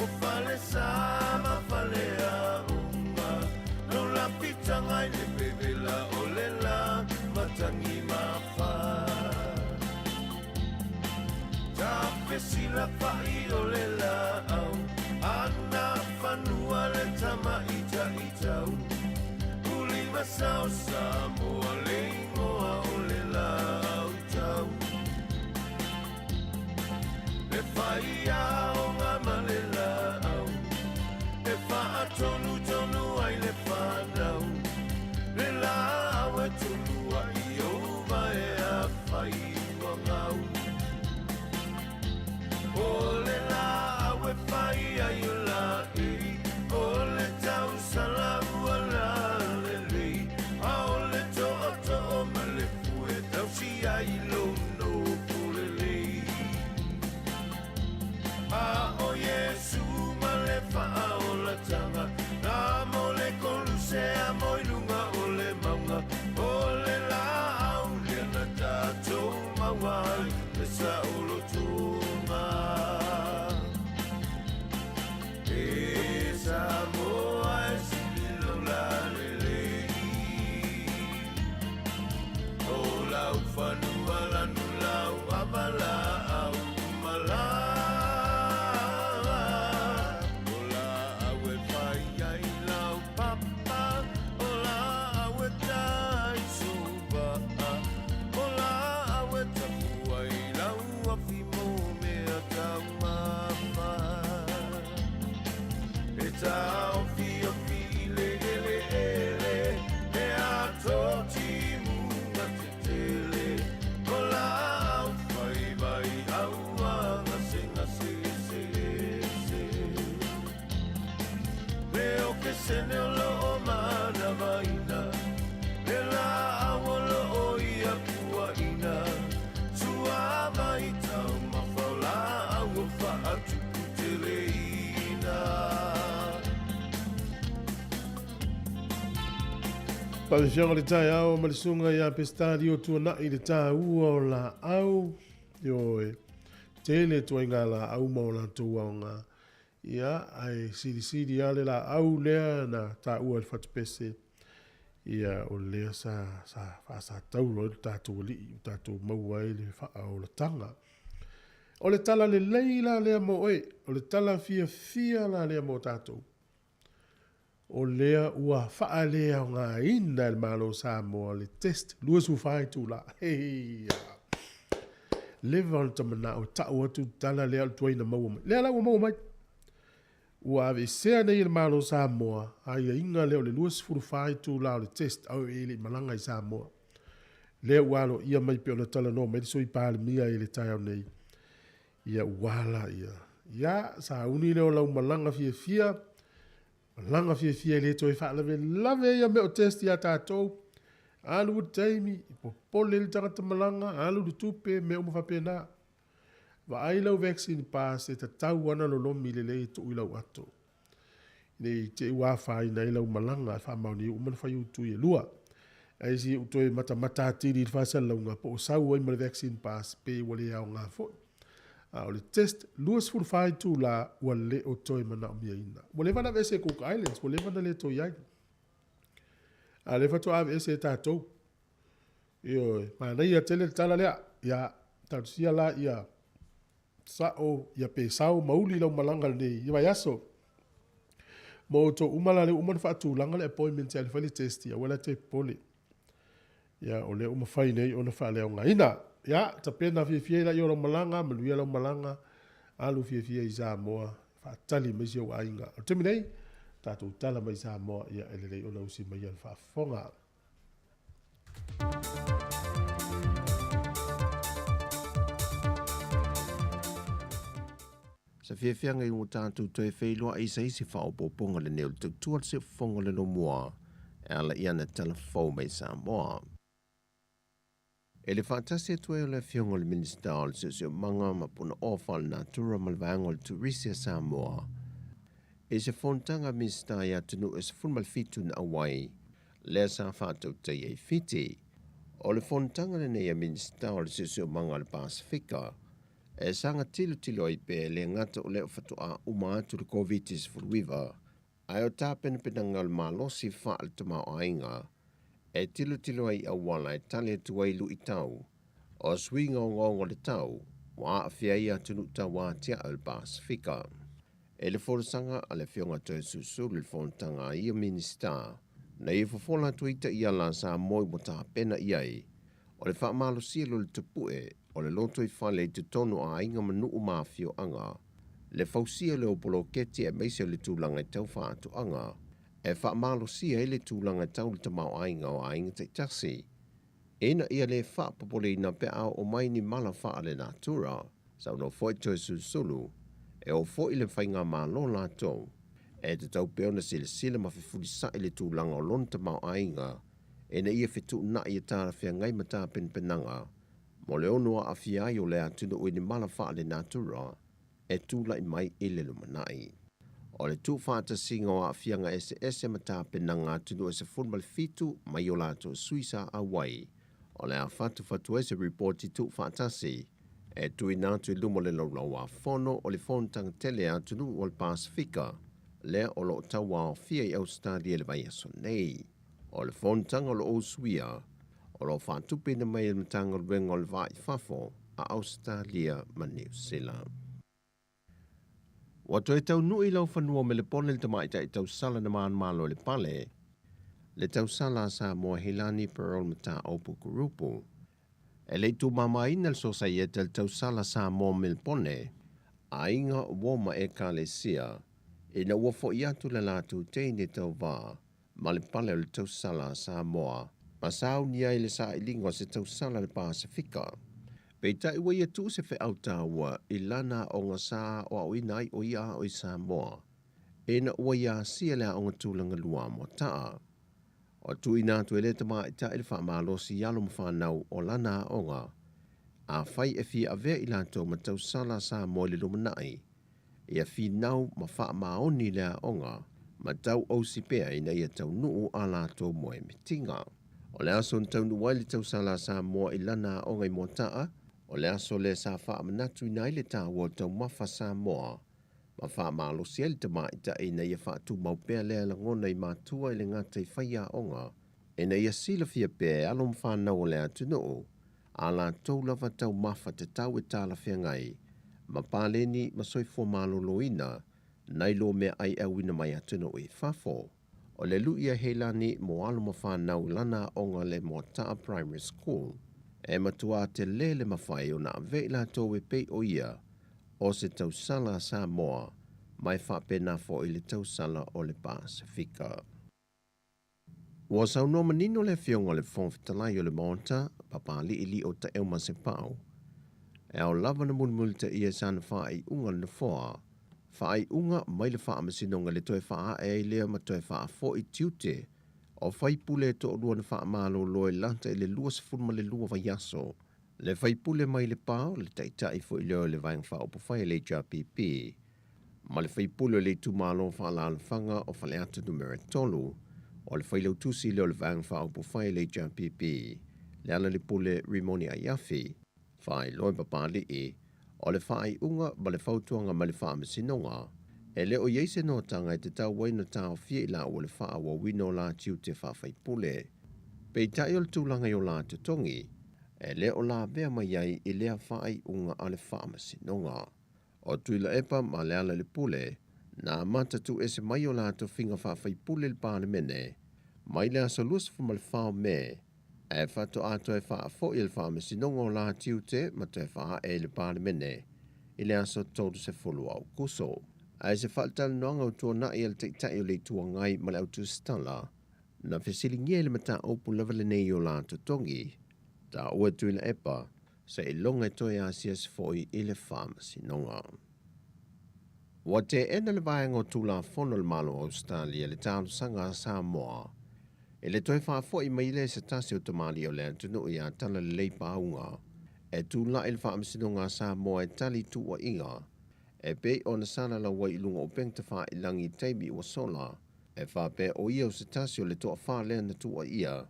Speaker 3: o fale sa ma fale aoga, no la fitaga i le vevela o le la matagi mafa. Tafesila fa'i o le laau, ana fanua le tamaʻitaʻitau, ulimasao Samoa le igoa o le laau itau. Le faiaoga ma le laau, e faatonutonu ai le fanau, le laau e tuluaʻi ouvae afai ua gau. O le laau e fai ai o laʻi, o le tausala ua lalelei, a o le tootoo ma le fue tausi ai lou nofo lelei. A o Iesu ma le faaolataga, na mo le kolusea mo i luga o le mauga, o le laau lea na tatou maua ai le saolotoga. E Samoa e sili lou lalelei, o lau fanua lanu lau avalaau malaga, o laau e fai ai lau papa, o laau e tai suvaa, o laau e tapu ai lau afi mo mea taumafa. E taofiofi i le eleele, e ato timuga tetele, o laau faivai aua gasegase eseese. Le o ke sene o loo manavaina, le laau o loo ia puaina, sua mai taumafa o laau o faatuputeleina.
Speaker 1: Faafiafiaga o le taeao ma le susuga ia Pesetalia o Tuanai i le taua o laau. Ioe, tele ituaiga laau ma o latou aoga. Ia, ae silisili lava le laau lea na taua e le fatupese, ia, o lea sa, sa faasatauro ai lo tatou alii, ua tatou maua ai le faaolataga. O le tala lelei la lea mo oe, o le tala fiafia la lea mo tatou. O lea ua faaleaogaina e le Malo o Samoa le test 24 itula. Heia! Leva ona ta manao e tau atu le tala lea o le tuai na maua mai. Lea la ua maua mai. Ua aveesea nei e le Malo o Samoa aiaiga lea o le 24 itula o le test au e le i malaga i Samoa. Lea ua aloaia mai pei ona talanoa mai le Sui Palemia i le taeao nei. Ia ua ala ia. Ia, sauni lea o lau malaga fiafia. Malaga fiafia e le toe faalavelave ia mea o test ia tatou. Alu le taimi, popole le tagata malaga, alu le tupe, mea uma faapena. Vaai lau vaccine pass e tatau ana lolomi lelei e tuu i lau ato. Nei te i ua afaina ai lau malaga e faamaonia uma na fai utui e lua. Ae si ou toe matamata atili i le faasalalauga po o sau ai ma le vaccine pass pe ua le aoga foi. A o le test 24 itula ua le o toe manaomiaina. Ua leva ona aveese e Cook Islands, ua leva ona le toe i ai. A o lea faatoa aveese e tatou. Ioe, manaia tele le tala lea. Ia, talosia la ia sao, ia pe sao ma uli lau malaga lenei i vaiaso. Mo outou uma la lea ua uma ona faatulaga le appointment e alu fai le test, ia aua la te popole. Ia, o lea ua mafai nei ona faaleaogaina. Ia, tapena fiafia ai laia o lau malaga, manuia lau malaga, alu fiafia i Samoa, faatali mai si ou aiga. O le taimi nei, tatou tala mai Samoa, ia e lelei ona usi mai le faafofoga.
Speaker 6: Sa fiafiaga i ua tatou toe feiloai i se isi faaopoopoga lenei o le tautua le Siufofoga o le Lomua e ala i ana tala fou mai Samoa. E le faatasi atu ai o le Afioga o le Minisita o le Siosiomaga ma Punaoa Faalenatura ma le Vaega o le Turisi a Samoa i se fonotaga a Minisita i atunuu e 17 na auai lea sa faatautaia i Fiti. O le fonotaga lenei a Minisita o le Siosiomaga o le Pasefika. E saga tilotilo ai pea e le gata o lea faatoa uma atu le Koviti-19, ae o tapenapenaga o le malosi faale-tamaoaiga e tilotilo ai i auala e tali atu ai i luitau o suiga ogaoga o le tau ua aafia ai atunuu tauatiae o le Pasefika. I le folasaga a le Afioga Toeolesulusulu i le fonotaga a ia Minisita, na ia fofola atu ai taiala a Samoa ua tapena i ai o le faamalosia lea o le tapue o le lotoifale i totonu o aiga ma nuu ma afioaga, le fausia lea o poloketi aemaise o le tulaga tau faatoaga e faamalosia ai le tulaga tau le tamaoaiga o aiga taitasi, ina ia le faapopoleina pe a oo mai ni mala faalenatura. Saunoa foi Toeolesulusulu, e oo foi i le faigamalo latou, e tatau pea ona silasila ma fefulisa'i le tulaga o lona tamaoaiga ina ia fetuunai e talafeagai ma tapenapenaga mo le ono aafia ai o le atunuu i ni mala faalenatura e tulai mai i le lumanai. O le tuufaatasiga o aafiaga eseese ma tapenaga atunuu e 17 mai o latou sui sa auai, o le a fatufatu ai se ripoti tuufaatasi e tuuina atu i luma o le Laulau-a-Fono o le Fonotaga tele a atunuu o le Pasefika lea o lo o tauaofia i Ausetalia i le vaiaso nei. O le fonotaga o lo o usuia, o lo o faatupeina mai e le Matagaluega o le Va i Fafo a Ausetalia ma Niu Sila. Ua toe taunuu i laufanua o Melepone le tamaitai tausala na manumalo i le pale, le tausala a Samoa Helani Pearl Mataopu Kurupu. E le i tuumamaina le Sosaiete a le Tausala Samoa Melepone, Aiga Uo ma Ekalesia, ina ua foi atu le latou teine tauva ma le pale o le tausala a Samoa, ma sauni ai le sailiga o se tausala a le Pasefika. Peitai ua ia tuu se feau taua i lana aoga sa aoaoina ai o ia ao i Samoa, ina ua ia asia le aoga tulaga lua mo taa. O tuuina atu e lea tamaitai le faamalosi i alo ma fanau o lana aoga, afai e fia avea i latou ma tausala a Samoa i le lumanai, ia finau ma faamaoni le aoga ma tauausi pea ina ia taunuu a latou moemitiga. O le aso na taunuu ai le tausala a Samoa i lana aoga i Moataa, o le aso lea sa faamanatuina ai le taua o taumafa Samoa ma faamalosi ai le tamaitai ina ia faatumau pea lea lagona i matua i le gata i faiaoga ina ia silafia pea e alo ma fanau o le atunuu a latou lava taumafa tatau e talafeagai ma paleni ma soifua maloloina nai lo meaai e auina mai atunuu i fafo. O le lui a Heilani mo alo ma fanau i lana aoga le Moataa Primary School, e matua tele le mafai ona ave i latou e pei o ia o se tausala a Samoa ma e faapena foi le tausala o le Pasefika. Ua saunoa manino le Afioga i le Fofoga Fetalai o le Maota, Papali'ili'i o Taʻeu Masepau, e ao lava ona mulimulitaia sana faaiuga le Nofoa, faaiuga mai le Faamasinoga i le toe faaa'e ai lea ma toe faafo'i tiute o faipule e toalua na faamalolo e lata i le 22 vaiaso. Le faipule mai Lepa o le Taitai foi lea o le Vaega Faaupufai a le HRPP ma le faipule o le itumalo faaalaalafaga o Faleata Numera 3, o le failautusi lea o le Vaega Faaupufai a le HRPP, Lealailepule Rimoni Aiafi, faailoa e Papali'i o le faaiuga ma le fautuaga mai le Faamasinoga, e le o i ai se noataga e tatau ai ona taofia i laua le faaauauina o la tiute faafaipule. Peitai o le tulaga i o la totogi, e le o lavea mai ai i lea faaiuga a le Faamasinoga. O Tuilaepa ma Lealailepule, na amata tuuese mai o la tofiga faafaipule i le Palemene mai le aso 24 o Me, ae faatoa toe faafoi e le Faamasinoga o la tiute ma toe faaee i le Palemene i le aso 30 o Aokuso. Ae se faatalanoaga ua tuanai a le Taitai o le Itu Agai ma le Autusitala, na fesiligia i le mataupu lava lenei i o la totogi, taua e Tuilaepa, seiloga e toe asiasi foi i le Faamasinoga. Ua teena le vaega o Tulafono a le Malo o Ausetalia le talosaga a Samoa i le toe faafoi mai lea i se tasi o tamalii o le atunuu ia Talalelei Pauga e tulai i le Faamasinoga a Samoa e tali tuuaiga e pei ona salalau ai i luga o upega tafailagi i taimi ua sola e faapea o ia o se tasi o le toafa lea na tuuaia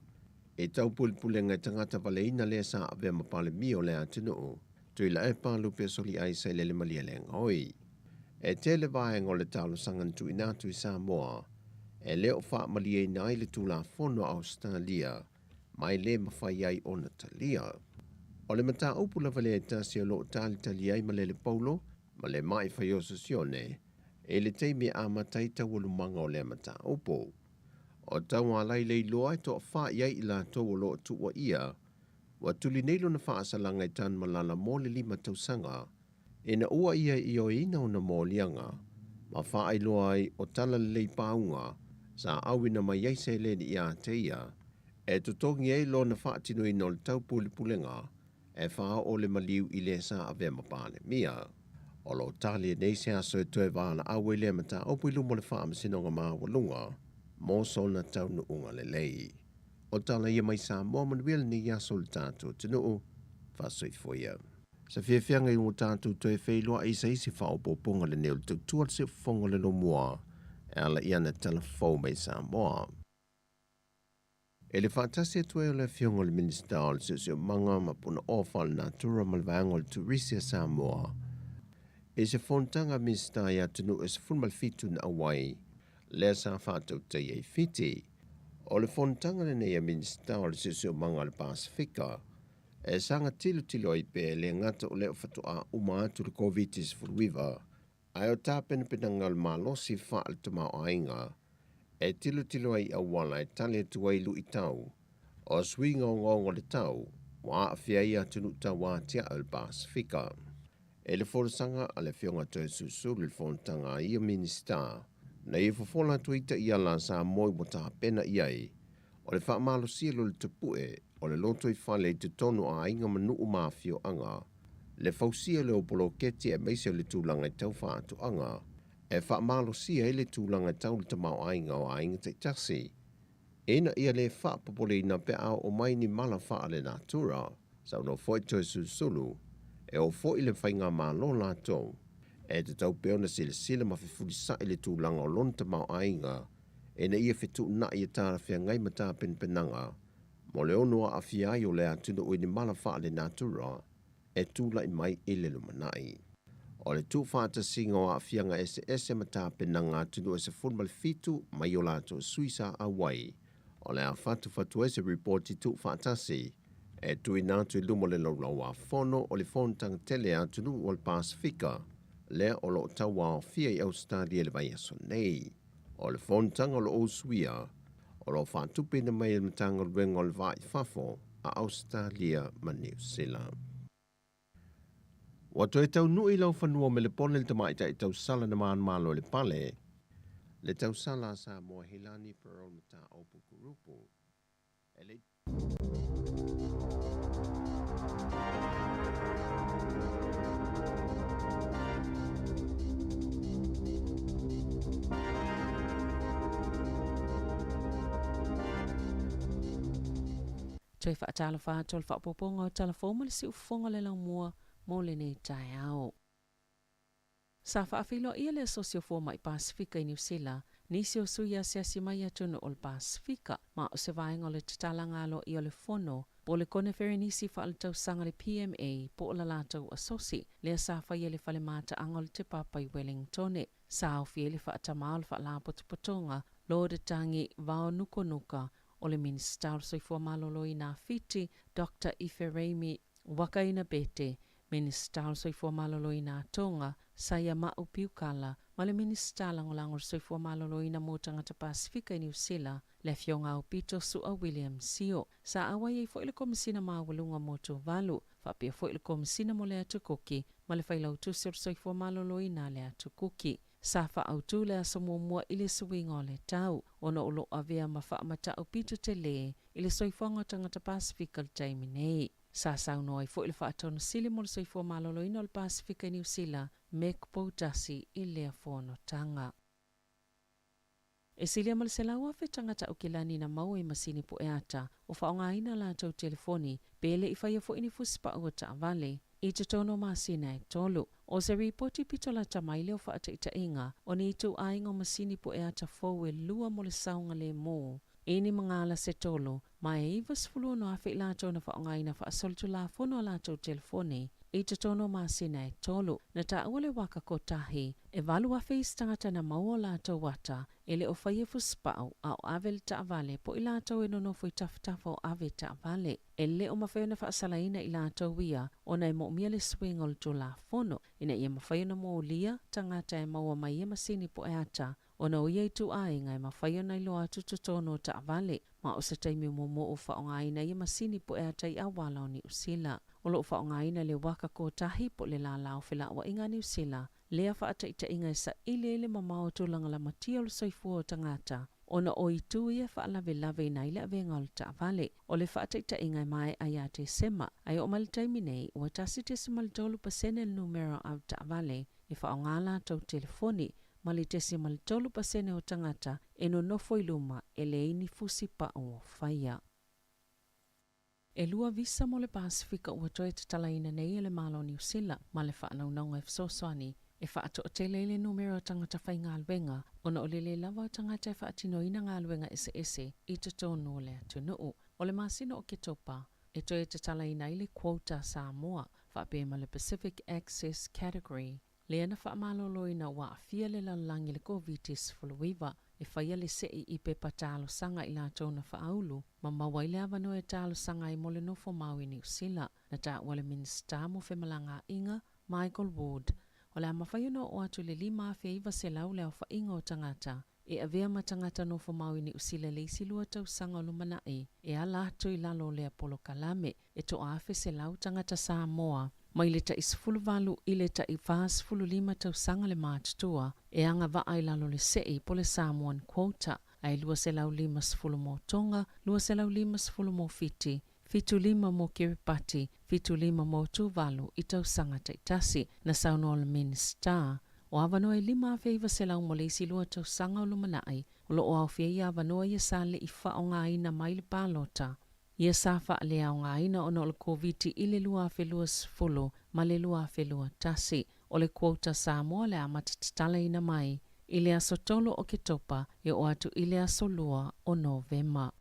Speaker 6: i taupulepulega i tagata valeina lea sa avea ma Palemia o le atunuu. Tuilaepa Lupesoli Aisa i le Malielegaoi. E tele vaega o le talosaga na tuuina atu i Samoa e le o faamalieina ai le Tulafono a Ausetalia ma e lē mafai ai ona talia. O le mataupu lava lea e tasi o loo talitali ai malele paulo ma le ma'i faioso sione i le taimi e amata ai taualumaga o lea mataupu. O taualai le iloa e toafā i ai i latou o loo tuuaia ua tuli nei lona faasalaga i Tanumalala mo le 5 tausaga ina ua ia ioeina ona moliaga ma faailoa ai o tala lelei pauga sa auina mai ai seleni ia te ia e totogi ai lona faatinoina o le taupulepulega e faaoo le maliu i le sa avea ma Palemia. O loo tali nei se aso e toe valaau ai lea mataupu i luma o le faamasinoga maualuga mo sona taunuuga lelei. O tala ia mai Samoa manuia lenei aso o le tatou atunuu faasoifoia. Sa fiafiaga i ua tatou toe feiloai i se isi faaopoopoga lenei o le tautua le siufofoga o le lomua e ala i ana tala fou mai Samoa. E le faatasi atu ai o le afioga o le Minisita o le Siosiomaga ma Punaoa Faalenatura ma le Vaega o le Turisi a Samoa i se fonotaga a Minisita i atunuu e 17 na auai lea sa faatautaia i Fiti. O le fonotaga lenei a Minisita o le Siosiomaga o le Pasefika e saga tilotilo ai pe le gata o lea faatoa uma atu le Koviti-19 ae o tapenapenaga o le malosi faale tamaoaiga e tilotilo ai auala e tali atu ai luitau o suiga ogaoga o le tau ua aafia ai atunuu tauatiae o le Pasefika. E le folasaga a le afioga Toeolesulusulu i le fonotaga a ia Minisita na ia fofola atu ai taiala a Samoa ua tapena i ai o le faamalosia lo le tapue o le lotoifale i totonu o aiga ma nuu ma afioaga, le fausia lea o poloketi aemaise o le tulaga i tau faatoaga e faamalosia ai le tulaga tau le tamaoaiga o aiga taitasi ina ia le faapopoleina pe a oo mai ni mala faalenatura. Saunoa foi Toeolesulusulu e oo foi le faigamalo latou e tatau pea ona silasila ma fefulisa'i le tulaga o lona tamaoaiga ina ia fetuunai e talafeagai ma tapenapenaga mo le ono aafia ai o le atunuu i ni mala faalenatura e tula'i mai i le lumanai. O le tuufaatasiga o aafiaga eseese ma tapenaga atunuu e 17 mai o latou sui sa auai o le a fatufatu ai se ripoti tuufaatasi e tuuina atu i luma o le laulauafono o le fonotaga tele a atunuu o le Pasefika lea o loo tauaofia i Ausetalia i le vaiaso nei. O le fonotaga o loo usuia o loo faatupeina mai e le Matagaluega o le Va i Fafo a Ausetalia ma Niu Sila. Ua toe taunuu i laufanua o Melepone le tamaitai tausala na manumalo i le pale, le tausala a Samoa Helani Pearl Mataopu Kurupu. E le
Speaker 4: Toe faatalofa atu o le faaopoopoga o tala fou ma le siufofoga o le laumua mo lenei taeao. Sa faafeiloaia le Asosi o Fomai Pasefika i Niu Sila, nisi o sui asiasi mai atunuu o le Pasefika, ma o se vaega o le tatalaga aloaia o le fono po o le koneferenisi faaletausaga le PMA po o la latou asosi lea sa faia i le fale mataaga o le Te Papa i Wellingtone. Sa aofia ai le faatamā o le Faalapotopotoga Lord Tangi Vaonukonuka o le Minisita o le Soifua Maloloina a Fiti Dr Ifereimi Wakainabete, Minisita o le Soifua Maloloina a Tonga, Saia Ma'u Piukala, ma le Minisita Lagolago o le Soifua Maloloina mo Tagata Pasefika i Niu Sila, le afioga Aupito Su'a William Sio. Sa auai ai foi le Komesina Maualuga mo Tuvalu, faapea foi le Komesina mo le Atu Kuki ma le Failautusi o le Soifua Maloloina a le Atu Kuki. Sa faaautu le aso muamua i le suiga o le tau, ona o loo avea ma faamata'u pito telē i le soifuaga o tagata Pasefika i le taimi nei. Sa saunoa ai foi le Faatonu Sili mo le Soifua Maloloina o le Pasefika i Niu Sila, Meg Poutasi i lea fonotaga. E silia ma le 100,000 tagata Aukilani na maua i masini pueata o faaaogaina latou telefoni pe le i faia foi ni fusipau o taavale i totonu o masina e 3. O se ripoti pito lata mai lea o faataitaiga o ni ituaiga o masini pueata fou e 2 mo le saogalemu i ni magala se 3 ma e 96,000 i latou na faaaogaina faasolitulafono a latou telefoni i totonu o masina e tolu. Na taua le waka kotahi, e 8,000 isi tagata na maua o latou ata e le o faia fusipau a o ave le taavale po o i latou e nonofo i tafatafa o ave taavale. E le o mafai ona faasalaina i latou ia ona e moomia le suiga o le Tulafono ina ia mafai ona molia tagata e maua mai ia masini poe ata ona o ia ituaiga e mafai ona iloa atu totonu o taavale ma o se taimi muamua ua faaaogaina ia masini poe ata i auala o Niu Sila. O loo faaaogaina le waka kotahi po o le lala o felauaiga a Niu Sila lea faataitaiga e saili ai le mamao o tulaga lamatia o le soifua o tagata ona o itu ia e faalavelaveina ai le avega o le taavale. O le faataitaiga e maea ia Tesema, ae oo mai le taimi nei, ua 1.3% le numera o avetaavale e faaaoga a latou telefoni, ma le 0.3% o tagata e nonofo i luma e leai ni fusi pau o faia. E lua visa mo le Pasefika ua toe tatalaina nei e le Malo o Niu Sila ma le faanaunauga e fesoasoani e faatoatele ai le numera o tagata faigaluega ona o le lē lava o tagata e faatinoina galuega eseese i totonu o le atunuu. O le masina o Oketopa e toe tatalaina ai le quota a Samoa faapea ma le Pacific Access Category lea na faamaloloina ua aafia le lalolagi i le Koviti-19, e faia le sei i pepa talosaga i latou na faaulu ma maua ai le avanoa e talosaga ai mo le nofo mau i Niu Sila. Na taua le Minisita mo Femalagaaiga, Michael Ward, o le a mafai ona oo atu i le 5,900 le aofaiga o tagata e avea ma tagata nofo mau i Niu Sila i le isi lua tausaga o lumanai e ala atu i lalo o lea polokalame. E toa-1,100 tagata Samoa mai le tai 18 i le tai 45 tausaga le matutua e agavaa i lalo o le sei po o le Samoan Quota, ae 250 mo Tonga, 250 mo Fiti, 75 mo Kiribati, 75 mo Tuvalu i tausaga taitasi. Na saunoa le Minisita, o avanoa e 5,900 mo le isi lua tausaga o lumanai, o lo o aofia ai avanoa ia sa le i faaaogaina mai le palota ia sa faaleaogaina ona o le Koviti i le 2020 ma le 2021. O le quota Samoa le amata tatalaina mai i le aso 3 o Oketopa e oo atu i le aso 2 o Novema.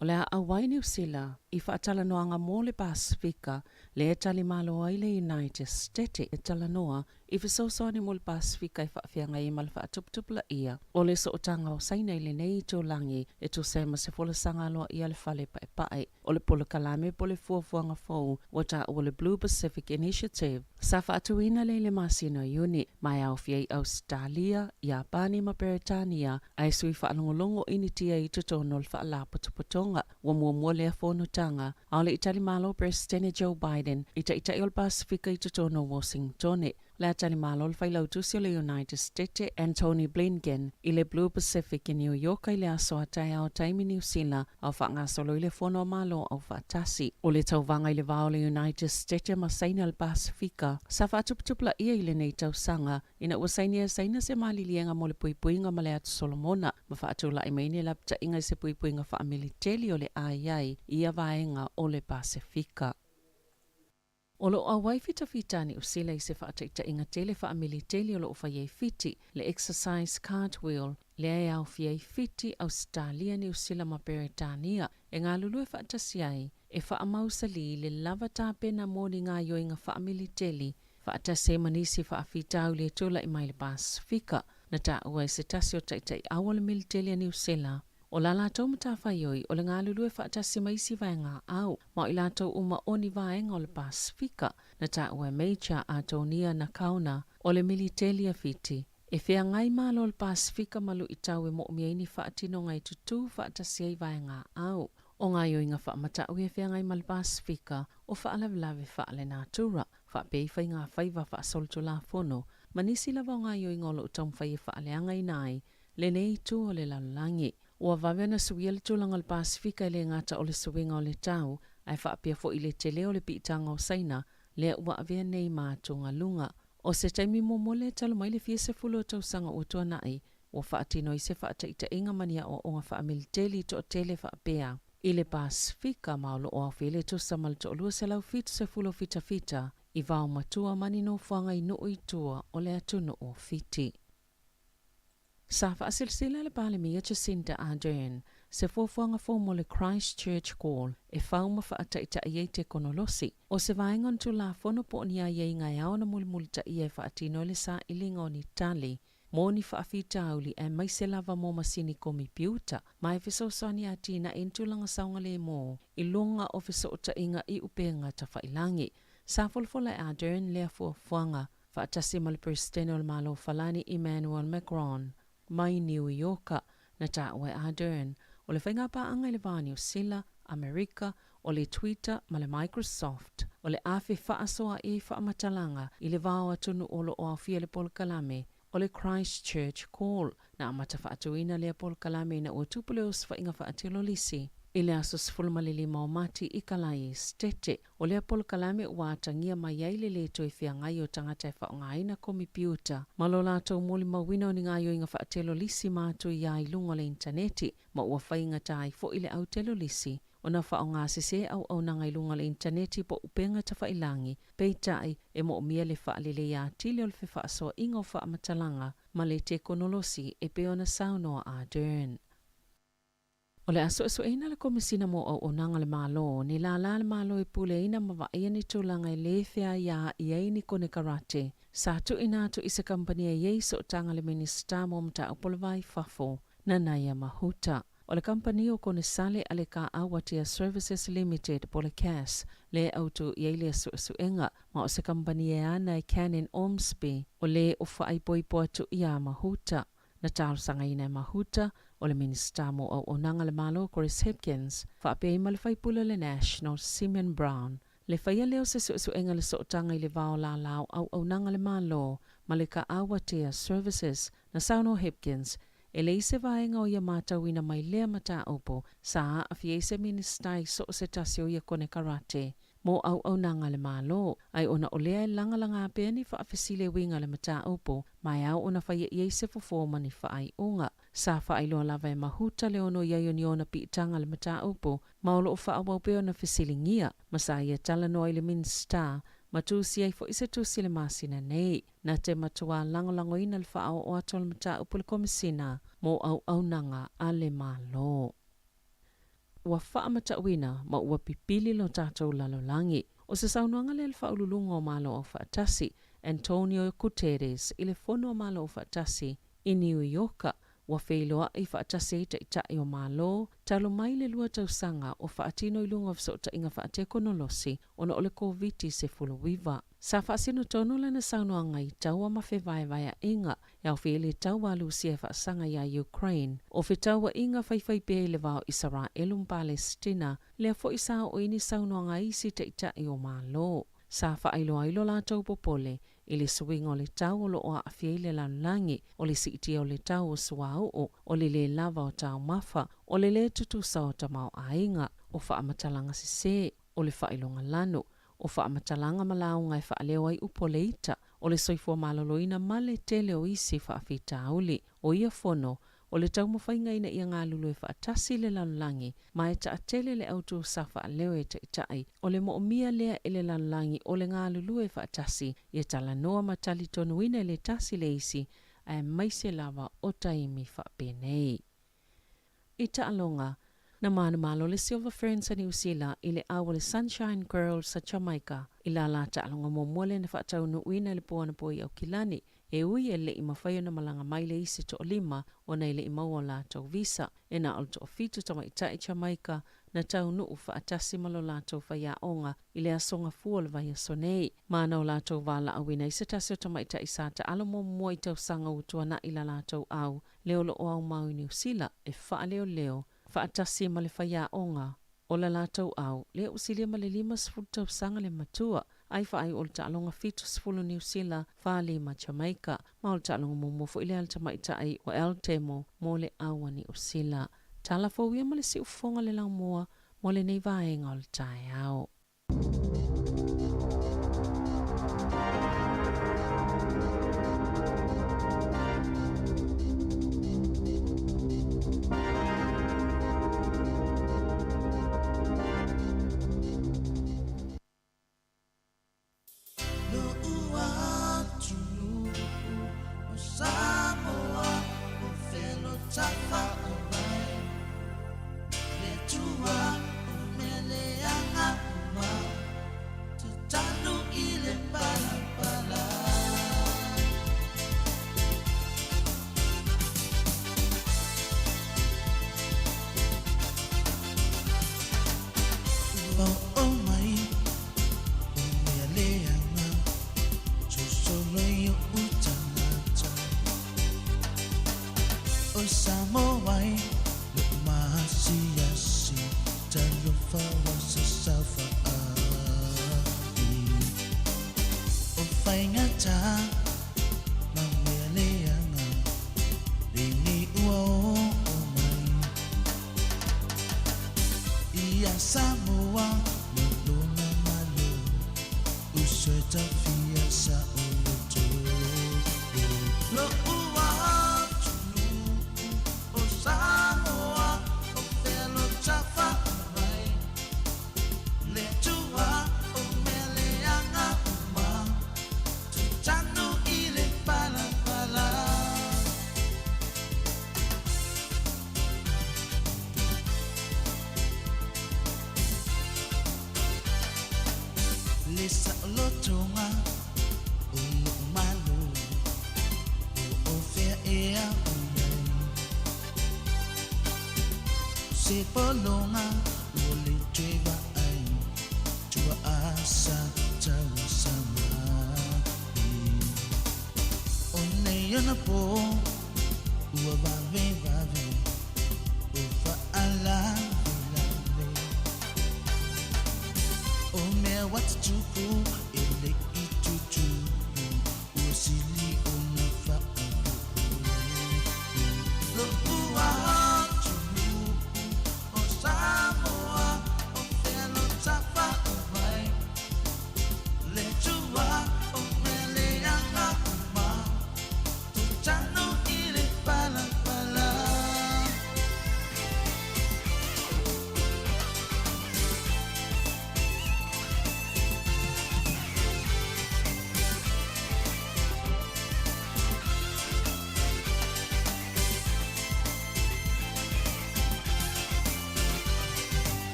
Speaker 4: O le a auai Niu Sila i faatalanoaga mo le Pasefika lea e tali malo ai le United State e talanoa i fesoasoani mo le Pasefika e faafeagai ai ma le faatuputupulaia o le sootaga o Saina i lenei itulagi e tusa ai ma se folasaga aloaia a le Fale Paepae o le Polokalame po o le Fuafuaga Fou ua taua le Blue Pacific Initiative. Sa faatuina lea i le masina o Iuni ma e aofia ai Ausetalia, Iapani ma Peretania ae sui faalogologo o Initia i totonu o le Faalapotopotoga. Ua muamua lea fonotaga a o le i tali malo Peresetene Joe Biden i Taitai o le Pasefika i totonu o Washingtone. O le a tali malo le Failautusi o le United Stete Antony Blinken i le Blue Pacific i New York i le aso a taeao taimi Niu Sila a o faagasolo i le Fono a Malo Aufaatasi. O le tauvaga i le va o le United Stete ma Saina le Pasefika sa faatuputupulaia i lenei tausaga ina ua sainia e Saina se maliliega mo le puipuiga ma le Atu Solomona ma faatulai mai ni lapataiga i se puipuiga faamiliteli o le a i ai i ia vaega o le Pasefika. O lo o auai fitafita a Niu Sila i se faataitaiga tele faamiliteli o lo o fai ai Fiti, le Exercise Cartwheel, lea e aofia ai Fiti, Ausetalia, Niu Sila ma Peretania e galulue faatasi ai e faamausalī le lava tapena mo ni gaoioiga faamiliteli faatasi ai ma nisi faafitauli e tulai mai le Pasefika. Na taua e se tasi o taitai au o le militeli a Niu Sila, o la latou matafaioi o le galulue faatasi ma isi vaega au, ma o i latou uma o ni vaega o le Pasefika. Na taua e Major Atonia Nakaona o le militeli a Fiti, e feagai malo le Pasefika ma luitau e moomia ai ni faatinoga e tutū faatasi ai vaega au. O gaoioiga faamatau ia e feagai ma le Pasefika o faalavelave faalenatura, faapea i faigafaiva faasolitulafono ma nisi lava o gaoioiga o lo o taumafai e faaleagaina ai lenei itu o le lalolagi. Ua vave ona suia le tulaga o le Pasefika e le gata o le suiga o le tau, ae faapea foi i le tele o le piitaga o Saina lea ua avea nei ma atugaluga. O se taimi muamua lea talu mai le fia sefulu o tausaga ua tuanai, ua faatino ai se faataitaiga ma ni aoaoga faamiliteli toatele faapea i le Pasefika ma o lo o aofia le tusa ma le 270 o fitafita i vaomatua ma ni nofoaga i nuu i tua o le atunuu o Fiti. Sa faasilasila le Palemia Jacinda Ardern se fuafuaga fou mo le Christchurch Call e fau ma faataita'i ai tekonolosi. O se vaega o ni Tulafono po o ni aiaiga e ao ona mulimulitaia e faatino ai le sailiga o ni tali mo ni faafitauli aemaise lava mo masini komipiuta ma e fesoasoani e atinae ai ni tulaga saogalēmō i luga o fesootaʻiga i upega tafailagi. Sa folafola e Ardern lea fuafuaga faatasi ma le Peresetene o le Malo o Falani Emmanuel Macron mai Niu Ioka. Na taua e Ardern o le faigapaaga i le va o Niu Sila, Amerika, o le Twitter ma le Microsoft o le a fefaasoaʻi ai faamatalaga i le va o atunuu o lo o aofia i le polokalame o le Christchurch Call. Na amata faatuina lea polokalame ina ua tupu le osofaiga faatelolisi i le aso 15 o Mati i Kalae Esetete. O lea polokalame ua atagia mai ai le lē toe feagai o tagata e faaaogaina komipiuta ma lo latou molimauina o ni gaoioiga faatelolisi matuia i luga o le initaneti, ma ua faigata ai foi le autelolisi ona faaaogasesē auaunaga i luga o le initaneti po o upega tafailagi. Peitai, e moomia le faaleleia atili o le fefaasoaʻiga o faamatalaga ma le tekonolosi e pei ona saunoa Ardern. O le a suesueina le Komesina mo Auaunaga a le Malo, ni lālā a le Malo e puleaina ma vaaia ni tulaga e lē feaiaaʻi ai ni konekarate sa tuuina atu i se kamupani e i ai sootaga le Minisita mo Mataupu o le Va i Fafo, Nanaia Mahuta. O le kamupani o Konesale a le Kaʻau Atea Services Limited po o le CAS le autū i ai lea suesuega, ma o se kamupani e ana e Canning Ormsby o le o faaipoipo atu iā Mahuta. Na talosagaina e Mahuta o le Minisita mo Auaunaga a le Malo Chris Hipkins, faapea ai ma le faipule o le National Simeon Brown, le faia lea o se suesuega i le sootaga i le va o lālā o auaunaga a le Malo ma le Kaʻau Atea Services. Na saunoa Hipkins, e leai se vaega o ia matauina mai lea mataupu sa aafia ai se Minisita i so o se tasi o ia konekarate mo auaunaga a le Malo, ai ona o lea e lagalaga pea ni faafesili e uiga i le mataupu ma e ao ona faia i ai se fofo ma ni faaiuga. Sa faailoa lava e Mahuta le ono i ai o ni ona piitaga i le mataupu ma o loo faaauau pea ona fesiligia ma sa ia talanoa i le Minisita ma tusi ai foi se tusi i le masina nei. Na te matuā lagolagoina le faaoo atu o le mataupu i le Komesina mo Auaunaga a le Malo. Ua faamatauina ma ua pipili lo tatou lalolagi. O se saunoaga lea a le Faauluuluga o Malo Aufaatasi, Antonio Guterres, i le Fono a Malo Aufaatasi i Niu Ioka, ua feiloai faatasi ai taitai o Malo talu mai le lua tausaga o faatino i luga o fesootaiga faatekonolosi ona o le Koviti-19. Sa faasino tonu lana saunoaga i taua ma fevaevaeaʻiga e aofia ai le taua a Lusia e faasaga iā Ukraine, o fetauaʻiga faifai pea i le va o Isaraelu ma Palesitina, lea foi sa oo i ni saunoaga a isi taitai o Malo. Sa faailoa ai lo latou popole i le suiga o le tau o lo o aafia ai le lalolagi, o le siitia o le tau o suauu, o le lē lava o taumafa, o le lē tutusa o tamaoaiga, o faamatalaga sesē, o le faailoga lanu, o faamatalaga ma lauga e faaleo ai upu o le ita, o le soifua maloloina ma le tele o isi faafitauli. O ia fono, o le taumafaiga ina ia galulue faatasi le lalolagi ma e taatele le autū sa faaleo e taitai, o le moomia lea e le lalolagi o le galulue faatasi ia talanoa ma talitonuina i le tasi le isi aemaise lava o taimi faapenei. I taaloga, na manumalo le Silver Ferns a Niu Sila i le au o le Sunshine Girls a Jamaica i la la taaloga muamua lea na faataunuuina i le po anapo i Aukilani, e ui e le i mafai ona malaga mai le isi toalima ona e le i maua o latou visa. E na o le toafitu tamaitai Jamaica na taunuu faatasi ma lo latou faiaoga i le aso Gafua o le vaiaso nei. Ma na o latou valaauina ai se tasi o tamaitai sa taalo muamua i tausaga ua tuanai la latou au lea o lo o aumau i Niu Sila e faaleoleo faatasi ma le faiaoga o la latou au lea ua silia ma le 50 tausaga le matua, ai faaiu o le taaloga 70 Niu Sila, 45 Jamaica, ma o le taaloga muamua foi lea a le tamaitai o El Temo mo le au a Niu Sila. Tala fou ia ma le siufofoga le laumua mo lenei vaega o le taeao.
Speaker 10: Ia Samoa ma lona Malo, uso e taufia saoloto. Lo'u atunuu o Samoa, o fea lo tafaai, le Atua o mea leaga uma, tatanu i le palapala. Le saolotoga o lo'u Malo, o fea ea o iai, se pologa ua le toe vaai, tuaa sa tausamai. O nei ona pō ua vavevave, o faalavelave, o mea ua tutupu e le'i tutupu, ua sili ona faapu'u. Lo'u atunuu o Samoa, o fea lo tafaai, le Atua o mea leaga uma, tatanu i le palapala.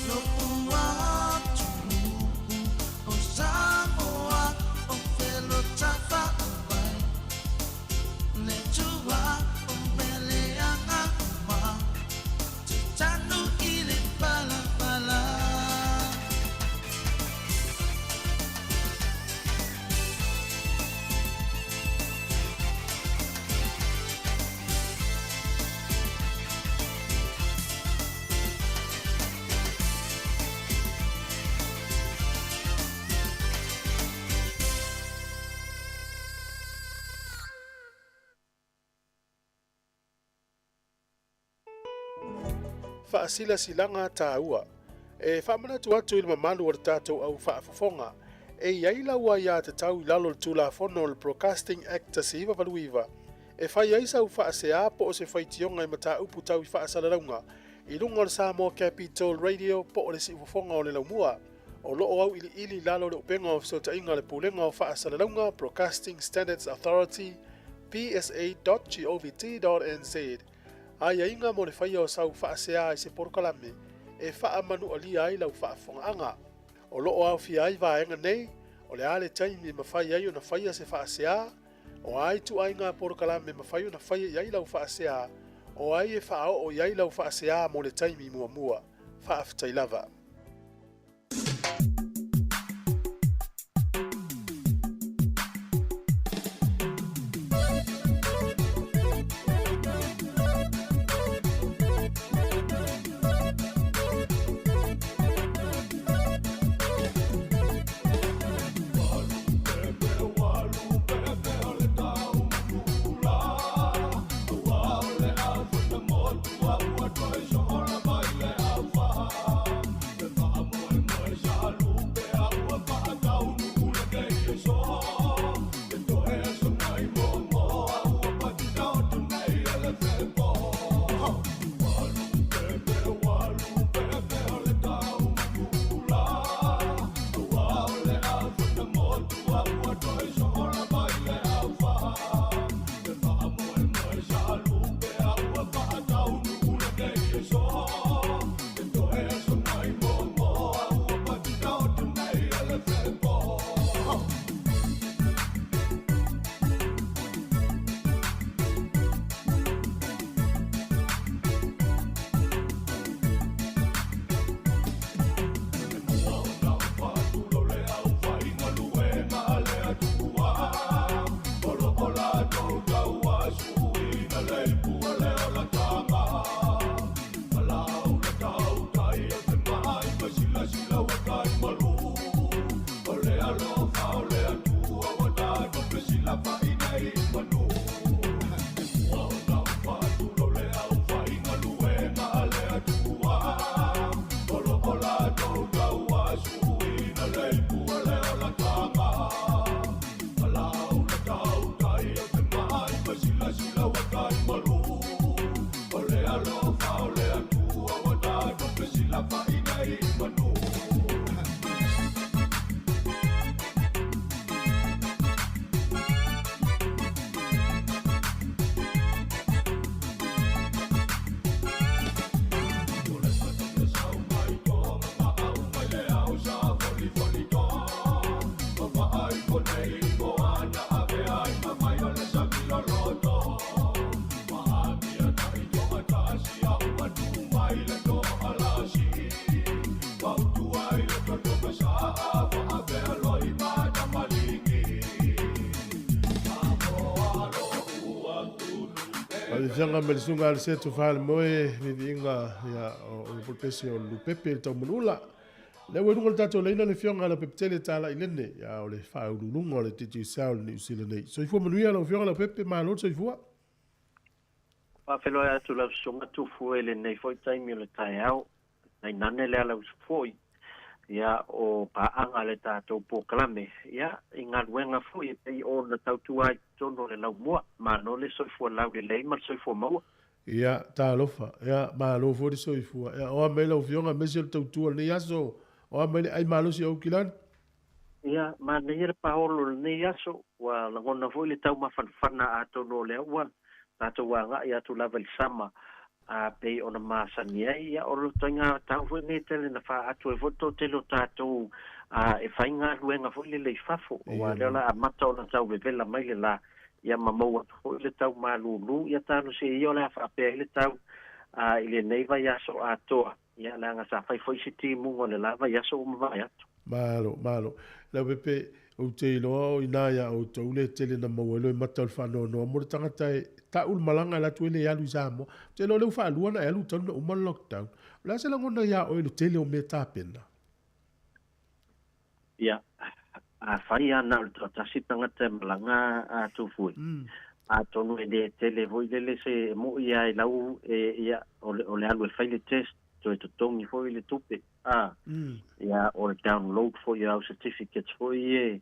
Speaker 10: Lo'u atunuu o Samoa, o fea lo tafaai, le Atua o mea leaga uma, tatanu i le palapala.
Speaker 1: Faasilasilaga taua. E faamanatu atu i le mamalu o le tatou au faafofoga, e i ai lau aiatatau i lalo o le Tulafono o le Broadcasting Act 1989, e fai ai sau faaseā po o se faitioga i mataupu tau i faasalalauga i luga o le Samoa Capital Radio po o le Siufofoga o le Laumua. O loo auiliili i lalo o le upega o fesootaiga a le Pulega o Faasalalauga Broadcasting Standards Authority psa.govt.nz. Aiaiga mo le faia o sau faaseā i se polokalame e faamanualia ai lau faafofogaaga. O loo aofia ai vaega nei, o le a le taimi e mafai ai ona faia se faaseā, o a ituaiga polokalame e mafai ona faia i ai lau faaseā, o ai e faaoo i ai lau faaseā mo le taimi muamua. Faafetai lava. Fianga me le suga le setu fale moe viviinga ia o le polpesi o Lupepe le taumanula. Le ua luga le tatou leina le fioga le pepetele tala i lene ia o le faaululuga o le Digicel New Zealand nei. Soifua manuia lau afioga Leaupepe, malo le soifua.
Speaker 11: Faafeiloai atu lau susuga Tufue i lenei foi taimi o le taeao. Tainane le ala usu foi ia o paaga le tatou polokalame ia i galuega foi e pei ona tautua ai i totonu o le laumua. Malo le soifua laulelei ma le soifua maua.
Speaker 1: Ia, talofa. Ia, malo foi le soifua. Ia, o a mai lau Afioga aemaise o le tautua i lenei aso? O a mai le ai malosi o Aukilani?
Speaker 11: Ia, manaia le paolo o lenei aso. Ua lagona foi le taumafanafana atonu o lea ua tatou agai atu lava i le sama a pei ona masani ai. Ia, o le ituaiga tau foi lenei e tele na faaatu ai foi le toatele o tatou e fai galuega foi lele i fafo, aua lea o le a amata ona tau vevela mai le la, ia ma maua atu foi le tau malūlū. Ia talosia ia o le a faapea ai le tau i lenei vaiaso atoa, ia leaga sa fai foi se timuga o le la vaiaso ua mavae atu.
Speaker 1: Malo, malo. Leaupepe, ou te iloa o inā iā outou le tele na maua ai loe mata o le faanoanoa mo le tagata e ta'u le malaga e alu atu ai le alu i Samoa. Ou te iloa o lea ua faalua ona e alu talu ona uma le lockdown. O le a se lagona iā oe i le tele o mea tapena?
Speaker 11: Ia, afai lava na o le toatasi tagata e malaga a Tufue, atonu e le tele foi lele se e mo'i lava i lau e, ia, o le, o le alu e fai le test, toe totogi foi le tupe, a, ia, o le download foi o au certificates foi e,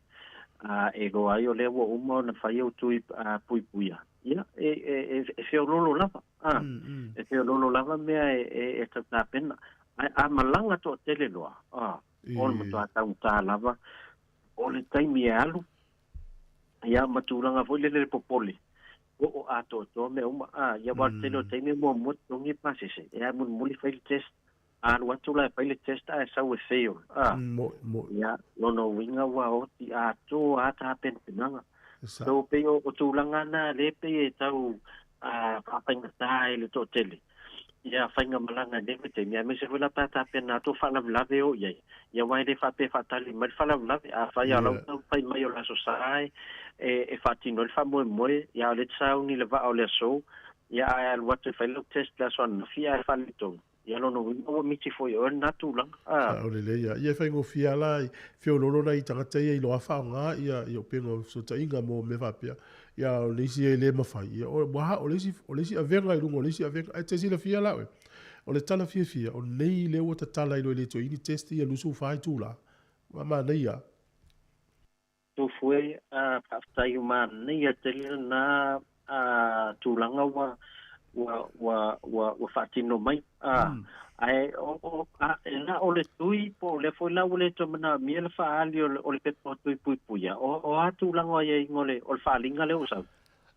Speaker 11: a, e iloa ai o lea ua uma ona fai au tui puipuia, ia, e, e, e, e feoloolo lava, a, e feoloolo lava mea e, e, e tau tapena. Ae a malaga toatele loa, a, o le matua taugata lava o le taimi e alu, ia ma tulaga foi lele le popole, oo atoatoa mea uma, a, ia aua o le tele o taimi e muamua totogi le pasese, e a mulimuli fai le test, alu atu la e fai le test ae sau e fail, a, ia, lona uiga ua oti atoa a tapenapenaga. So pei o tulaga na lea pei e tau faafaigata ai le toatele ia faigamalaga i lenei vaitaimi, aemaise foi la pe a tapena atu o faalavelave e o i ai, ia aua e le faapea e faatali mai le faalavelave. Afai lava o la ua tau fai mai o le Aso Sa e faatino ai le faamoemoe, ia a o lea e te sauni i le vaa o le aso, ia ae alu atu e fai lau test i le aso ananafi ae faaletonu, Ia lona uiga ua miti foi i oe lena tulaga. A.
Speaker 1: Sao lelei a. Ia e faigofie a la i feololo nai tagata ia i loa faaaoga ia ia upega o fesootaiga mo mea faapea. Ia a o le isi e le mafai, ia o ua o le isi o le isi avega i luga o le isi avega. Ae te silafia la oe, o le tala fiafia, o nei lea ua tatala i loa e le toe i ni test ia 24 itula. Ua manaia a.
Speaker 11: Tufue, a, faafetai ua manaia tele lena a, tulaga ua ua ua ua ua faatino mai. A, ae o o a e na o le tui po o lea foi la ua le toe manaomia le faaali o le o le pepa o tui puipuia. O o a tulaga o aiaiga o le o le faaaliga lea ua sau?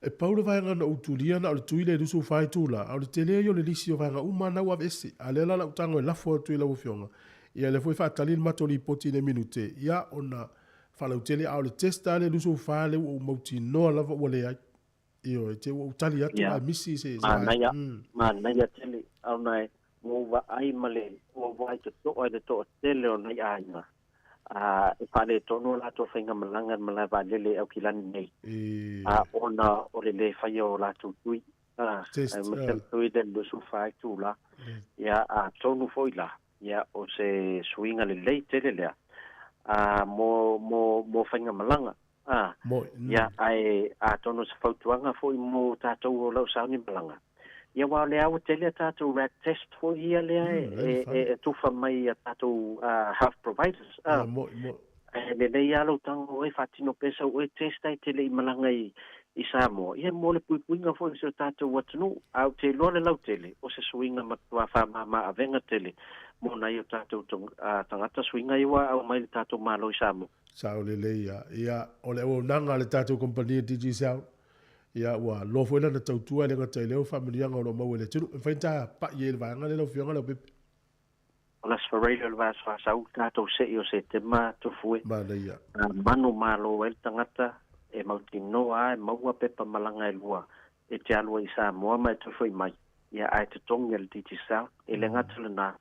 Speaker 1: E pau le vaega na ou tulia na o le tui le 24 itula, a o le tele ia o le lisi o vaega uma na ua aveese. A lea la lau tago e lafo atu i lau afioga, ia lea foi e faatali le matou lipoti i le minute, ia ona faalautele, a o le test lava le 24 lea ua ou mautinoa lava ua leai. Ioe, te ua ou tali atu
Speaker 11: Ia,
Speaker 1: ae misi se, se vaega.
Speaker 11: manaia, manaia tele, ona e ua ou vaai ma le, ua ou vaai totoa i le toatele o nai aiga, a, e faaletonu a latou faigamalaga i le malae vaalele i Aukilani nei, a, ona o le le faia o latou tui, a,
Speaker 1: Test,
Speaker 11: aemaise le tui lea i le 24 itula, ia, atonu foi la, ia, o se suiga lelei tele lea, a, mo, mo, mo faigamalaga, a,
Speaker 1: Mo,
Speaker 11: ia, ae atonu o se fautuaga foi mo tatou o lo o sauni malaga, ia aua o lea ua tele a tatou rat test foi ia lea e, e, e tufa mai i a tatou health providers, a,
Speaker 1: Ia, moi, moi.
Speaker 11: ae lelei lava lou tago oe faatino pea sau oe test ae te le i malaga i, i Samoa, ia mo le puipuiga foi o si o tatou atunuu, a ou te iloa le lautele, o se suiga matua faamama avega tele mo nai o tatou tagata suiga ia ua aumai i le tatou Malo i Samoa.
Speaker 1: Sao lelei ia. Ia, o le auaunaga a le tatou kamupani a Digicel, ia, ua loa foi lana tautua e le gata i lea o faamanuiaga o lo o maua i le atunuu. E mafai ona ta pa'i ai i le vaega lea lau Afioga Leaupepe?
Speaker 11: O Las Ferreira le vaiaso asau tatou se'i o Setema Tufue.
Speaker 1: Manaia.
Speaker 11: A manu malo ai le tagata e mautinoa a e maua pepa malaga e lua e te alu ai i Samoa ma e toe foi mai, ia ae totogi e le Digicel. E le gata lena,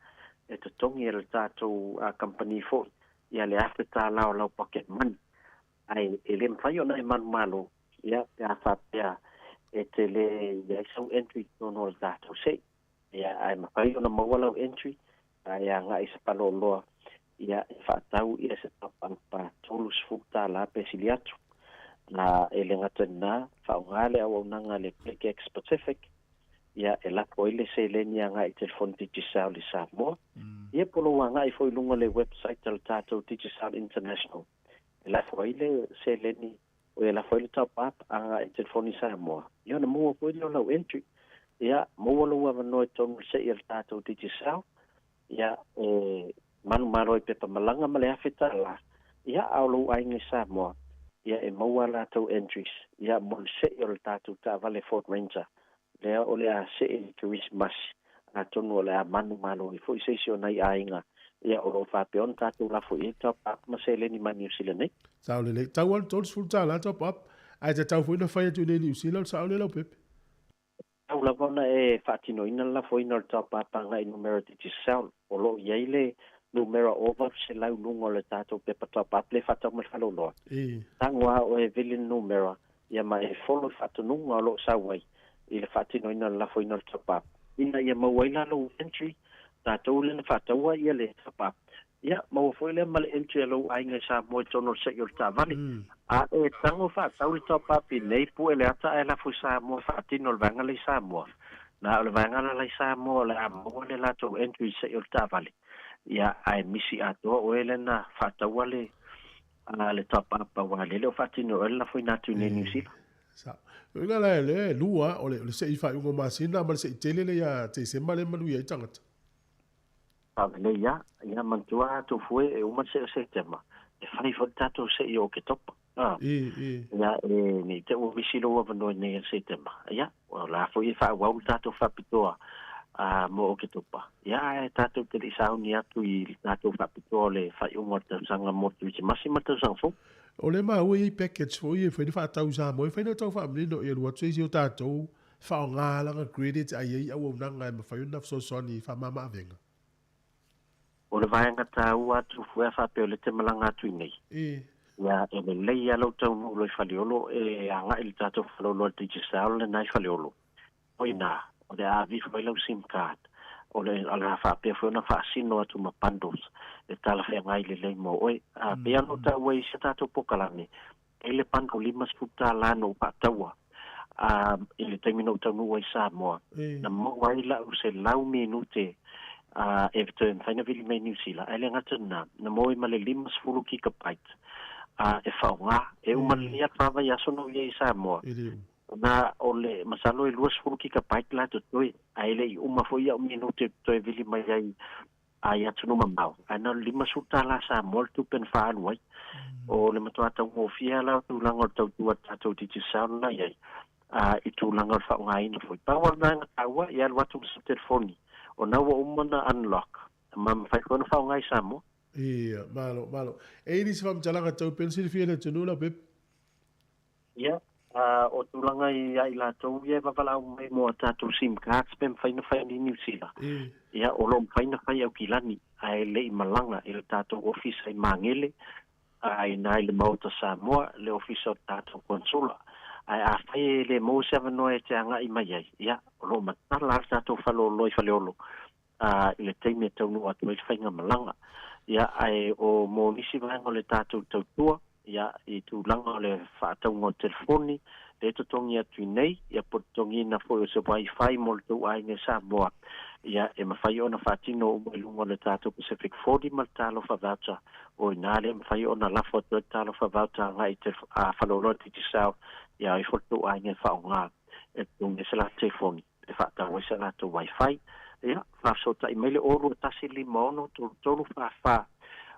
Speaker 11: e totogi e le tatou kamupani foi ia le $1,000 o lau pocket money. Ae e le mafai ona e manumalo, ia, pe a faapea E te lē i ai sau entry i totonu o le tatou se'i. Ia, ae mafai ona maua lau entry, ae aga'i i se paleoloa, ia, e fa'atau ia se top-up $30 pe sili atu. Na e le gata i lenā, fa'aaogā le auaunaga a le Click X Pacific, ia, e lafo ai le seleni aga'i i telefoni Digicel i Samoa. Ia, po o lou aga'i foi i luga o le website a le tatou Digicel International, e lafo ai le seleni o e lafo ai le top up aga'i i telefoni Samoa, ia ona maua foi lea o lau entry. Ia, maua lou avanoa i totonu o le se'i a le tatou Digicel, ia, e manumalo ai pepa malaga ma le $1,000, ia, a o lou aiga i Samoa, ia, e maua a latou entries, ia, mo le se'i o le tatou taavale Ford Ranger, lea o le a se'e i le Kerisimasi, atonu o le a manumalo ai foi se isi o nai aiga, ia, o lo o faapea ona tatou lafo i ai top up ma seleni mai Niu Sila nei.
Speaker 1: Sao lelei. Tau lava le $30 top up, ae tatau foi ona fai atu i inei i Niu Sila, o le sao lea Leaupepe?
Speaker 11: Tau lava ona e faatinoina le lafoina o le top up agai i numera Digicel. O lo o i ai le numera ova 100 i luga o le tatou pepa top up lea e faatau mai le faleoloa. Tago lava oe e vili le numera ia ma e follow i faatonuga o lo o sau ai i le faatinoina o le lafoina o le top up ina ia maua ai la lou entry, tatou lea na faataua ia le top up. Ia, maua foi lea ma le entry a lou aiga i Samoa i totonu o le se'i o le taavale. A e tago faatau le top up i nei, pue le ata ae lafo i Samoa e faatino le vaega lea i Samoa. Na o le vaega la la i Samoa o le a maua le latou entry i le se'i o le taavale. Ia, ae misi atoa oe lea na faataua le le top up aua lele o faatino e oe le lafoina atu i nei Niu Sila.
Speaker 1: Sao. Uiga la e lua, o le se'i faaiuga o masina ma le se'i tele lea ia Tesema lea e manuia ai tagata.
Speaker 11: Faalelei lava, ia manatua atu fue e uma le se'i o Setema, e fai foi le tatou se'i o Oketopa. Ia e nei te ua misi lou avanoa i nei a Setema. Ia, o la foi e faaauau le tatou faapitoa mo Oketopa. Ia ae tatou te le i sauni atu i le tatou faapitoa o le faaiuga o le tausaga mo le Kerisimasi ma le tausaga fou.
Speaker 1: O lea maua e i ai package foi e fai le faatau i Samoa, e fai na tau faamanino ia alu atu se isi o tatou Faaaoga lana credit a i ai auaunaga e mafai ona fesoasoani i faamama-avega.
Speaker 11: O le vaega taua atu fuea faapea o lea te malaga atu i nei. Ia, e lelei lava lou taunuu loa i Faleolo e agai i le tatou faleoloa le Digicel lena i Faleolo. O i ina, o le a aveifo ai lau sim card. O le a faapea foi ona faasino atu ma bundles e talafeagai lelei mo oe. A pei lava ona ou taua i isi a tatou polokalame, E i le bundle $50 na ou faataua a i le taimi na ou taunuu ai i Samoa, na maua ai la'u 100 minute a e toe mafai ona vili mai i Niu Sila, ae le gata i lena, na maua ai ma le 50 gigabyte a e faaoga. E uma lelei atu lava vaiaso na ou i ai i Samoa, na o le masalo e 20 gigabyte la totoe, ae le i uma foi a'u minute ou te toe vili mai ai a i atunuu mamao, ae na o le $50 Samoa le tupe na faaalu ai. O le matua taugofie lava la o tulaga o le tautua a le tatou Digicel na i ai, a i tulaga o le faaaogaina foi. Pau lava le vaega taua, ia alu atu ma sau telefoni, o na ua uma ona unlock, ma mafai foi ona faaaoga i Samoa.
Speaker 1: Ia, malo, malo. E i ai nisi faamatalaga tau pei ona silafia e le atunuu Laupepa?
Speaker 11: Ia, o tulaga ia i latou ia e vavalaau mai mo a tatou sim cards pe mafai ona fai i Niu Sila. Ia, o lo o mafai ona fai Aukilani, ae le i malaga i le tatou ofisa i Magele, a i ina i le Maota Samoa, le ofisa o le tatou Konsula. Ae afai e le maua se avanoa e te agai mai ai, ia, o lo o matala lava le tatou faleoloa i Faleolo, i le taimi e taunuu atu ai le faigamalaga. Ia, ae o mo nisi vaega o le tatou tautua, ia, i tulaga o le faatauga o telefoni, lea e totogi atu i nei, ia, po o le totogiina foi o se Wi-Fi mo le tou aiga i Samoa, ia, e mafai ona faatino uma i luga o le tatou Pacific 40 ma le Talofa Voucher. O i ina lea e mafai ona lafo atu ai le Talofa Voucher agai i te faleoloa Digicel, ia o ifo le tou aiga e faaaoga e totogi ai se latou telefoni. e faatau ai sa latou Wi-Fi. Ia, faafesootai mai le 021 56 33 44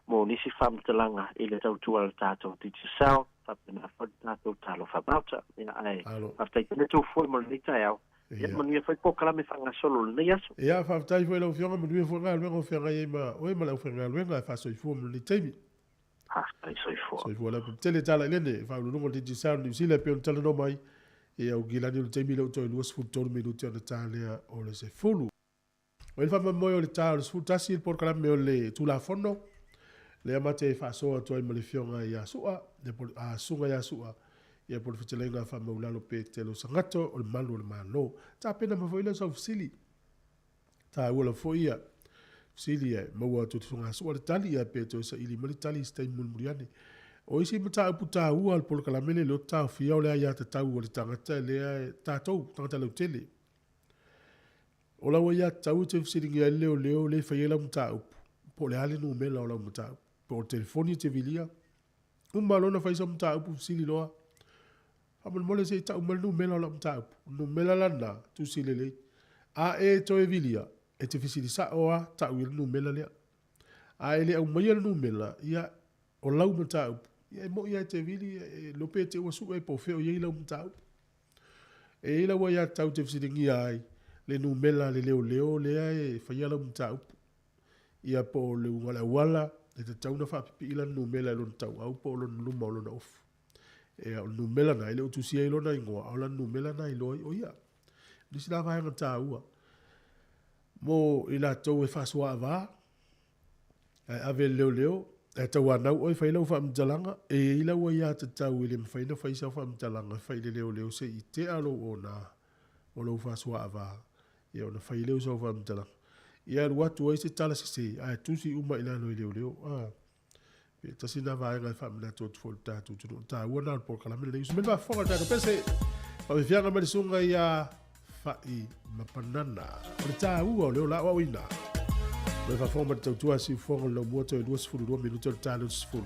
Speaker 11: mo nisi faamatalaga i le tautua a le tatou Digicel, faapena foi le tatou Talofa Voucher. Ia, ae faafetai tele tou foi mo lenei taeao. Ia, manuia foi polokalame faagasolo o lenei aso.
Speaker 1: Ia, faafetai foi i lau Afioga, manuia foi galuega o feagai ai ma oe ma le aufaigaluega e faasoifua mo lenei taimi.
Speaker 11: Faafetai soifua.
Speaker 1: Soifua lau Tele tala i lene, faauluuluga o le Digicel Niu Sila e pei ona talanoa mai, ia ua gilani o le taimi lea ua toe 23 minute ona ta lea o le 10. O le faamoemoe o le ta o le 11 le polokalame o le Tulafono, lea ma te faasoa atu ai ma le Afioga ia Su'a, le Susuga ia Su'a, Ia po o le fetalaiga a Faamaulalo Petelo Sagato o le malu o le Malo. Tapena mai foi lea o sau fesili. Taua lava foi ia fesili e maua atu i te fogasua le tali ia pe toe saili mai le tali i se taimi mulimuli ane. O isi mataupu taua o le polokalame lenei o taofia o le aiatatau a le tagata lea e tatou tagata lautele. O lau aiatatau e te fesiligia ai le leoleo lea e faia lau mataupu po o le a le numera o lau mataupu, po o le telefoni e te vilia. Uma loa ona fai sau mataupu fesili loa, faamolemole se i tau mai le numera o lau mataupu. O le numera la lena, tusi lelei. A e toe vilia, e te fesili sao lava, tau i ai le numera lea. A e le aumaia le numera, ia, o lau mataupu, ia e moni lava e te vili, e iloa pe te i ua sue po o fea o i ai lau mataupu. E i ai lau aiatatau e te fesiligia ai le numera a le leoleo lea e faia lau mataupu. Ia po o le uiga o le auala, e tatau ona faapipii lana numera i lona tauau po o lona luma o lona ofu. Ia, o le numera lena, e le o tusia ai lona igoa, a o lana numera lena e iloa ai o ia. O nisi la vaega taua mo i latou e faasoa-ava, ae ave e le leoleo, ae tauanau oe fai lau faamatalaga, e i ai lau aiatatau e le mafai ona fai sau faamatalaga e fai i le leoleo se i tea lou ona o lou faasoa-ava, ia ona fai lea o sau faamatalaga. Ia alu atu ai se tala sese, ae tusi uma i lalo e leoleo. A, pe tasi lena vaega e faamanatu atu foi i le tatou atunuu. O le taua lena o le polokalame lenei. Usu mai le faafofoga le tatou pese. Faafiafiaga mai le susuga ia Fa'i Mapanana. O le taua o le ola aoaoina. O le faafofoga mai le tautua a Siufofoga o le Laumua toe 22 minute o le ta 20.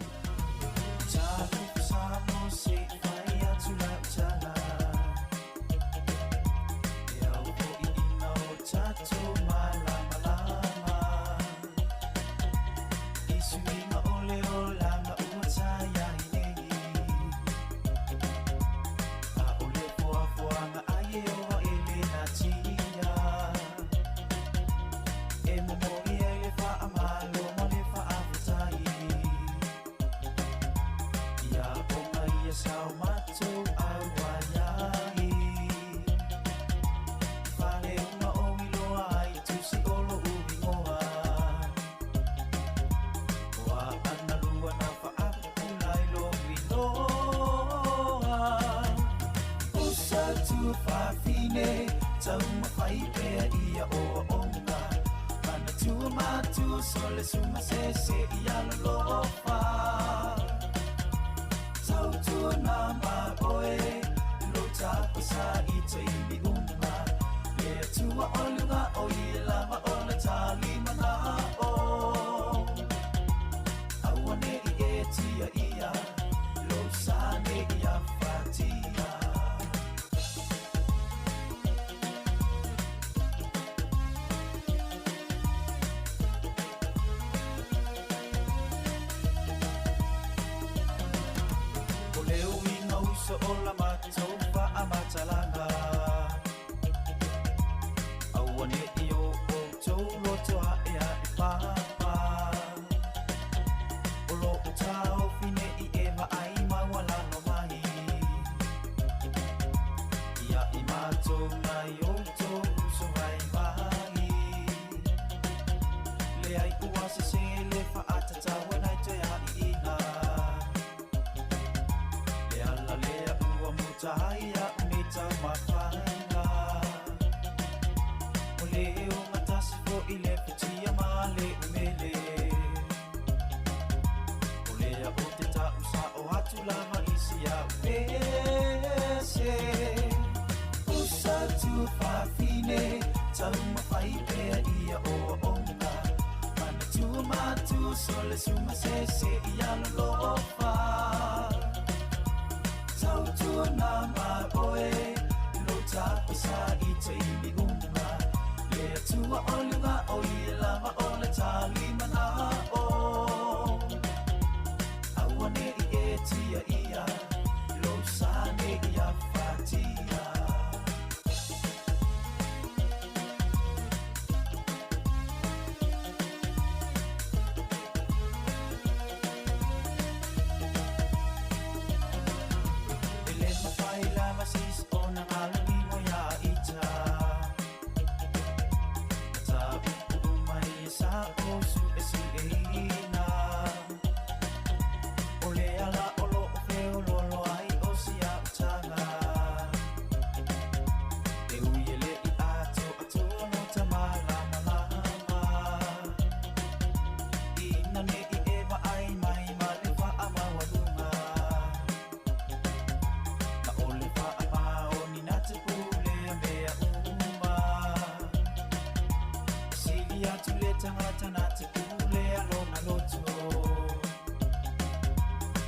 Speaker 10: tagata na te pule a lona loto.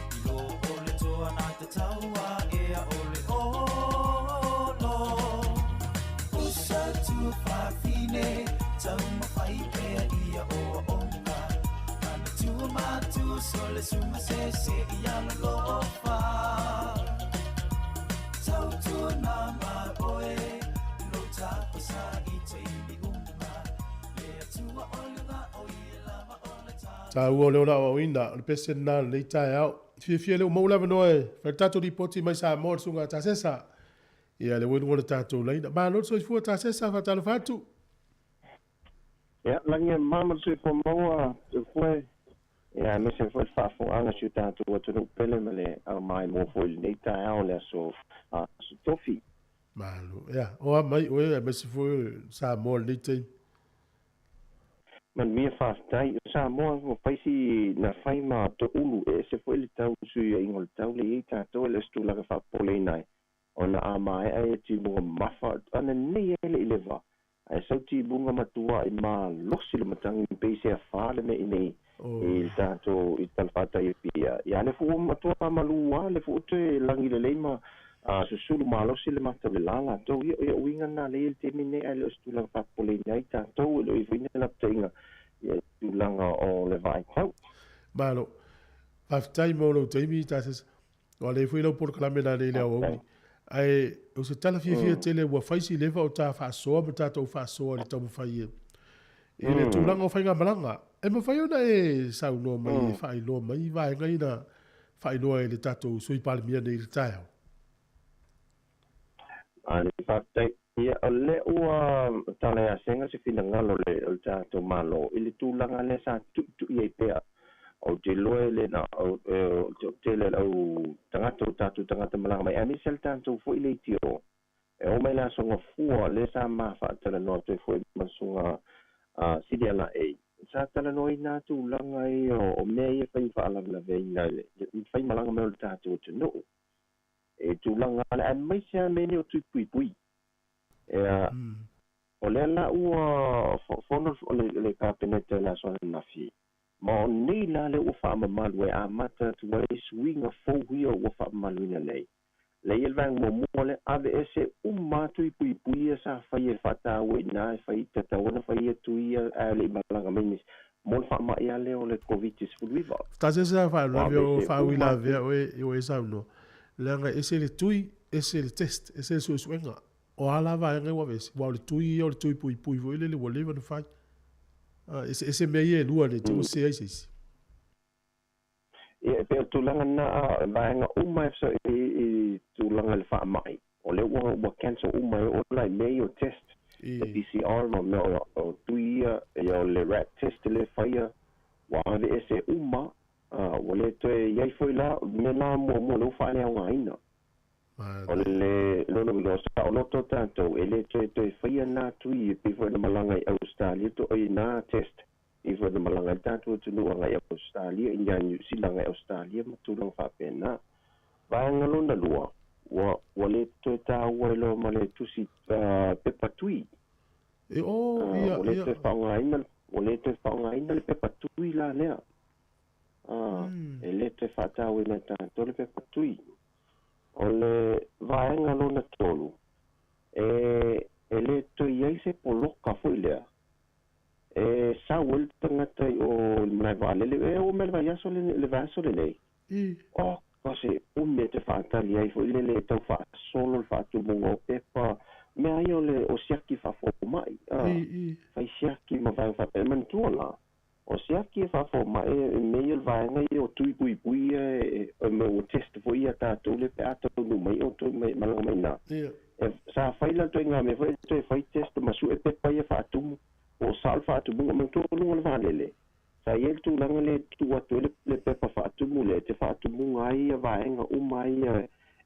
Speaker 10: I lo o le toa na te taua e a ole olo. Usa tu whawhine, tau mawhai pea ia o onga. Ana tua mātua sole suma se se ia lalofa. Tau tua nā ma oe, lo tāpasa i te imi uma. Le atua o le ngā o ia lava o le tā.
Speaker 1: Tā ua o le ona o ina, o le pese nā le tae au. Fia fia le umau lava noe, whai tātou ripoti mai sa mō sunga tā sesa. Ia le wenu o le tātou leina. Ma loto soifua tā sesa whatalo whatu.
Speaker 12: Ia, langi e mama soifua maua, te foe. Ia, me se foe whaafonga si o tātou atunuu pele ma le au mai mō foi lenei taeao le aso aso tofi.
Speaker 1: Malo, ia, o a mai, oe, me se foe sa mō lenei taimi.
Speaker 12: Manuia whāwhitai, Samoa mo paisi na whai ma to ulu e se foe le tau sui a ingo le tau le i tātou e le stulaga whaapole inai. O na a mai ai e tibunga mafa, ana nei e le i lewa. Ai sau tibunga matua i ma losi le matangi peise a whaale me i nei i le tātou i talwhata i pia. Ia le fuu matua malua, le fuu te langi le leima susulu malosi le mata le lala. Tau ia ia uinga nā le le temi nei ai le tulaga whaapole nei tātou e le iwina lapteinga ia tulaga o le vai tau.
Speaker 1: Malo, whawhitai mō lau taimi tā sesa. O le fui lau polokalame nā le leo au. Ai, o se tala fia fia tele ua whaisi lewa o tā whaasoa ma tātou whaasoa le taumawhai e. E le tulaga o whainga malanga. E mawhai ona e saunoa mai, e whailoa mai, vaenga ina whailoa e le tātou sui palemia nei le taeao.
Speaker 12: A le whātai, ia o le ua tala ia senga se whinangalo le o le tātou malo. I le tulaga le sa tutu i ei pea. O te loe le na, o te le au tangata o tātou tangata malanga mai. A nisi le tātou fo i le itio. E o mai la songa fua le sa mawha tala noa toe fo i masunga sidi ala e. Sa tala noa i nā tulaga i o mea ia whai whaalavelawe i nā le. Whai malanga mai o le tātou o te noo. E tulaga le a mai se a mene o tui pui. E o lea la ua fono o le kapeneta la soana nafi. Ma o nei la le ua whaamamalu e a mata tua e suiga fou hia ua whaamamaluina nei. Le ia le vang muamua le ave ese uma tui pui pui e sa whai e whatawe i nā e whai tatawana whai e tui a le malanga mai mo le whaamai a leo le COVID-19.
Speaker 1: Tā se se whaalawe o whaawila vea oe i oe saunoa. Leaga ese le tui, ese le test, ese le suesuega. O ala vaega ua vese. Ua o le tui ia o le tui pui pui foi le le ua leva na whai. Ese mea ia e lua le te o se ai se isi.
Speaker 12: Ia, pe o tulaga na vaega uma e i tulaga le whaamai. O le ua cancel uma e o lai mea o test. Le PCR ma mea o tui ia, ia o le rat test le whaia. Ua ave ese uma. Ua le toe iai foi la, me la mua mua le uwha le au aina. O le lono lo sa o loto tātou, e le toe toe whaia nā tui e pe foi na malanga i Australia, to oi nā test. I foi na malanga i tātou tunu anga i Australia, i ngā New Zealand i Australia, ma tūlanga whapena. Vaenga lona lua, ua le toe tāua e loa ma le tusi pepa tui.
Speaker 1: E o, ia,
Speaker 12: ia. Ua le toe whaongaina le pepa tui la lea. E le te whātau i tātou le pepa tui. O le vaenga lona tolu. E le toi ai se poloka foi lea. E sa wel tangata i o le manae vaalele. E o mele vai aso le vaso le nei. O, kasi ume te whātali ai foi le le tau whaasolo le whaatumunga o pepa. Mea ai o le o siaki whaafo mai. Whai siaki ma vai whapea mantua la. O siaki e whaafo mai e mei o le vaenga i o tui pui pui e me o test fo ia tātou le pe ātou nu mai o tui mai malanga mai nā. E sa whai la toi ngā me whai toi whai test masu e pepa ia whaatumu o sa le whaatumu ngā mantua lunga le whalele. Sa ia le tūlanga le tu atu le pepa whaatumu le te whaatumu ngā ia vaenga uma ia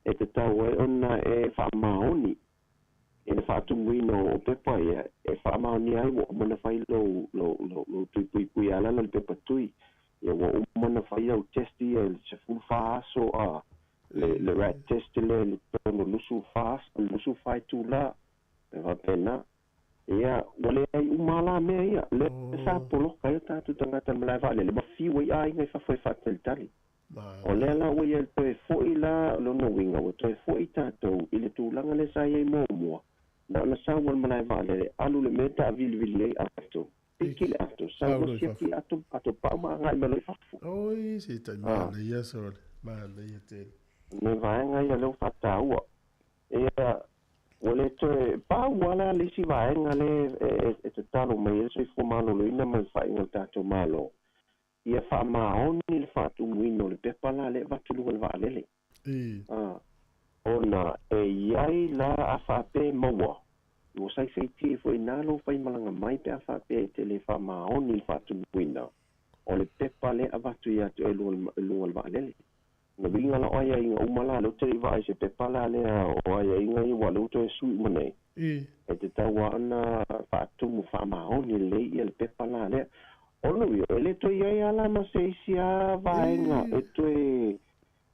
Speaker 12: e te tau e ona e whaamaoni. E le whaatumuina o pepa ia, e whaamaoni ai ua umana whai lo tui pui pui alala le pepa tui. Ia ua umana whai au test ia le se fulu whaaso a le rat test le tono lusu whaas, lusu whai tū la, e whapena. Ia, ua leai uma lava la mea ia. Lea sa poloka ai o tatou tagata i le malae vaalele ma fiu ai aiga i fafo e faatalitali. O lea la ua ia toe fo'i la o lona uiga ua toe fo'i tatou i le tulaga lea sa i ai muamua. Na ona sau i le malae vaalele, alu i le mea taavilivili ai ato, piki le ato, sau loa siaki ato, ato pau ma agai mai loa i fafo.
Speaker 1: Oi, se taimi manaia sole, manaia tele.
Speaker 12: Nai vaega ia lea ua faataua. Ia, ua le toe pau lava la le isi vaega lea e tatalo mai ai le soifua maloloina ma le faaiga o le tatou Malo, ia faamaoni le faatumuina o le pepa la lea e avatu i luga o le vaalele. Ona e i ai la a faapea e maua, ua saisaitia foi i ina lou faimalaga mai pe a faapea e te le faamaoni le faatumuina o le pepa lea e avatu ia te oe i luga o le vaalele. Na uiga la o aiaiga uma la, lea ou te le i vaai i se pepa la lea o aiaiga ia ua lea ua toe sui uma nei. E tatau lava ona faatumu faamaoni lelei ia le pepa la lea. O lona uiga, e le toe i ai lava la ma se isi lava vaega e toe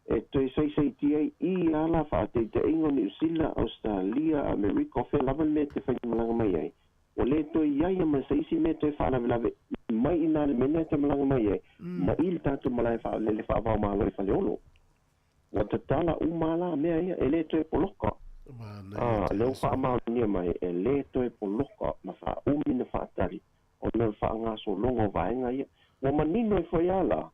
Speaker 12: e toe saisaitia ai i ala faataitaiga o Niu Sila, Ausetalia, Amerika, o fea lava le mea e te faimalaga mai ai, ua le toe i ai ma se isi mea e toe faalavelave mai i ina le mea lea e te malaga mai ai, ma i le tatou malae faalele faava-o-Malo i Faleolo. Ua tatala uma la mea ia, e le toe poloka. A, lea ua faamaonia mai, e le toe poloka ma faaumi na faatali ona o le faagasologa o vaega ia. Ua manino ai foi lava la,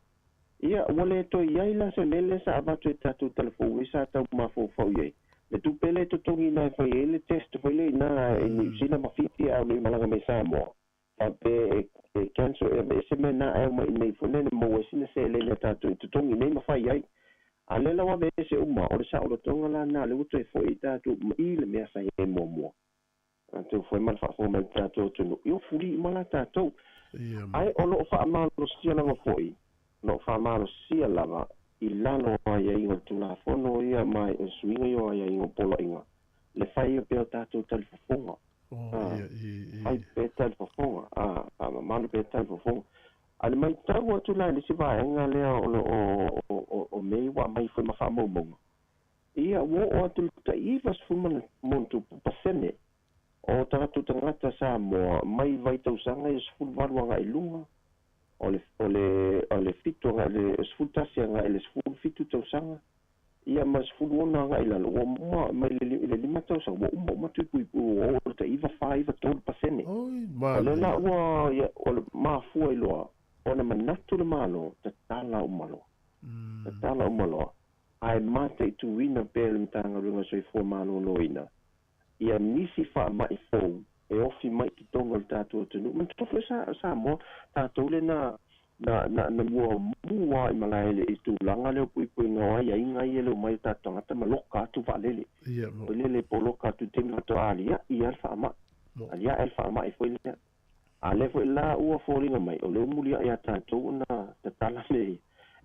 Speaker 12: Ia, ua le toe i ai la se mea lea sa avatu e tatou talafou ai sa tau mafaufau i ai. Le tupe lea e totogiina e fai ai le test foi lea ina i Niu Sila ma Fiti a o le i malaga mai Samoa, faapea e cancel e aveese mea na ae omai inei foi lea na maua ai sina seleni a tatou i totogi nei ma fai ai. A lea la ua aveese uma, o le saolotoga la lena lea ua toe foi ai tatou ma i le mea sa i ai muamua. Tatou foi ma le faafofoga mai le tatou atunuu, ia ua fuli uma la tatou. Ae o lo o faamalosia lava foi, o lo o faamalosia lava i lalo o aiaiga o le Tulafono ia ma suiga ia o aiaiga o poloaiga, le fai pea o tatou talifofoga. Fai pea talifofoga, faamamalu pea talifofoga. A le matau atu la i le isi vaega lea o lo o mea ia ua aumai foi ma faamaumauga, Ia, ua oo atu i le tai 90 ma tupu pasene o tatou tagata Samoa mai vaitausaga ia 18 agai i luga, o le, o le, o le 7 agai i le 11 agai i le 17 tausaga, ia ma le 16 agai i lalo, ua uma mai le, le 5 tausaga, ua uma uma tui puipui, ua oo i le tai 94, 93 pasene. O lea la ua, ia, o le mafua i loa ona manatu le Malo, tatala uma loa. Tatala uma loa. Ae mataituina pea le Matagaluega o Soifua Maloloina ia nisi faamai fou e ofi mai i totonu o le tatou atunuu. Manatua foi sa Samoa, tatou lea na na na na muamua i malae i le tulaga lea o puipuiga o aiaiga ia le omai o tatou tagata ma loka atu vaalele. Foi lele po o loka atu i le taimi faatoa alia'i lava le faamai. Aliae le faamai foi lea. A lea foi la ua foliga mai, o lea ua mulia'i ia tatou ona tatala le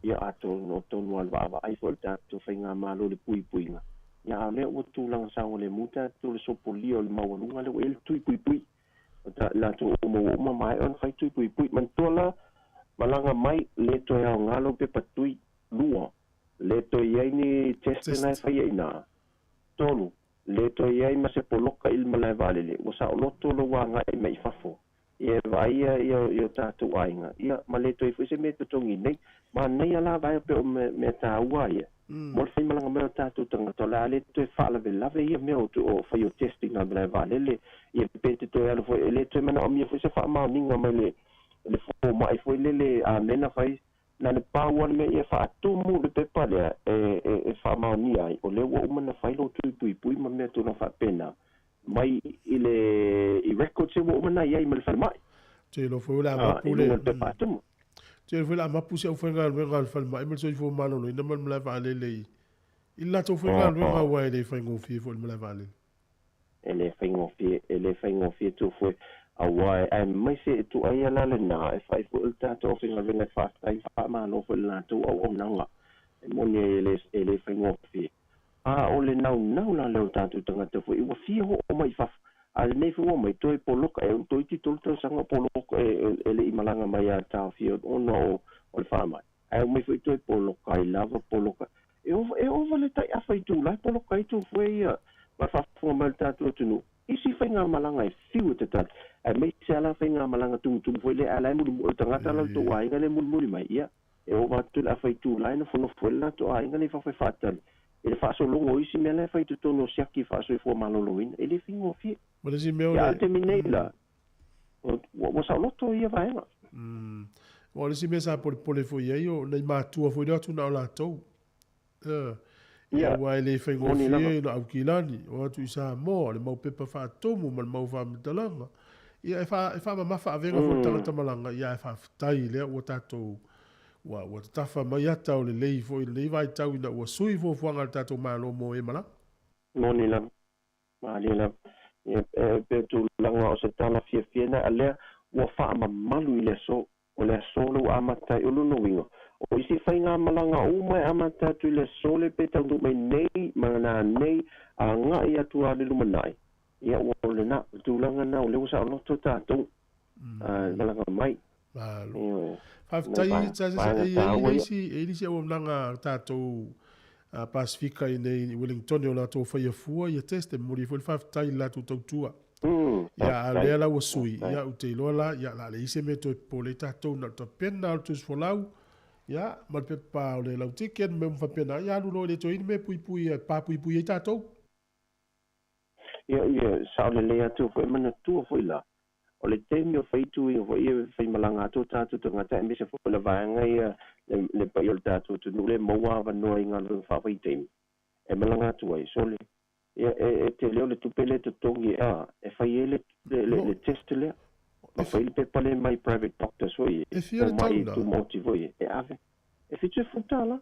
Speaker 12: ia atonu o tonu lava le vaavaai foi o le tatou faigamalo i le puipuiga, ia a o lea ua tulaga saogalemu tatou le sopolia o le maualuga lea ua i ai le tui puipui. O ta latou uma ua uma maea ona fai tui puipui. Manatua la, malaga mai, le toe aoga lou pepa tui. Lua, le toe i ai ni test na e faia i ina. Tolu, le toe i ai ma se poloka i le malae vaalele, ua saoloto lou agai mai i fafo. Ia e vaaia ia i o tatou aiga, ia ma le toe foi se mea e totogi nei. Manaia la vaea pei o mea taua ia, mo le faimalaga mai o tatou tagata, o le a le toe faalavelave ia mea o o fai o testing a le malae vaalele, ia pe te toe alu foi, e le toe manaomia foi se faamaoniga mai le le fomai foi lele amena fai, na le pau lava le mea ia faatumu le pepa lea e e faamaonia ai, o lea ua uma ona fai lou tui puipui ma mea tulaga faapena. Mai i le i records ia ua uma ona i ai ma le falemai.
Speaker 1: Te iloa foi o le a mapu le Te iloa foi o le a mapu si aufaigaluega a le falemai ma le soifua maloloina ma le malae vaalele i i le latou faigaluega aua e le faigofie foi le malae vaalele.
Speaker 12: E le faigofie, e le faigofie tu foi aua aemaise e tuuaia la lena e fai foi o le tatou aufaigaluega e faafetai faamalo foi i le latou auaunaga e moni ai e le e le faigofie. A o le naunau la lea o tatou tagata foi ua fia oo mai i fafo, a lenei foi ua omai toe poloka e toeitiiti tolu tausaga o poloka e le i malaga mai ia taofia ona o le faamai, ae omai foi toe poloka ai lava poloka. E ova e ova le tai afa itula e poloka ai tufue ia ma le faafofoga mai o le tatou atunuu. Isi faigamalaga e fiu e tatali aemaise ala faigamalaga tumutumu foi lea ala e mulimu'i o le tagata la tou aiga le mulimuli mai ia e ova atu le afaitulā e nofonofo ai le latou aiga le fafo e faatali i le faasologo o isi mea la e fai totonu o siaki faasoifua malōlōina e lē faigofie.
Speaker 1: Ma le isi mea o
Speaker 12: Ia
Speaker 1: le
Speaker 12: a le taimi nei la ua saoloto ia vaega.
Speaker 1: Aua o le isi mea sa polepole foi i ai o nai matua foi lea atu na o latou. Ia aua e le
Speaker 12: Moni
Speaker 1: faigofie
Speaker 12: lava.
Speaker 1: I Aukilani, o atu i Samoa, le mau pepa faatumu ma le mau faamatalaga. Ia e e faamamafa avega foi le tagata malaga, ia ae faafetai lea ua tatou ua tatafa mai ata o lelei foi i lenei vaitau ina ua sui fuafuaga a le tatou Malo mo e malaga.
Speaker 12: Moni lava. Malie lava. Ia e pei o tulaga o se tala fiafia lena a lea ua faamamalu i le aso. O le aso le ua amata ai. O lona uiga, o isi faigamalaga uma e amata atu i le aso le pe taunuu mai nei ma nanei aga'i atu lava le lumanai, ia ua o lena. O le tulaga lena o lea ua saoloto tatou malaga mai.
Speaker 1: Malo.
Speaker 12: Ioe.
Speaker 1: Faafetai
Speaker 12: Nai
Speaker 1: sa sa
Speaker 12: vaega
Speaker 1: e i ai
Speaker 12: taua
Speaker 1: le
Speaker 12: ia.
Speaker 1: isi e i ai le isi auaunaga a tatou Pasefika i inei i Wellington o latou faia fua ia test e momoli ai foi le faafetai i le latou tautua. Ia a o
Speaker 12: Faafetai.
Speaker 1: lea la ua sui
Speaker 12: Faafetai.
Speaker 1: ia ou te iloa la ia o le a leai se mea e toe popole ai tatou na o le tapena o le tusifolau ia ma le pepa o le lau ticket ma mea uma faapena ia alu loa e le toe i ai ni mea e puipui e papuipui ai tatou.
Speaker 12: Ia, ia, sao lelei atu foi manatua foi la. O le taimi o faitu ia foi e faimalaga atu o tatou tagata aemaise foi o le vaega ia le paia o le tatou atunuu le maua avanoa i galuega faafaitaimi e malaga atu ai sole ia e tele o le tupe le totogi a e fai ai le le test lea ma fai le pepa le mai private doctors foi
Speaker 1: E fia
Speaker 12: o
Speaker 1: le
Speaker 12: mai
Speaker 1: tauna?
Speaker 12: tumaoti foi e ave e $70.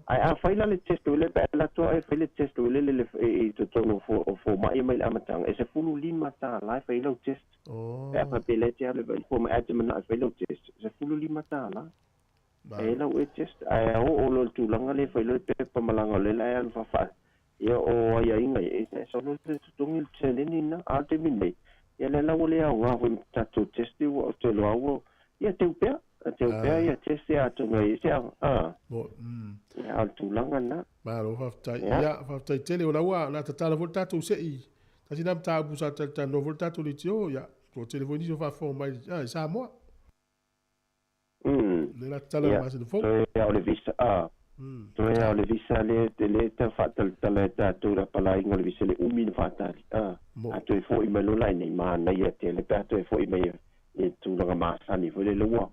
Speaker 12: Ae afai la le test le pe alu atu e fai le test le le i totonu o fomai mai le amataga e $15 e fai lau test. Pe a faapea le te alu e vaai i le fomai ae te manao e fai lau test $15 e lau e test ae oo loa i le tulaga lea e fai loa le pepa malaga o lea la e alu faafaa ia o aiaiga ia e sau loa le totogi le seleni lena. A o le taimi nei ia lea la ua le aoga foi ma tatou test ua ou te iloa ua ia teu pea teu pea ia test atonu ai se a ia o le tulaga lena.
Speaker 1: Malo faafetai.
Speaker 12: Ia.
Speaker 1: Ia, faafetai tele o la ua o le a tatala foi le tatou se'i. Tasi lena mataupu sa talatalanoa foi le tatou leitio, ia, toatele foi nisi o faafofoga mai i Samoa. Lea o le a tatala i le
Speaker 12: Ia,
Speaker 1: masina fou.
Speaker 12: toe lava o le visa a toe lava o le visa lea lea e tau faatalatala e tatou i le apalaiga o le visa le umi na faatali a a toe fo'i mai loa la i nei manaia tele pe a toe fo'i mai i tulaga masani foi lele ua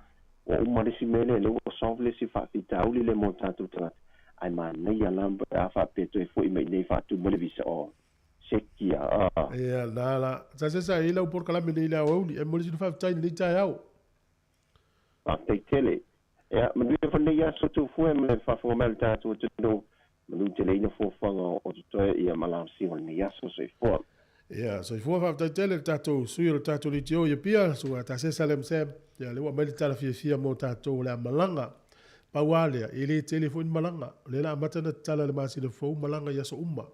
Speaker 12: ua uma le isi mea lea lea ua solve le isi faafitauli lea mo tatou tagata ae manaia la pe a faapea toe fo'i mai i nei faatumu ai le visa o sekia a.
Speaker 1: Ia, na la. Sa se sa i ai lau polokalame nei i le aoauli. E momoli sina faafetai i lenei taeao.
Speaker 12: Faafetai tele. Ia, manuia foi lenei aso tufue ma le faafofoga mai o le tatou atunuu. Manu tele ina fuafuaga o totoe ia ma lausiga o lenei aso. Soifua.
Speaker 1: Ia, soifua faafetai tele le tatou sui o le tatou leitio i Apia, susuga Tasesa Lem Sam. Ia, lea ua aumai le tala fiafia mo tatou o le a malaga. Pau lava lea, e le tele foi ni malaga. O lea o le a amata ona tatala i le masina fou malaga i aso uma.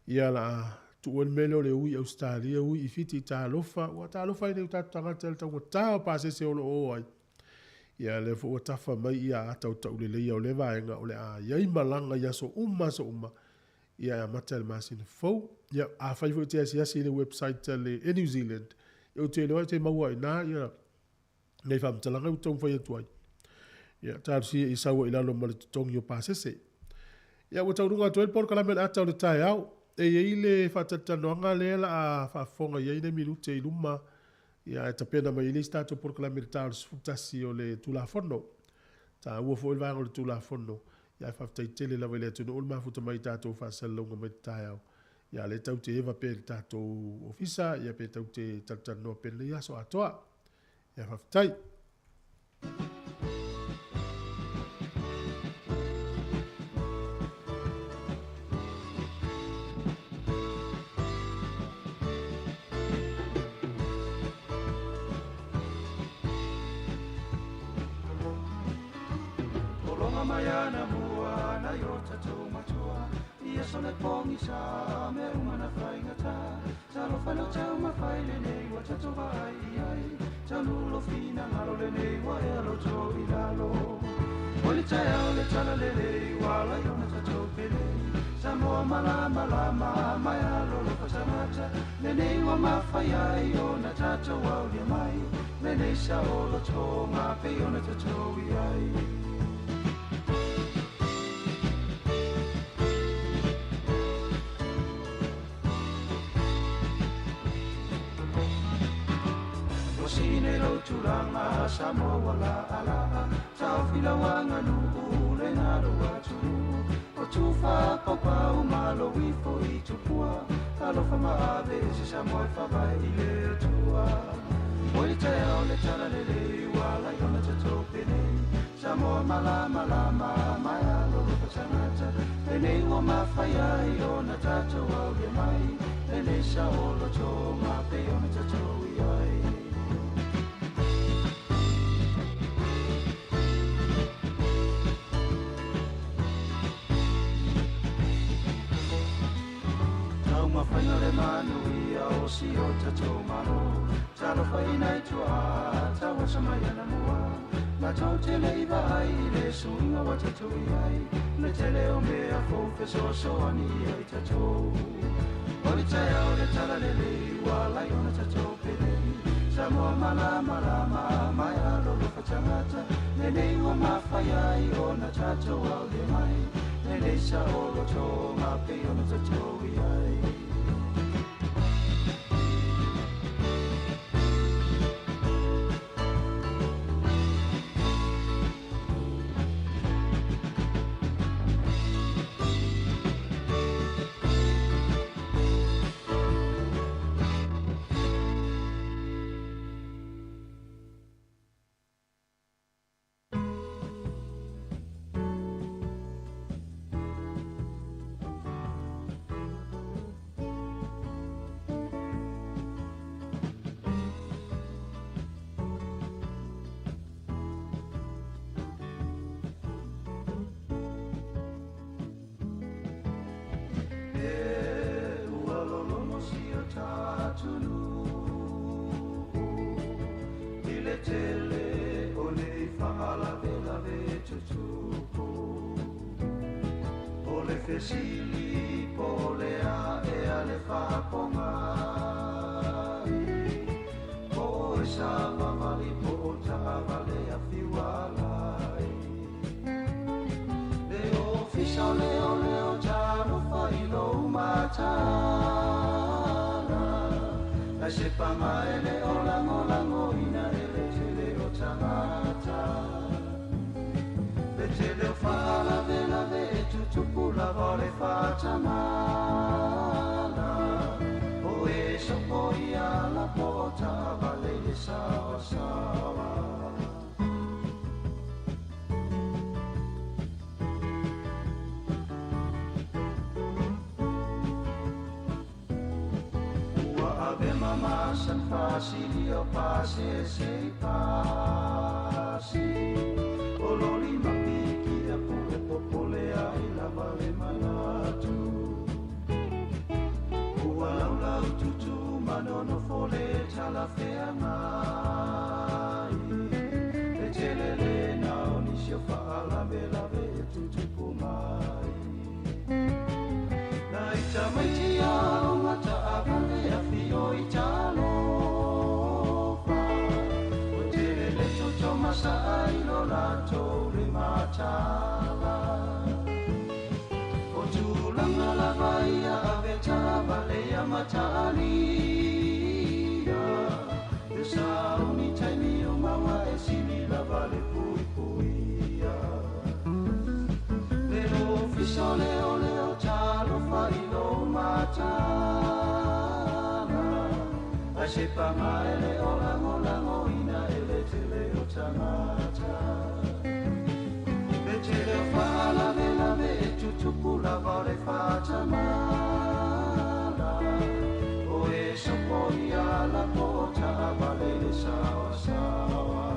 Speaker 1: Ia, o le a tuu ai le mea lea o le ui i Ausetalia, ui i Fiti, talofa. Ua talofa ai nei o tatou tagata i le taugata o pasese o lo o o ai. Ia, lea foi ua tafa mai ia ata o tauleleia o lea vaega o le a i ai malaga i aso uma aso uma. Ia e amata i le masina fou. Ia, afai foi e te asiasi i le website a le Air New Zealand, ia ou te iloa e te maua ai i ina ia nei faamatalaga ua taumafai atu ai. Ia, talosia i sau ai i lalo ma le totogi o pasese. Ia, ua taunuuga atu ai le polokalame o le ata o le taeao. E i ai le faatalatalanoaga lea la a faafofoga i ai nai minute i luma, ia ae tapena mai ai le isi tatou polokalame i le ta o le 11 o le Tulafono. Taua foi le vaega o le Tulafono, ia ae faafetai tele lava i le atunuu le mafuta mai i tatou faasalalauga mai le taeao. Ia a o lea tatou te eva pea i le tatou ofisa, ia pe tatou te talatalanoa pea i lenei aso atoa. Ia faafetai.
Speaker 10: Tologa mai ana mua nai o tatou matua ia so le pogisa mea uma na faigata talofa lo taumafai lenei ua tatou vaai i ai taunuu lou finagalo lenei ua ea loto i lalo o le taeao le talalelei ua ala ai ona tatou pelei.
Speaker 3: Samoa malamalama mai alolofa tagata lenei ua mafai ai ona tatou aulia mai lenei saolotoga pei ona tatou i ai. Ua sine lou tulaga Samoa ua laalaa taofilauaga nuu lena lou atunuu o tufapaupau ma lou ifo i tupua alofa maave se Samoa e faavae i le Atua. O le taeao le talalelei ua lai ona tatou penei Samoa malamalama mai alolofa tagata lenei ua mafai ai ona tatou aulia mai lenei saolotoga pei ona tatou i ai. Taumafaiga le manuia o si o tatou malo talofaina i tuaa tauasa mai ana mua latou tele i vaai i le suiga ua tatou i ai le tele o mea fou fesoasoani ai tatou. O le taeao le talalelei ua lai ona tatou penei Samoa malamalama mai alolofa tagata lenei ua mafai ai ona tatou aulia mai lenei saolotoga pei ona tatou i ai. E ua lologo si o tatunuu i le tele o nei faalavelave tutupu. O le fesili po o le aʻe a le faapogai po o e savavali po o taavale afiualai. Le ofisa o leoleo talofa i lou matala ae se paga e le o lagolagoina e le tele o tagata. Le tele o faalavelave e tutupu lava o le faatamala o e sopo ia lapo o taavale i le saoasaoa. Ua ave mamasan fasili o pasese i pasi o loli mapiki a pu'e popole ai lava le manatu. Ua laulau tutu manonofo le talafeagai le tele lena o nisi o faalavelave e tutupu mai. Na ita maiti aoga taavale afio i talofa o tele le toto masaa i lo latou le matala. O tulaga lava ia ave taavale ia mataalia le sauni taimi o maua e sili lava le puipuia. Le ofisa o leoleo talofa i lou matala ae se paga e le o lagolagoina e le tele o tagata. Le tele o faalavelave e tutupu lava o le faatamala o e sopo ia lapo o taavale i le saoasaoa.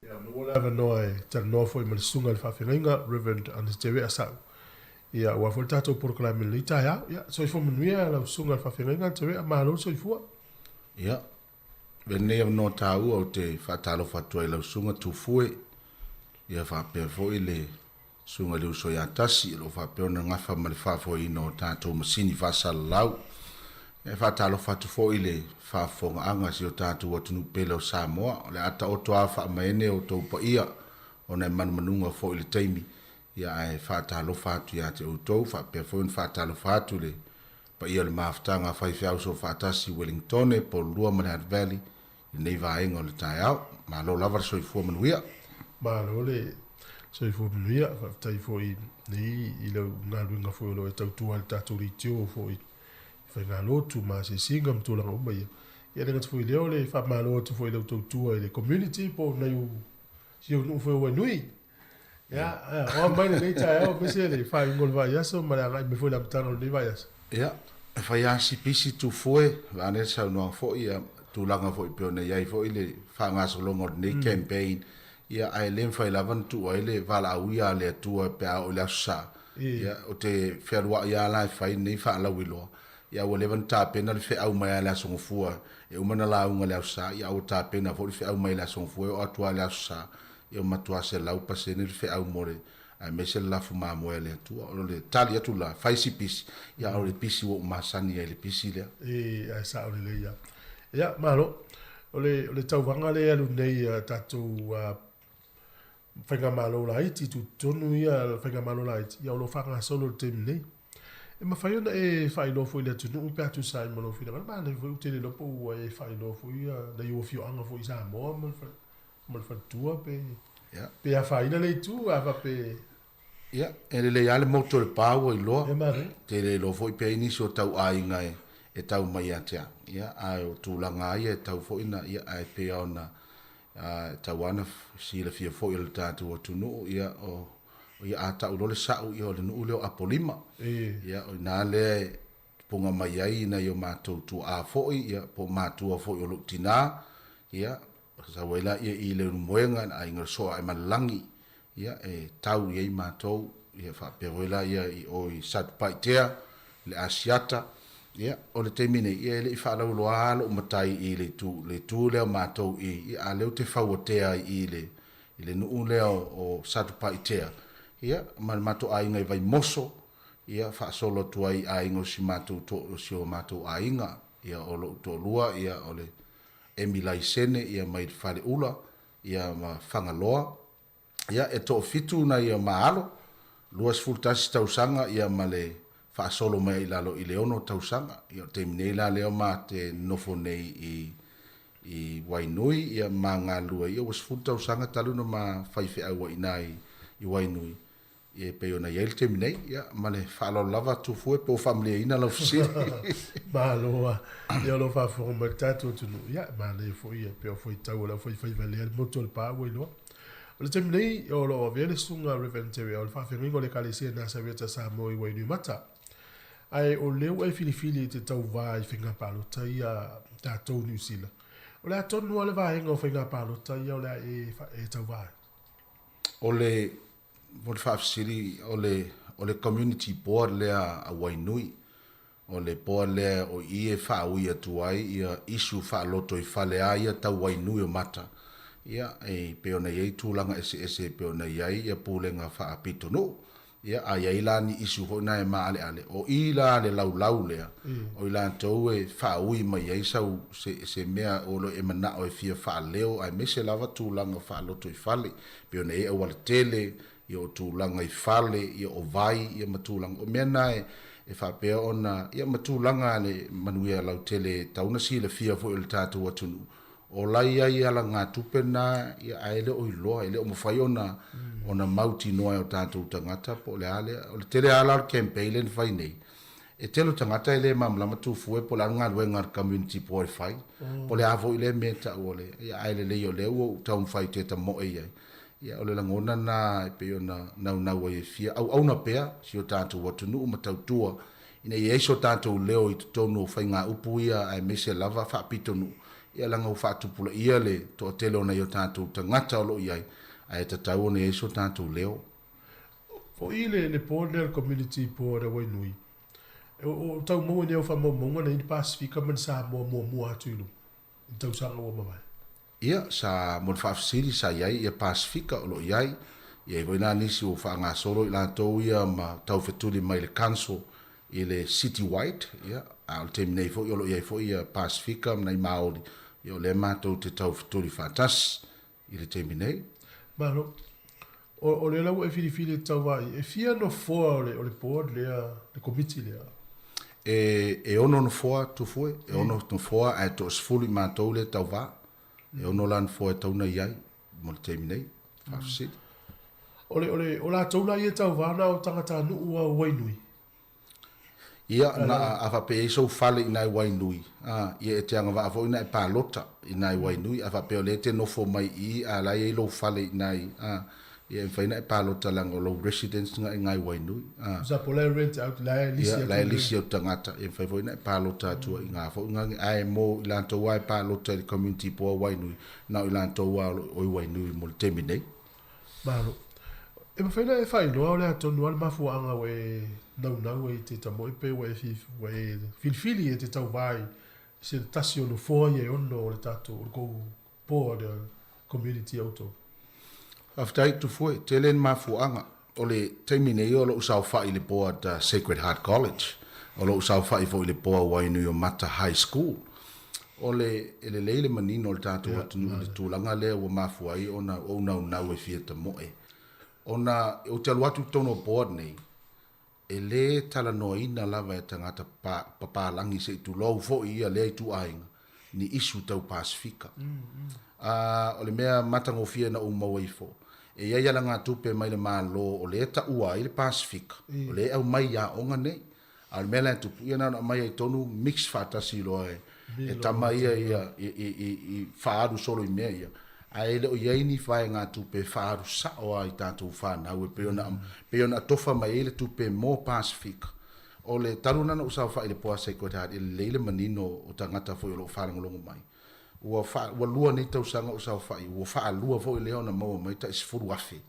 Speaker 1: Ia, maua le avanoa e talanoa foi ma le susuga i le faafeagaiga, Reverend Anasetere Asau. Ia, aua foi le tatou polokalame i lenei taeao. Ia, soifua manuia lau susuga i le faafeagaiga Tavea, malo le soifua.
Speaker 13: Ia, avea lenei avanoa taua ou te faatalofa atu ai i lau susuga Tufue, ia faapea foi le susuga i le uso ia Tasi o lo o faapea ona gafa ma le faafoeina o tatou masini faasalalau. Ia, e faatalofa atu foi i le faafofogaaga a si o tatou atunuu pele o Samoa. O le a taoto lava faamaene outou paia ona e manumanuga foi le taimi Ia ae faatalofa atu ia te outou, faapea foi ona faatalofa atu i le paia o le mafutaga a faifeau soofaatasi i Wellingtone, Pololua ma le Hutt Valley i lenei vaega o le taeao. Malo lava le soifua manuia.
Speaker 1: Malo le soifua manuia, faafetai foi nei i lau galuega foi o lo o e tautua ai i le tatou leitio foi i faigalotu ma asiasiga ma tulaga uma ia. Ia le gata foi i lea o le faamalo atu foi i lau tautua i le community po o nai ou si ou nuu foi o Wainui. Ia, o a mai lenei taeao aemaise le faaiuga o le vaiaso ma le agai mai foi i le amataga o lenei vaiaso.
Speaker 13: Ia, e fai lava si pisi Tufue, vaeane le saunoaga foi, ia, tulaga foi pei ona i ai foi le faagasologa o lenei campaign, ia, ae le mafai lava ona tuu ai le valaauia a le Atua pe a oo i le Aso Sa. Ia, ou te fealuai lava la e fai lenei faalauiloa, ia, ua leva ona tapena le feau mai lava i le Aso Gafua, e uma ona lauga i le Aso Sa, ia, a ua tapena foi le feau mai le Aso Gafua e oo atu lava i le Aso Sa, Ia matua 100% le feau mo le aemaise le lafu mamoe a le Atua. O le tali atu la, fai si pisi, ia a o le pisi ua ou masani ai i le pisi lea.
Speaker 1: E, ae sao lelei lava. Ia, malo. O le, o le tauvaga lea e alu nei a tatou a, faigamalo laiti, tutotonu ia faigamalo laiti, ia o lo o faagasolo i le taimi nei. E mafai ona e faailoa foi i le atunuu pe a tusa ai ma lou finagalo. Manaia foi ou te le iloa po ua e faailoa foi ia nai ou afioaga foi i Samoa ma le ma le faletua pe
Speaker 13: yeah.
Speaker 1: pe afaina le itu a fape.
Speaker 13: Ia, e lelei lava le motu o le pa ua iloa. Te le iloa foi pe ai nisi o tau aiga e, e tau mai ia te au. Ia, ae o tulaga lava ia e tau foi na, ia, ae pei lava ona, e tau lava ona silafia foi e le tatou atunuu, ia, o, ia a tau loa le sa'u, ia o le nuu lea o Apolima. Ia, o i ina lea e punga mai ai nai o matou tuaa foi, ia, po o matua foi o lou tinā, ia, Sau ai laia i Leulumoega i le aiga o le Soaemalelagi, ia, e tau i ai matou, ia, faapea foi laia i o i Satupaitea, i le Asiata. Ia, o le taimi nei, ia, e le i faalauiloa lava lou matai i le itu, le itu lea o matou i, ia, a o lea ou te fauatea ai i le, i le nuu lea o Satupaitea, ia, ma le matou aiga i Vaimoso, ia, faasolo atu ai i aiga o si matou to, o si o matou aiga, ia, o lou toalua, ia, o le Emi Laisene ia mai le Faleula ia ma Fagaloa. Ia e toafitu nai ma alo, 21 tausaga ia ma le faasolo mai ai i lalo i le 6 tausaga. Ia o le taimi nei la lea ma te nofo nei i i Wainui ia ma galulue ia ua 10 tausaga talu ona ma faifeau ai ina i Wainui. Ia e pei ona i ai le taimi nei, ia, ma le faaaloalo lava Tufue pe ua faamalieina lau fesili.
Speaker 1: Malo a. Ia o lo o faafofoga mai le tatou atunuu, ia, manaia foi ia pei o fuaitau a le aufaifaiva lea le motu o le pa ua iloa. O le taimi nei, o lo o avea le susuga Rev. Terry o le faafeagaiga o le Ekalesia Nasareta Samoa i Wainuiomata. Ae o lea ua e filifili i te tauva i faiga palota ia tatou Niu Sila. O le a tonu lava le vaega o faiga palota ia o le a e, e tauva ai?
Speaker 13: O le Mo le faafesili, o le, o le community board lea a Wainui, o le board lea o i e faaui atu ai ia issue faalotoifale a ia tau Wainui o Mata, ia, e pei ona i ai tulaga eseese e pei ona i ai ia pulega faapitonuu. Ia, a i ai la ni issue foi na e maaleale, o i la le laulau lea, o i latou e faaui mai ai sau, se, se mea o lo e manao e fia faaleo aemaise lava tulaga faalotoifale. Pei ona i ai auala tele, ia o tulaga i fale, ia o vai, ia ma tulaga. O mea na e, e faapea ona, ia ma tulaga a le manuia lautele e tatau ona silafia foi e le tatou atunuu, o la e i ai alagatupe na, ia ae le o iloa, e le o mafai ona, ona mautinoa e o tatou tagata po o le a lea. O le tele lava la o le campaign lea na fai nei, E tele o tagata e le malamalama Tufue po o le a le galuega a le community board e fai, po o le a foi lea mea e tau o le, ia ae lelei o lea ua ou taumafai ou te tamoe i ai. Ia o le lagona lena e pei ona naunau ai e fia auauna pea si o tatou atunuu ma tautua ina ia i ai so tatou leo i totonu o faigaupu ia aemaise lava faapitonuu, ia leaga ua faatupulaia le toatele o nai o tatou tagata o lo o i ai, ae tatau ona i ai so tatou leo.
Speaker 1: Foʻi le le board lea le community board a Wainui, o o tau maua i ni au faamaumauga na i ai ni Pasefika ma ni Samoa muamua atu i luma i ni tausaga ua mavae.
Speaker 13: Ia, sa mo le faafesili sa i ai ia Pasefika o lo o i ai, i ai foi la nisi ua faagasolo i latou ia ma taufetuli mai le council i le City Wide, ia, a o le taimi nei foi o lo o i ai foi ia Pasefika ma nai Maoli, ia o lea matou te taufetuli faatasi i le taimi nei.
Speaker 1: Malo. O, o lea la ua e filifili e te tauvaai, e fia nofoa o le, o le board lea, le komiti lea?
Speaker 13: E, e ono nofoa, Tufue, e ono nofoa ae toasefulu i matou lea e tauvā. E ono la nofoa e tatau ona i ai mo le taimi nei. Faafesili.
Speaker 1: O le, o le, o latou la ia e tauvā na o tagatanuu a o Wainui?
Speaker 13: Ia, na a faapea e i ai sou fale i nai Wainui, a, ia e te agavaa foi na e palota i nai Wainui, a faapea o lea e te nofo mai i i a la e i ai lou fale i nai, a, ia e mafai na e palota leaga o lou residence na i ngai Wainui,
Speaker 1: a. Tusa po o la e rent out, la e lisi
Speaker 13: atu. Ia, la e lisi atu tagata, ia e mafai foi na e palota atu ai i nga foi nga, ae mo i latou a e palota i le community po o Wainui, na o i latou a o i Wainui mo le taimi nei.
Speaker 1: Malo. E mafai ona e faailoa o le a tonu lava le mafuaaga ua e naunau ai i te tamoe pe ua e ua e filifili e te tauvā i se tasi o nofoa ia e ono o le tatou o le kou board o le community a outou.
Speaker 13: Faafetai Tufue, tele ni mafuaaga. O le taimi nei o lou saofai i le board Sacred Heart College, o lou saofai foi i le board Wainuiomata High School. O le, e lelei le manino o le tatou atunuu i le tulaga lea ua mafua ai ona ou naunau e fia tamoe. Ona ou te alu atu i totonu o board nei, e le talanoaina lava e tagata pa, papalagi se i tulou foi ia lea ituaiga, ni issue tau Pasefika. A, o le mea matagofie na ou maua ifo, e i ai alagatupe mai le Malo o lea e taua ai le Pasefika, o lea e aumai i aoga nei. A o le mea la e tupu, ia na ona aumai ai tonu mix faatasi loa e, e tama ia ia i, i, i, i faaalu solo i mea ia. Ae e le o i ai ni vaegatupe e faaalu sao lava i tatou fanau e pei ona, pei ona atofa mai ai le tupe mo Pasefika. O le talu lena na ou saofai i le Poa Sacred Heart e lelei le manino o tagata foi o lo o faalogologo mai. Ua fa, ua lua nei tausaga o saofai, ua faalua foi lea ona maua mai tai 10,000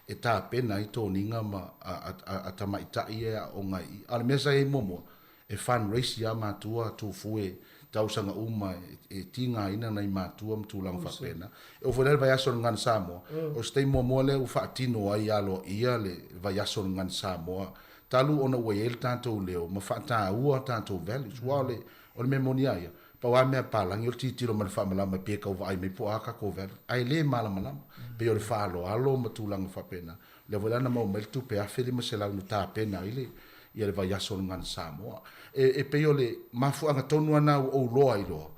Speaker 13: e tapena ai toniga ma a, a, a, a tamaitai ia e aooga i i. A o le mea sa i ai muamua, e fundraise ia matua tufue tausaga uma e, e tigaina nai matua ma tulaga faapena. E oo foi la i le vaiaso o le Gagana Samoa, o se taimi muamua lea ua faatino ai aloaia le vaiaso o le Gagana Samoa talu ona ua i ai le tatou leo ma faataua tatou values. Aua o le, o le mea moni lava ia, Pau lava mea palagi o le tilotilo mai le faamalama pei e tau vaai mai po o a tatou value, ae le malamalama. Pei o le faaaloalo ma tulaga faapena. O lea foi la na maua mai le tupe $1,500 na tapena ai le ia le vaiaso o le Gagana Samoa. E, e pei o le mafuaaga tonu lava lena ua ou loa ai loa,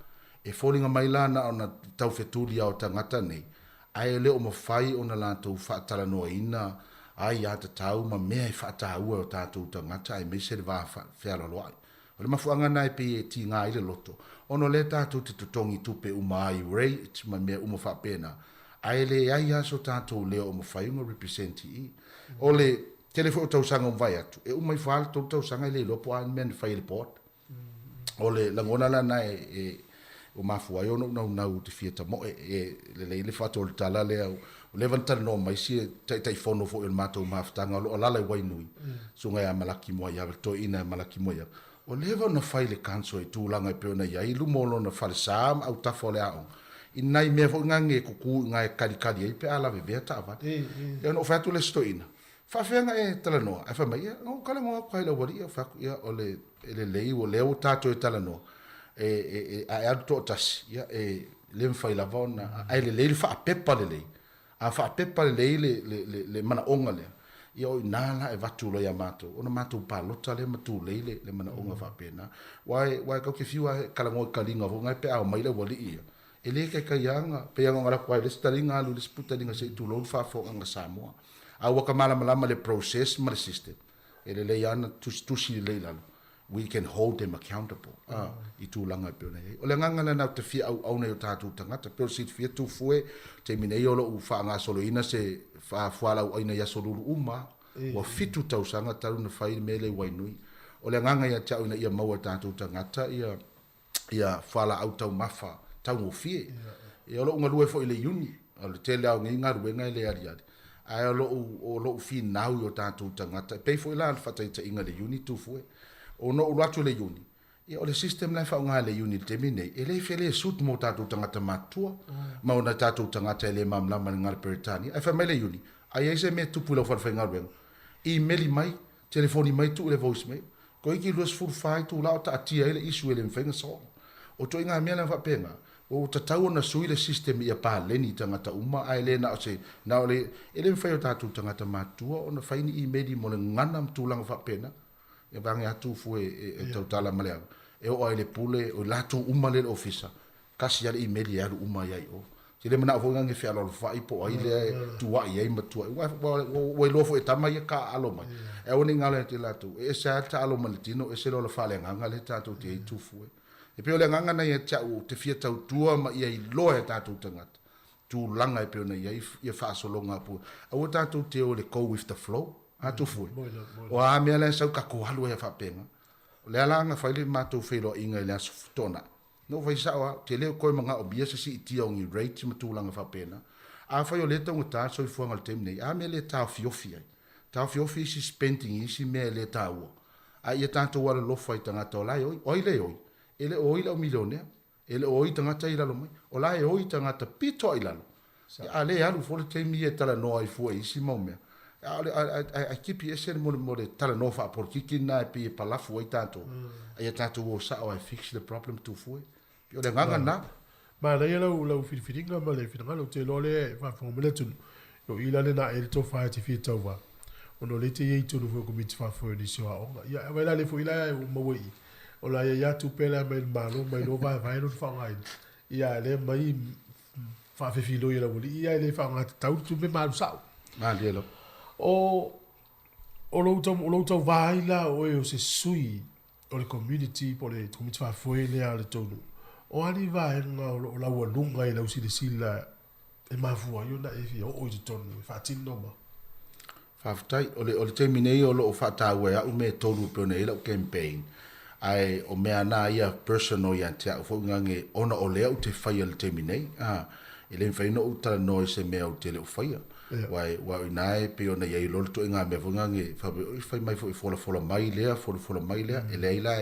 Speaker 13: e foliga mai la na ona taufetuli lava o tagata nei, ae le o mafai ona latou faatalanoaina aiatatau ma mea e faataua e o tatou tagata aemaise le va fealoaloai. O le mafuaaga lena e pei e tiga ai le loto, ona o lea tatou te totogi tupe uma ai rate ma mea uma faapena, ae leai lava so tatou leo o mafai ona represent i i. O le tele foi o tausaga ua mavae atu, e uma ifo lava le tolu tausaga e le iloa po o a ni mea na fai e le board. O le lagona la lena e ua mafua ai ona ou naunau ou te fia tamoe. E lelei le faatolitala lea, ua leva ona talanoa mai si Taitaifono foi o le matou mafutaga o lo o alaala i Wainui, Susuga ia Malaki Moaiava, le toeaina ia Malaki Moaiava, ua leva ona fai le council i tulaga e pei ona i ai i luma o lona falesa ma autafa o le aoga, i nai mea foi na e kuku i ina e kalikali ai pe a lavevea taavale. Ia ona ou fai atu lea i si toeaina, Faafefea na e talanoa? Ae fai mai, ia, na ou talanoa atu lava i le aualii, ou fai atu, ia, o le, e lelei, o lea ua tatou e talanoa, e, e, e, a e alu toatasi, ia, e le mafai lava ona, ae lelei le faapepa lelei. A faapepa lelei le, le, le, le manaoga lea, ia o i ina la e avatu loa ia matou, ona matou palota lea ma tulei le, le manaoga faapena. Aua e, aua e tatou te fiu lava e talanoa i taliga foi na pe a omai le aualii ia, E le taitai lava ona, pei lava ona alu atu lava i le isi taliga alu i le isi taliga se i tulou le faafofogaaga Samoa. A ua ta malamalama i le process ma le system, e lelei lava ona tusitusi lelei i lalo, we can hold them accountable a, i tulaga e pei ona i ai. O le agaga lena ou te fia auauna i o tatou tagata, pei o le silafia Tufue, taimi nei o lo o faagasoloina se fualaauaina i aso lulu uma, ua fitu tausaga talu ona fai le mea lea i Wainui. O le agaga ia te au ina ia maua e tatou tagata ia ia fualaau taumafa taugofie. Ia, o lou galue foi i le Iuni, o le tele lava o nei galuega e le aliali. Ae o lo'u, o lo'u finau i o tatou tagata, e pei foi la le faataitaiga i le uni Tufue. Ona ou alu atu i le uni, ia o le system la e faaaoga e le uni i le taimi lenei, e le fele suit mo tatou tagata matutua, ma o nai tatou tagata e le malamalama i le gala Peretania. Ae fai mai le uni, a i ai se mea e tupu i lau falefaigaluega, imeli mai, telefoni mai tuu i le voicemail. Toeitiiti 24 itula o taatia ai le issue e le mafai ona solve. O ituaiga mea la faapena, ua tatau ona sui le system ia paleni i tagata uma ae le na o se, na o le, e le mafai e o tatou tagata matutua ona fai ni imeli mo le gagana ma tulaga faapena. Ia vaeane atu fua e tautala ma le ava, e oo lava i le pule, o i latou uma lea i le ofisa, Tasi lava le imeli e alu uma ai i o. Ou te le manao foi nani e fealoalofai po o ai lea e tuuai ai ma tuuai. Ua, ua iloa foi e tama ia taaalo mai. E aua ne i galo ia te latou, e ese lava le taaalo mai le tino, ese le ola faaleagaga lea tatou te i ai tufu ai. E pei o le agaga lena ia te au ou te fia tautua ma ia iloa e tatou tagata tulaga e pei ona i ai ia faasologa a pua. Aua tatou te o i le go with the flow, a tufu e. O a mea la e sau tatou alu ai lava faapena. O lea la na fai le matou feiloaiga i le Aso Toonai. Na ou fai sao lava, ou te le o toe manaomia se siitia o ni rates ma tulaga faapena. Afai o lea e taugata le soifuaga i le taimi nei, a mea e le taofiofi ai? Taofiofi isi spending i isi mea e le taua, a ia tatou alolofa i tagata o la e oi. O ai le oi? E le o oi le au milionea. E le o oi tagata ia i lalo mai. O la e oi tagata pito lava i lalo. A le alu fua le taimi ia e talanoa ai fua i isi mau mea. A o le, ae kipi ese le mo le talanoa faapolokiki lena e pei e palafu ai tatou. A ia tatou o sao lava e fix le problem tufue. Pei o le agaga lena.
Speaker 1: Manaia lau lau filifiliga ma le finagalo, ou te iloa o lea e faafofoga mai le atunuu, o i la lena e le tofa e te fia tauva, ona o lea e te i ai i totonu foi o Komiti Faafoe o nisi o aoga. Ia, vaai la lea foi la ua maua i i, o la e i ai lava tupe la e aumai e le Malo mai loa vaevae lona faaaogaina, ia a o lea e aumai faafefiloi e le aualii ae le faaaoga tatau le tupe ma alu sao.
Speaker 13: Malie lava.
Speaker 1: O, o lou tau, o lou tauva ai la o oe o se sui o le community po o le komiti faafoe lea a le tou nuu, o a ni vaega o lo o laualuga i lau silasila e mafua ai ona e fia oo i totonu e faatino ma.
Speaker 13: Faafetai. O le, o le taimi nei o lo o faataua e au mea e tolu e pei ona i ai lau campaign, ae o mea na ia personal ia te au foi ngange ona o lea ou te faia i le taimi nei, a, e le mafai ona ou talanoa i se mea ou te le o faia. Aua e, aua o ina e pei ona i ai loa le ituaiga mea foi ngange faapea, oi fai mai foi folafola mai lea, folafola mai lea, e leai la,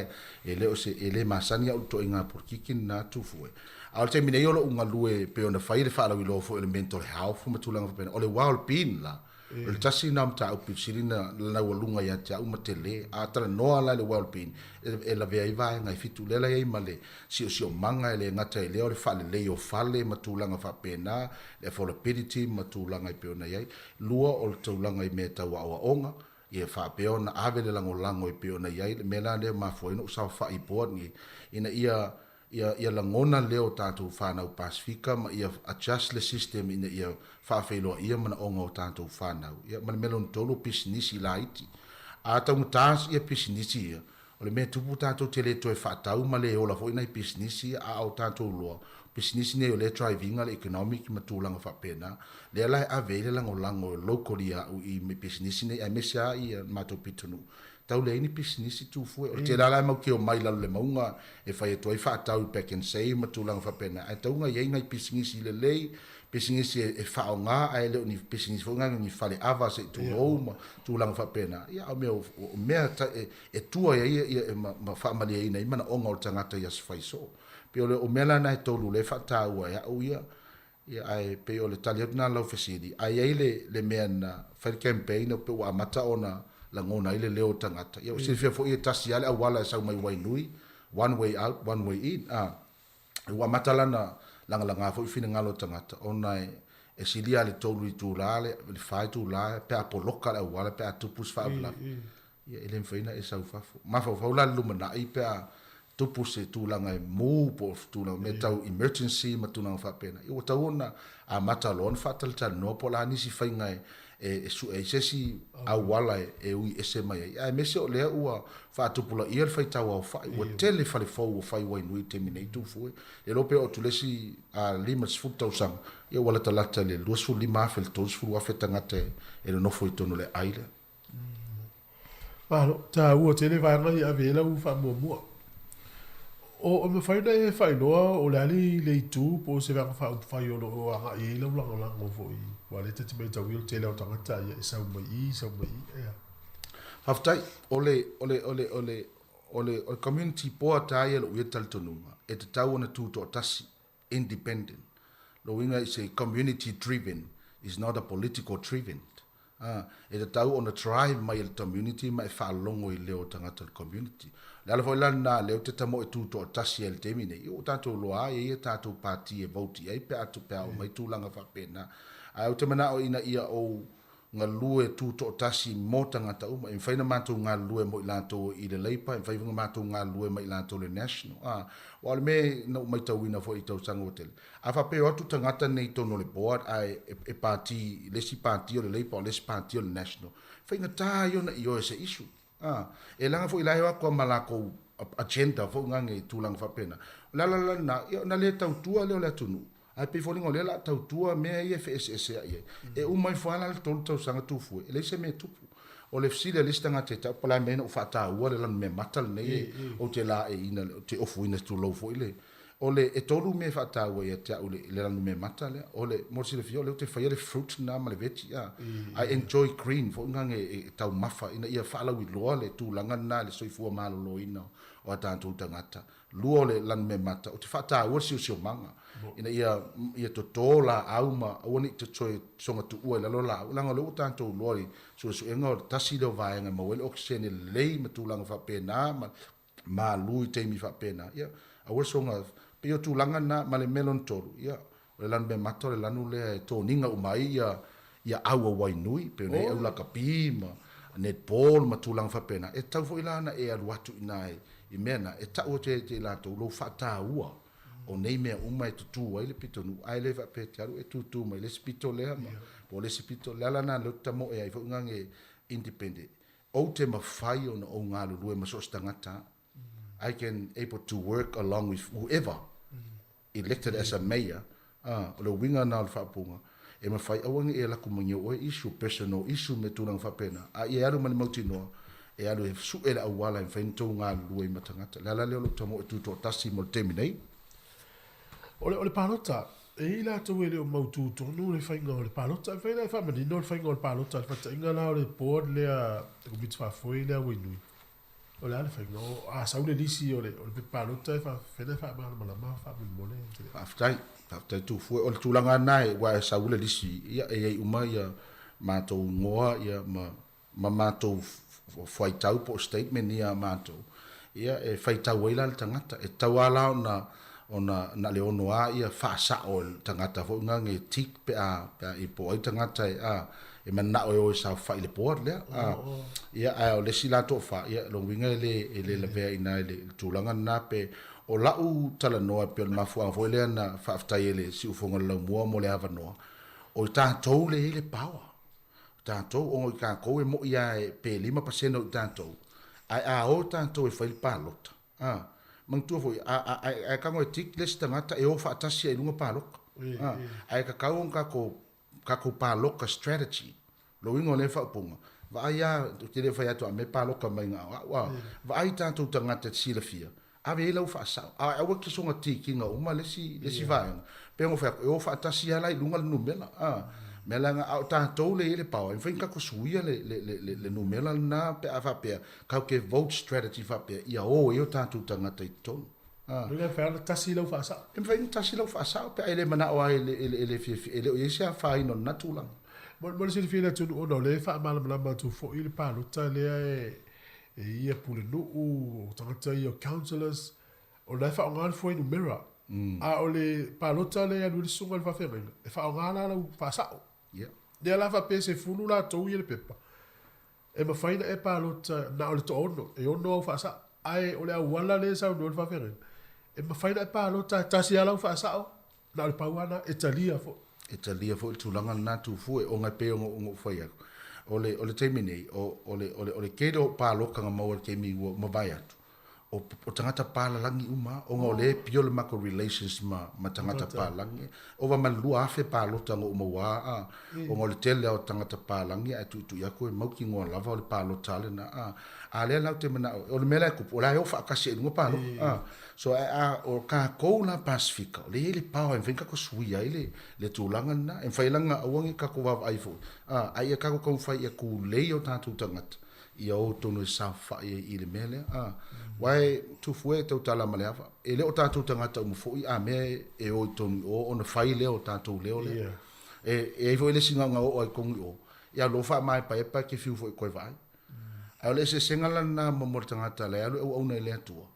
Speaker 13: e le o se, e le masani au i le ituaiga polokiki lena Tufue. A o le taimi nei o lou galue e pei ona fai le faalauiloa foi o le mental health ma tulaga faapena, o le well-being la, o le tasi lena o mataupu sili ona laualuga ia te au ma tele. A talanoa la i le well-being, e lavea ai vaega e fitu. Lea la e i ai ma le siosiomaga, e le gata i lea o le faalelei o fale ma tulaga faapena, le affordability ma tulaga e pei ona i ai. Lua, o le tulaga i mea tau aoaoga, ia faapea ona ave le lagolago e pei ona i ai. Le mea la lea e mafua ai ona ou saofai i board nei, ina ia ia ia lagona leo o tatou fanau Pasefika ma ia adjust le system ina ia faafeiloaia manaoga o tatou fanau. Ia ma le mea lona tolu o pisinisi laiti. A taugata ia pisinisi ia, o le mea e tupu tatou te le toe faatau ma le ola foi nai pisinisi ia, a o tatou loa, o pisinisi nei o lea e drive ina le economic ma tulaga faapena. Lea la e ave ai le lagolago locally ia au i pisinisi nei aemaise lava ia matou pitonuu Tau leai ni pisinisi tufue. O le tele lava la e mau te omai i lalo o le mauga e fai atu ai faatau i Pak'nSave ma tulaga faapena, ae tauga i ai nai pisinisi lelei, pisinisi e faaaoga ae le o ni pisinisi foi na ni fale ava se i tulou ma tulaga faapena. Ia a o mea o mea e tua i ai ia ma faamalieina ai manaoga o le tagata i aso fai soo. Pei o mea la na e tolu lea e faataua e au ia. Ia, ae pei o le tali atu lena i lau fesili, a i ai le, le mea na fai le campaign pe ua amata ona lagona ai le leo o tagata. Ia, ua silafia foi e tasi lava le auala e sau mai Wainui, one way out, one way in. A, ua amata la ona lagalaga foi finagalo o tagata ona e, e silia lava i le tolu itula, le, le fa itula pe a poloka le auala pe a tupu se faalavelave. Ia, e le mafai ona e sau i fafo. Mafaufau la i le lumanai pe a tupu se tulaga e mu po o se tulaga mea tau emergency ma tulaga faapena. Ia ua tatau ona amata loa ona faatalatalanoa po o le a nisi faiga e, e, e sue ai se isi auala e, e ui ese mai ai. Aemaise o lea ua faatupulaia le faitau aofai, ua tele fale fou ua fai Wainui i le taimi nei, Tufue. Le iloa pe oo atu i le isi 50 tausaga, ia ua latalata i le 25,000 i le 30,000 tagata e, e nonofo i totonu o le aai lea.
Speaker 1: Malo, taua tele vaega ia ave i ai lau faamuamua. O, e mafai ona e faailoa o le a le, le itu po o se vaega faaupufai o lo o agai i ai lau lagolago foi? Aua o lea ta te matauina o le tele lava o tagata ia e sau mai i, sau mai i, ea.
Speaker 13: Faafetai. O le, o le, o le, o le, o le, o le community board lava ia i lou ia talitonuga, e tatau ona tutoatasi, independent. Lona uiga it's a community driven, it's not a political driven. A, e tatau ona drive mai e le community ma e faalogo i leo o tagata o le community. O le ala foi la lena lea ou te tamoe tutoatasi ai i le taimi nei, ua tatou iloa lava e i ai a tatou pati e vote i ai pe a pe a oo mai tulaga faapena. Ae ou te manao ina ia ou galue tutoatasi mo tagata uma. E mafai ona matou galulue mo i latou i le Labour, e mafai foi ona matou galulue ma i latou i le National. A, aua o le mea na ou matauina foi i tausaga ua tele, A faapea e o atu tagata nei i totonu o le board ae e pati i le isi pati o le Labour o le isi pati o le National, faigata ia ona ioe se issue. A, e leaga foi la e o atu lava ma latou agenda foi gage i tulaga faapena. O le ala la lena, ia ona le tautua lea o le atunuu, ae pei foliga o lea o le a tautua mea ia e feeseeseai ai. E uma ifo lava la le tolu tausaga tufue, e leai se mea e tupu. O le fesili a le isi tagata e tau, po o le a le mea na ou faataua le lanumeamata lenei ou te laeiina, ou te ofuina tulou foi le O le, e tolu mea e faataua ia te au i le lanumemata lea. O le, mo le silafia, o lea ou te faia le fruit lena ma le veggie, a. I enjoy green foi gage e taumafa ina ia faalauiloa le tulaga lena i le soifua maloloina o a tatou tagata. Lua o le lanumemata, ou te faataua le siosiomaga ina ia, ia toto laau ma aua ne i toe soga tuua i lalo laau, leaga o lea ua tatou iloa i suesuega o le tasi lea o vaega e maua ai le okesene lelei ma tulaga faapena ma malu i taimi faapena, ia, aua le soga, pei o tulaga na, ma le mea lona tolu, ia, o le lanu meamata o le lanu lea e toniga uma ai ia, ia au auai nui, pei ona i ai au lakapi ma netball ma tulaga faapena, e tatau foi la ona e alu atu i ina i mea na, e tau atu ia te i latou lou faataua o nei mea uma e tutū ai le pitonuu, ae le faapea e te alu e tūtū mai le isi pito lea ma, po o le isi pito, le ala lena lea ou te tamoe ai foi gage independent, Ou te mafai ona ou galulue ma so o se tagata, I can able to work along with whoever elected as a mayor, a, o le uiga lena o le faaupuga, e mafai aua ne i e alu atu ma ni ou oe issue, personal issue me tulaga faapena, a ia e alu ma le mautinoa, e alu e sue le auala e mafai ona tou galulue ai ma tagata. O le ala lea o lou tamoe tutoatasi mo le taimi nei.
Speaker 1: O le, o le palota, e i ai latou e le o mautu tonu le faiga o le palota. E mafai ona e faamanino le faiga o le palota, le faataitaiga la o le board lea, le komiti faafoe lea ua inui. O le a le faiga? O, a sau le lisi o le, o le pepa palota e faafefea ona e faamalamalama faamolemole?
Speaker 13: Faafetai, faafetai Tufue. O le tulaga lena e, aua e sau le lisi, ia e i ai uma ia matou igoa ia ma ma matou fuaitau po o statement ia a matou, ia e faitau ai la le tagata. E tatau lava la ona ona na o le ono lava ia faasao e le tagata foi lena e tick pe a pe a i po o ai tagata e a e manao e o e saofai i le board lea. A ia ae o le isi la toafa, ia lona uiga e le e le lavea i ina i le tulaga lena pe o lau talanoa e pei o le mafuaaga foi lea na faafetai ai i le Siufofoga o le Laumua mo le avanoa, o i tatou lea e i ai le power. tatou, ona o i tatou e moʻi lava e pe 5% o i tatou, ae a o tatou e fai le palota, a, manatua foi, a, a, a, ae tago e tick le isi tagata e o faatasi ai i luga palota, a, ae tatau ona tatou, tatou palota strategy, lona uiga o lea faaupuga, vaai lava, ou te le fai atu a mea palota mai na o au, a, vaai tatou tagata e te silafia, Ave i ai lau faasao, ae aua e te soona tikiina uma le isi, le isi vaega. Pei ona fai atu, e o faatasi lava la i luga le numera. A, mea leaga, a o tatou lea e i ai le power, e mafai ona tatou suia le, le, le, le, le numera lena pe a faapea, tatou te vote strategy faapea, ia o ai o tatou tagata i totonu.
Speaker 1: A. E mafai ona tasi lau faasao.
Speaker 13: E mafai ona tasi lau faasao pe a e le manao lava e le, e le, e le fiafia, e le o i ai se afaina o lena tulaga.
Speaker 1: Mo, mo le silafia e le atunuu ona o lea e faamalamalama atu foi le palota lea e, E ia pulenuu, o tagata ia o councillors, o la e faaaoga le fuainumera. A o le palota lea e alu ai le susuga i le faafeagaiga, e faaaoga la lau faasao. Lea la faapea e 10 latou ia i le pepa, e mafai ona e palota na o le toaono, e ono au faasao. Ae o le auala lea e saunoa ai le faafeagaiga, e mafai ona e palota e tasi lava lau faasao, Na o le pau lava lena, e talia foi.
Speaker 13: E talia foi le tulaga lena Tufue, ona e pei ona ou fai atu, o le, o le taimi nei, o, o le, o le, o le tele o palota na maua i le taimi ua mavae atu, o, o tagata palalagi uma ona o lea e pio le matou relations ma, ma tagata palalagi. Ova ma le 2,000 palota na ou maua a, ona o le tele lava o tagata palalagi ae tuitui atu e mautinoa lava o le palota a lena a. A lea la ou te manao, o le mea la e tupu, o la e o faatasi ai i luga palota a. So ae a, o tatou la Pasefika, o lea e i ai le power e mafai ona tatou suia ai le, le tulaga lena. E mafai la ona aua ne i tatou vaavaai foi a, ae ia tatou taumafai ia tulei o tatou tagata ia o tonu e saofai ai i le mea lea. A, aua e tufu e tautala ma le ava, e le o tatou tagata uma foi a mea e o i tonu i o ona fai lea o tatou leo lea. Yeah. E, e ai foi le isi gaga oo ai tonu i o, ia lo faamaepaepa e te fiu foi e toe vaai. Ae o le eseesega la lena mo mo le tagata la e alu e auauna i le Atua,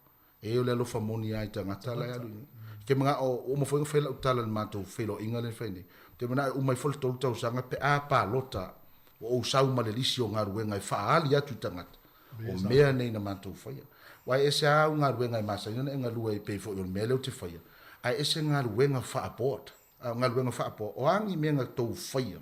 Speaker 13: E o le alofa moni lava i tagata la e alu i Ou te manao, ua uma foi ona fai lau tala i le matou feiloaiga lea na fai nei, ou te manao e uma ifo le 3 tausaga pe a palota ua ou sau ma le lisi o galuega e faaali atu i tagata o mea nei na matou faia. Aua e ese lava au galuega e masani ona e galue ai pei foi o le mea lea ou te faia, ae ese galuega faa-board. A o galuega faapoa, o a ni mea na tou faia,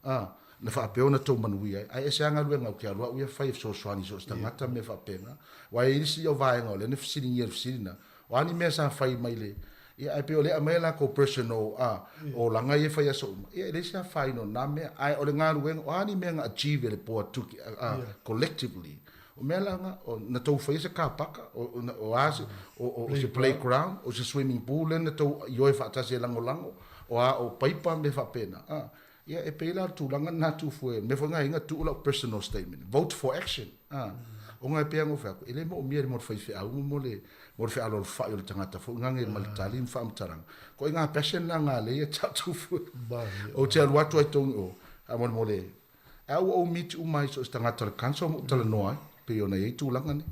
Speaker 13: a, na faapea ona tou manuia ai? Ae ese lava galuega ou te alu au ia fai e fesoasoani i so o se tagata ma mea faapena. Aua e i ai isi o vaega o lea na fesiligia i le fesili lena, o a ni mea sa fai mai le, ia, ae pei o lea e aumai a latou personal, a, olaga ia e fai aso uma, ia e leai se afaina o na mea. Ae o le galuega, o a ni mea na achieve e le Board to, a, collectively, O mea la na, o, na tou faia se car paka, o, o, o a se, o, o, o se playground, o se swimming pool lea na tou ioe faatasi e lagolago, o a, o paipa ma mea faapena. A, ia, e pei la o le tulaga lena tufu e, mea foi na aiga tuu lau personal statement, vote for action. A, ona e pei lava ona ou fai atu, e le moomia mo le faifeau ma mo le, mo le fealoalofa'i o le tagata foi gage ma le tali ma faamatalaga. Ko i ngā passion la ngā lea ia tatou fue. Ou te alu atu ai tonu i o, faamolemole, A ua ou miti uma ai so o se tagata o le council ma ou talanoa ai, pei ona i ai tulaga nei.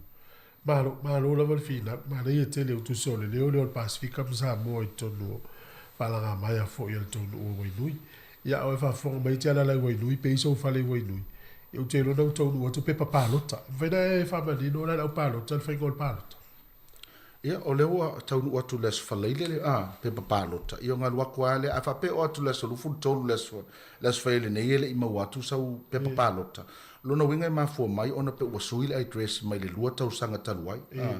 Speaker 1: Malo, malo lava le finau. Manaia tele o tusa o le leo lea o le Pasefika ma Samoa i totonu o faalagamaea foi a le tou nuu o Wainui. Ia, o e faafofoga mai te alaala i Wainui pe i sou fale i Wainui, ia ou te iloa na ua taunuu atu pepa palota. E mafai ona e faamanino la le au palota le faiga o le palota?
Speaker 13: Ia, o lea ua taunuu atu i le Aso Faraile le, a, pepa palota, ia ona alu atu lava lea. A faapea o atu i le aso 23 le aso, le Aso Faraile nei e le i maua atu sau pepa palota, o lona uiga e mafua mai ona pe ua sui le address mai le lua tausaga talu ai. A,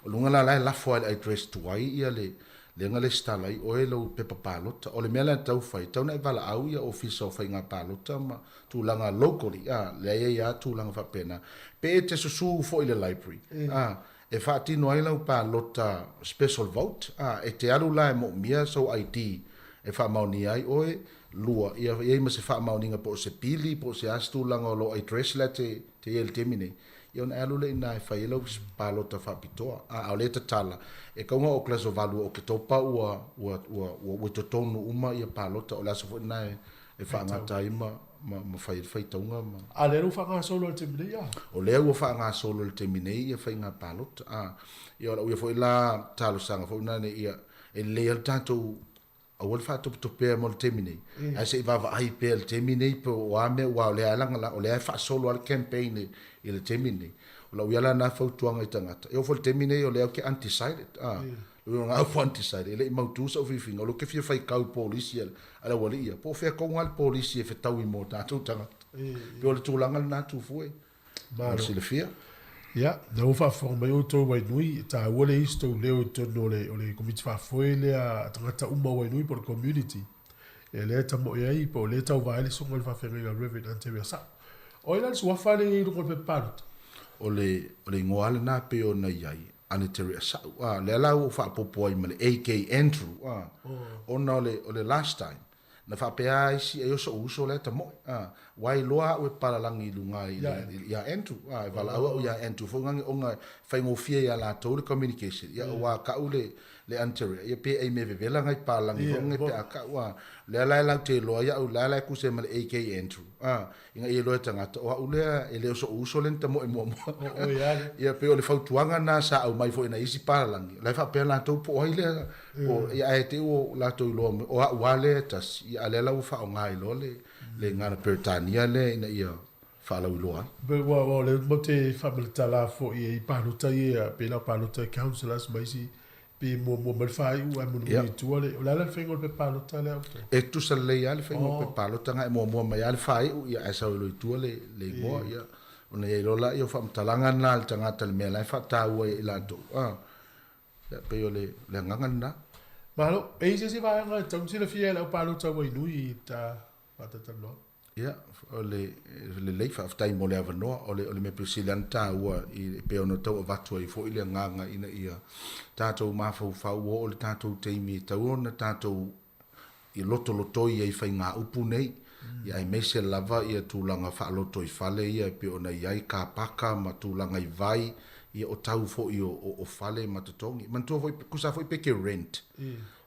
Speaker 13: o luga la la e lafo lava i le address tuai ia le, lea na lesitala ai oe lou pepa palota. O le mea la e tatau fai, e tatau ona e valaau ia Ofisa o Faiga Palota ma tulaga locally, a, lea e i ai lava tulaga faapena. Pe e te susu foi i le library, a, E faatino ai lau palota special vote, a, e te alu la e moomia sou ID e faamaonia ai oe, lua, ia i ai ma se faamaoniga po o se pili po o se a se tulaga o lou address la te te i ai i le taimi nei, ia ona e alu lea i ina e fai ai lau palota faapitoa. A, a o lea e tatala, e kau nga o le aso 8 o Oketopa ua, ua, ua, ua, ua i totonu uma ia palota, o le aso foi lena e, e faagata ai ma, ma, ma fai ai le faitauga ma.
Speaker 1: A lea ua faagasolo i le taimi nei a?
Speaker 13: O lea ua faagasolo i le taimi nei ia faiga palota. A, ia o lau ia foi la talosaga foi lena ia e lelei lava le tatou aua le faatopetopea mo le taimi nei, ae se i vaavaai pea i le taimi nei po o a mea aua o lea lava e lagalaga, o lea e faasolo lava le campaign i le taimi nei. O lau ia la lena fautuaga i tagata, e oo foi i le taimi nei o lea ou te undecided, a. Lona au undecided, e le i mautū sa'u filifiliga, o lea ou te fia faitau i polisi a le aualii ia, po o fea tonu lava le polisi e fetaui mo tatou tagata. Pei o le tulaga lena Tufu e, mo le silafia.
Speaker 1: Ia, na ua faafofoga mai outou Wainui, e taua le isi tou leo i totonu o le, o le Komiti Faafoe lea a tagata uma o Wainui po o le community, e lea e tamoe ai po o lea e tauva ai le Susuga i le Faafeagaiga Rev. Anteria Sa'u. O ai la le suafa lea e i luga o le pepa palota?
Speaker 13: O le, o le igoa lava lena pei ona i ai, Ana Te Rea Sa'u, a, lea la ua ou faaopoopo ai ma le AK Andrew, a, ona o le, o le last time, na faapea lava isi, ai o so'u uso lea tamoe, a, ua iloa a'u e palalagi i luga i le, iā Andrew, a, e valaau a'u iā Andrew foi nage ona e faigofie iā latou le communication, ia, aua ka'u le, le Ana Te Rea, ia pe ai mea vevela ngai palalagi foi nage pe a ka'u, a, lea la e latou te iloa ai a'u, lea la e kuse ma le AK Andrew, a. Ina ia iloa e tagata, o a'u lea, e le o so'u uso lea na tamoe muamua. Ia pei o le fautuaga lena sa aumai foi e nai isi palalagi, o la e faapea latou po o ai lea, po, ia ae te i ua latou iloa mai, o a'u lava lea e tasi, ia a o lea la ua faaaoga ai loa le, le gagana Peretania lea ina ia faalauiloa ai.
Speaker 1: Pei ua, o lea matou te faamatala foi i palota ia, pei la o palota i councillors ma isi Pe muamua mai le faaiu ae mulimuli i tua le, o le a la le faiga o le pepa palota lea outou?
Speaker 13: E tutusa lelei lava le faiga o le pepa palota, na e muamua mai lava le faaiu ia ae sau ai loa i tua le igoa ia. Ona i ai loa lea o faamatalaga lena a le tagata i le mea la e faataua ai e i latou, a. Ia, pei o le, le agaga lena.
Speaker 1: Malo, e i ai se isi vaega e tatau ona silafia e le au palota Wainui i ta faatalatalanoaga?
Speaker 13: Ia, o le lelei, faafetai mo le avanoa. O le, o le mea pito sili lava ona taua i, e pei ona tau avatu ai foi le agaga ina ia tatou mafaufau ua oo i le tatou taimi e tatau ona tatou i lotolotoi ai faigaupu nei, ia aemaise lava ia tulaga faalotoifale ia e pei ona i ai kapaka ma tulaga i vai, ia o tau foi o, o, o fale ma totogi. Manatua foi, tusa foi pe ke rent.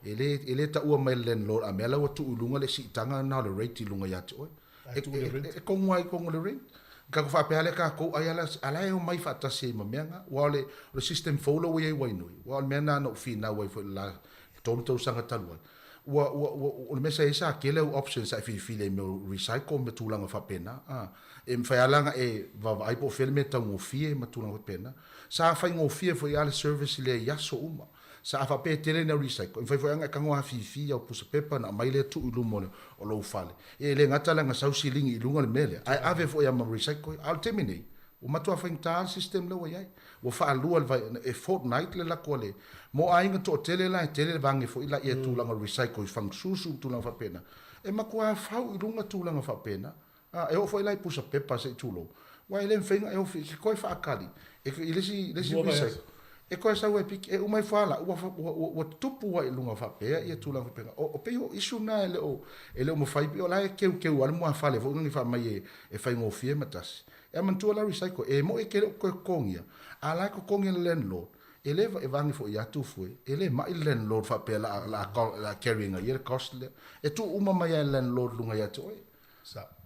Speaker 13: E le, e le taua mai e le landlord a mea la ua tuu i luga le siitaga lena o le rate i luga ia te oe. E, e, e kogu lava i kogu o le rent. Tatou faapea lea tatou, ai ala, ala e omai faatasi ai ma mea na. Aua o le, o le system fou la ua i ai Wainui, aua o le mea lena na ou finau ai foi i le la 3 tausaga talu ai. Ua, ua, ua, o le mea sa i ai sa tele au options sa e filifili ai i mea o recycle ma tulaga faapena. A, e mafai lava la ona e vaavaai po o fea le mea e taugofie ma tulaga faapena. Sa faigofie foi lava le service lea i aso uma. Sa a faapea e tele ni au recycle, e mafai foi lava ona e tago afifi au pusa pepa ona aumai lea tuu i luma o lou fale. Ia e le gata la ona sau siligi i luga o le mea lea, ae ave foi lava ma recycle ia. A o le taimi nei, ua matua faigata lava le system lea ua i ai. Ua faalua le vai, e fortnight le lako a le, mo aiga toatele la e tele le vage foi laia i tulaga o le recycle i fagasusu ma tulaga faapena. E matua fau i luga tulaga faapena. A, e oo foi la i pusa pepa se i tulou, aua e le mafai ona e ofi, e te toe faatali e i le isi, le isi recycle, e toe sau e piki, e uma ifo lava la, ua, ua, ua, ua tupu ai i luga faapea ia tulaga faapena. O, o pei o issue na e le o, e le o mafai, pei o la e keukeu lava le muafale foi lea fai mai e, e faigofie ma tasi. E a manatua la recycle, e moi e te le o toe totogia, a la e totogi e le landlord, e le, e vage foi ia Tufue, e le mai le landlord faapea la, la, la carry ina ia le cost lea. E tuu uma mai lava e le landlord i luga ia te oe.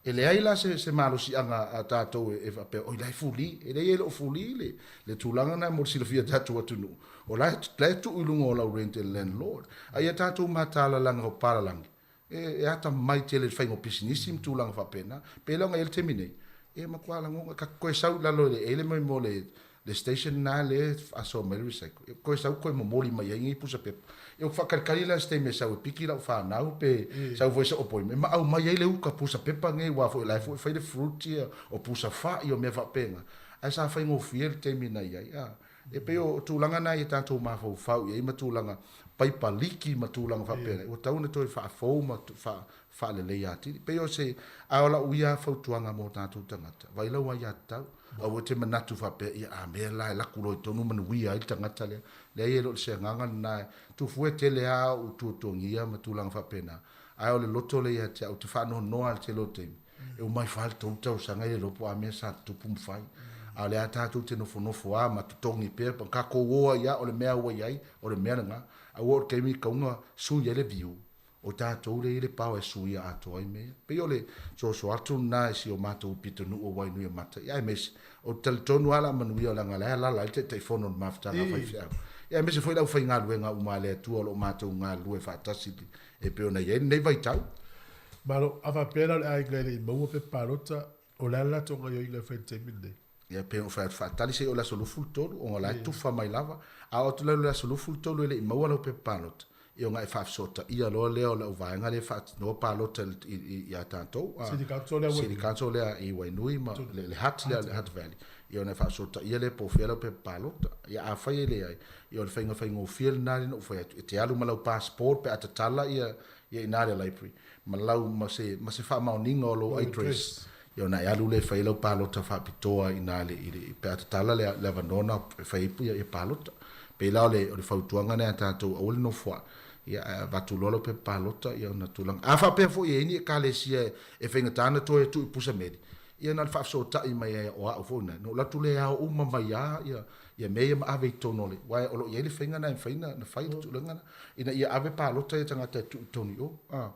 Speaker 13: E leai la se, se malosiaga a tatou e, e faapea, oi la e fuli. E leai e le o fuli le, le tulaga lena mo le silafia e tatou atunuu. O la e, la e tuu i luga o lau rent e le landlord. A ia tatou matala-laga o palalagi, e, e atamamai tele i le faiga o pisinisi ma tulaga faapena. Pei la ona i ai le taimi nei, e matua lagona, ka toe sau i lalo i le ele mai mo le, le station lena lea e faasoa mai ai le recycle, e toe sau toe momoli mai ai nei pusa pepa. Ia ou te faatalitali la i se taimi e sau e piki lau fanau pe sau foi se appointment ma aumai ai le uka pusa pepa nei aua foi o la e foi e fai le fruit ia, o pusa fai, o mea faapena. Ae sa faigofie le taimi na i ai. A, e pei o tulaga na ia tatou mafaufau i ai ma tulaga paipa liki ma tulaga faapena, ua tatau ona toe faafou ma faaleleia atili. Pei o se, a o lau ia fautuaga mo tatou tagata, vaai lau aiatatau. Aua e te manatu faapea, ia a mea la e alu atu loa i totonu manuia ai le tagata lea. Leai e le o se agaga lena e tufue tele lava au tuatuagia ma tulaga faapena, ae o le loto lea ia te au, ou te faanoanoa lava i le tele o taimi, e uma ifo lava le 3 tausaga e le iloa po o a mea sa tutupu ma fai. A o lea lava tatou te nofonofo lava ma totogi pea, ma tatou o ai lava, o le mea ua i ai, o le mea lena. Aua o le taimi e tatau ona sui ai le view, O tatou lea i le pao e suia atoa ai mea ia. Pei o le soso atu lena i si o matou pitonuu o Wainuiomata, ia aemaise, ou te talitonu lava o le a manuia leaga o la e alaala ai le Taitaifono o le Mafutaga a Faifeau. Ia aemaise foi le aufaigaluega uma a le Atua o lo o matou galulue faatasi e pei ona i ai lenei vaitau.
Speaker 1: Malo, a faapea la o le aiga e le i maua pepa palota, o le a le latou gaoioiga e fai i le taimi lenei?
Speaker 13: Ia pei ona ou fai atu, faatali se i oo i le aso 23, ona o la e tufa mai lava. A oo atu la i le aso 23 e le i maua lau pepa palota, ia ona e faafesootaia loa lea o lau vaega lea e faatinoa palota ia tatou,
Speaker 1: City Council lea
Speaker 13: City Council lea i Wainui ma le Hutt lea, le Hutt Valley. Ia ona e faafesootaia lea po o fea lau pepa palota. Ia afai e leai, ia o le faiga faigofie lena lea na ou fai atu, e te alu ma lau passport pe a tatala ia i ina le library, ma lau ma se ma se faamaoniga o lou address, ia ona e alu lea e fai ai lau palota faapitoa i ina i le pe a tatala le le avanoa na e fai ai ia palota. Pei la o le o le fautuaga lea a tatou aua le nofoa'i, ia ae avatu loa lau pepa palota ia ona tulaga. A faapea foi e i ai ni ekalesia e faigata ona toe tuu i pusa meli, ia na o le faafesootai mai ai o au foi lena, ona ou alu atu lea e ao uma mai lava ia ia mea ia ma ave i totonu o le, aua o lo o i ai le faiga lena e mafai ona fai le tulaga lena, ina ia ave palota ia tagata e tuu i totonu i o. A.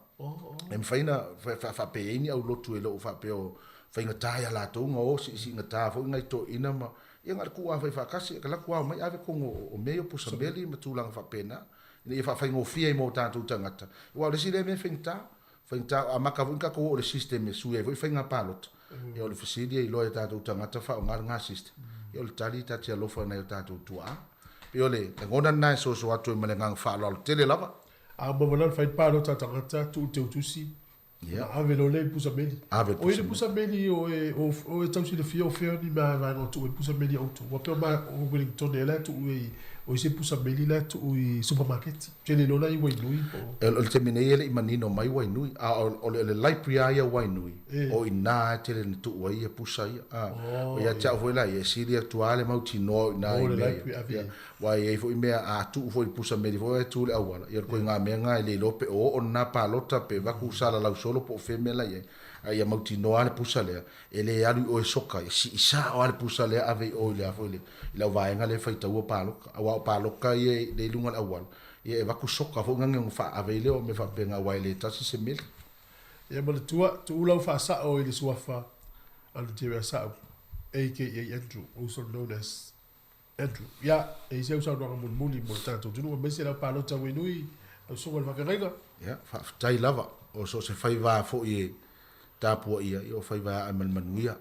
Speaker 13: E mafai ona faapea i ai ni aulotu e le o faapea o faigata ia latou ona o siisiigata foi nai toeaiina ma, ia na o le tuu lava fai faatasi, e alu atu ao mai ave totonu o mea ia o pusa meli ma tulaga faapena, ina ia faafaigofie ai mo tatou tagata. Aua o le isi lea mea e faigata, faigata, amata foi ona tatou oo i le system e sui ai foi faiga palota. Ia o le fesili e iloa e tatou tagata faaaoga lena system. Ia o le tali ta te alofa i nai o tatou tuaa. Pei o le lagona lena e soso atu ai ma le agaga faaaloalo tele lava.
Speaker 1: A uma mai la ona fai le palota a tagata, tuu le teutusi.
Speaker 13: Ia.
Speaker 1: Na ave loa lea i pusa meli.
Speaker 13: Ave
Speaker 1: O i le pusa meli o e o o e tau silafia o fea ni mea vaega o tuu ai pusa meli a outou. Ua pei o ma o Wellington ea la e tuu ai o i se pusa meli la e tuu i supermarket. Ou te le iloa la i Wainui po o.
Speaker 13: O le taimi nei e le i manino mai Wainui, a o le library lava ia o Wainui, o i ina e tele na tuu ai ia pusa ia. A, o ia te au foi la ia, e sili atu lava le mautinoa o i ina i mea ia. Aua e i ai foi mea, a tuu foi i le pusa meli foi e tu i le auala, ia o le ituaiga mea lena e le iloa pe o oo lena palota pe avatu salalau solo po o fea mea la i ai. A ia mautinoa lava le pusa lea, e le alu i o e soka, e sii sao lava le pusa lea ave i o i le a foi le, i lau vaega lea e faitaua palota. Aua o palota ia lea i luga o le auala, ia e avatu soka foi gage ona faaave ai lea o mea faapena aua e le tasi se meli.
Speaker 1: Ia manatua, tuu lau faasao i le suafa a le Jerry Asau, aka Andrew, also known as Andrew, Ia, e i ai sau saunoaga mulimuli mo le tatou atunuu aemaise lau palota Wainui, lau susuga i le faafeagaiga.
Speaker 13: Ia, faafetai lava. O so o se faiva foi e tapuaia, ia o faiva e aa ma le manuia.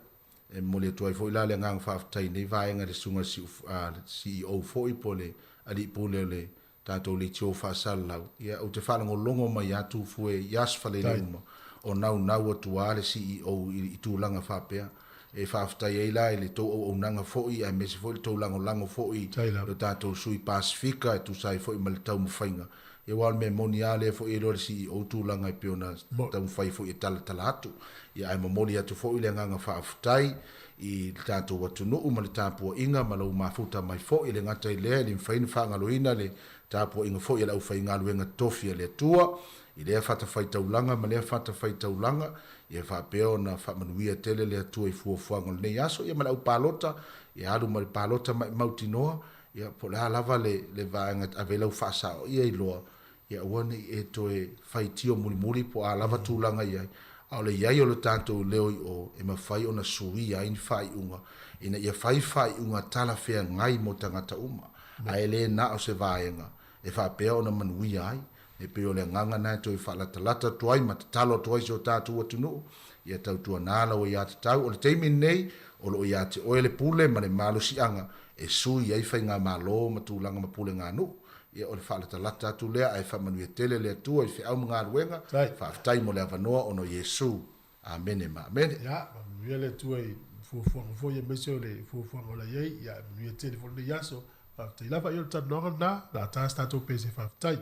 Speaker 13: E momoli atu ai foi la le agaga faafetai i lenei vaega i le susuga i le CEO foi po o le Alii Pule o le tatou leitio faasalalau. Ia, ou te faalogologo mai atu fue i aso faleile uma o naunau atu lava le CEO i tulaga faapea. E faafetai ai la i le tou auaunaga foi aemaise foi le tou lagolago foi i lo tatou sui Pasefika e tusa ai foi ma le taumafaiga. Ia aua o le mea moni lava lea foi e iloa e le CEO tulaga e pei ona taumafai foi e talatala atu. Ia ae momoli atu foi le agaga faafetai i le tatou atunuu ma le tapuaiga ma lou mafuta mai foi. E le gata i lea, e le mafai ona faagaloina le tapuaiga foi a le aufaigaluega tofi a le Atua i lea fatafaitaulaga ma lea fatafaitaulaga, ia faapea ona faamanuia tele le Atua i fuafuaga o lenei aso, ia ma le au palota, ia alu ma le palota maʻimautinoa, ia po o le a lava le le vaega e ave ai lau faasao, ia iloa, ia aua ne i e toe faitio mulimuli po o a lava tulaga i ai, a o le i ai o le tatou leo i o e mafai ona suia ai ni faaiuga ina ia fai faaiuga talafeagai mo tagata uma, ae le na o se vaega e faapea ona manuia ai. E pei o le agaga lena e toe faalatalata atu ai ma tatalo atu ai si o tatou atunuu, ia tautuana lau aiatatau. O le taimi lenei, o lo o ia te oe le pule ma le malosiaga e sui ai faigamalo ma tulaga ma puleganuu. Ia o le faalatalata atu lea ae faamanuia tele le Atua i feau ma galuega. Faafetai mo le avanoa ona o Iesu. Amene ma amene.
Speaker 1: Ia, manuia le Atua i fuafuaga foi aemaise o le fuafuaga o la i ai. Ia, manuia tele foi lenei aso. Faafetai lava. Ia o le talanoaga lena, o le a ta se tatou pese. Faafetai.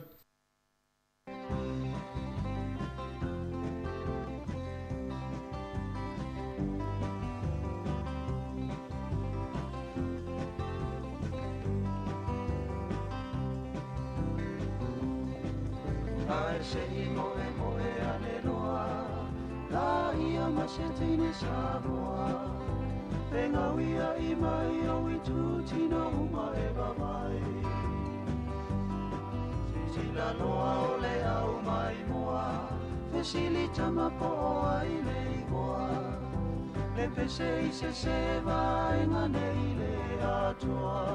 Speaker 3: Ae se i moemoe ane loa La ia ma se teine Samoa Fegauia i mai o i tūtino uma e vavae Sisila loa o le au mai moa Fesili tama po o ai le igoa Le pese i se se vaega nei le atoa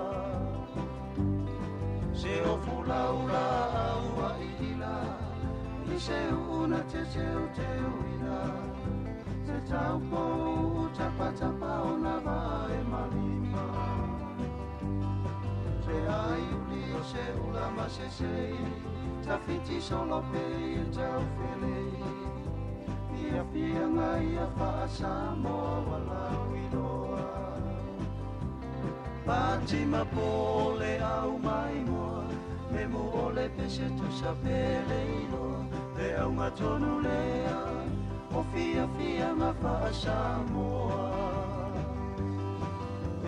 Speaker 3: Se o fulaula au a ila I se uuna te teu teuina Se taupo tapatapa o na vae malima Se ai uli o se ula ma se sei Tawhiti solo pe i tau felei Fia fia ngai a wha-Samoa wa lau iloa Fatima po le au mai moa Me mu o le pese tusa pele iloa Le aunga tonu lea O fia fia nga wha-Samoa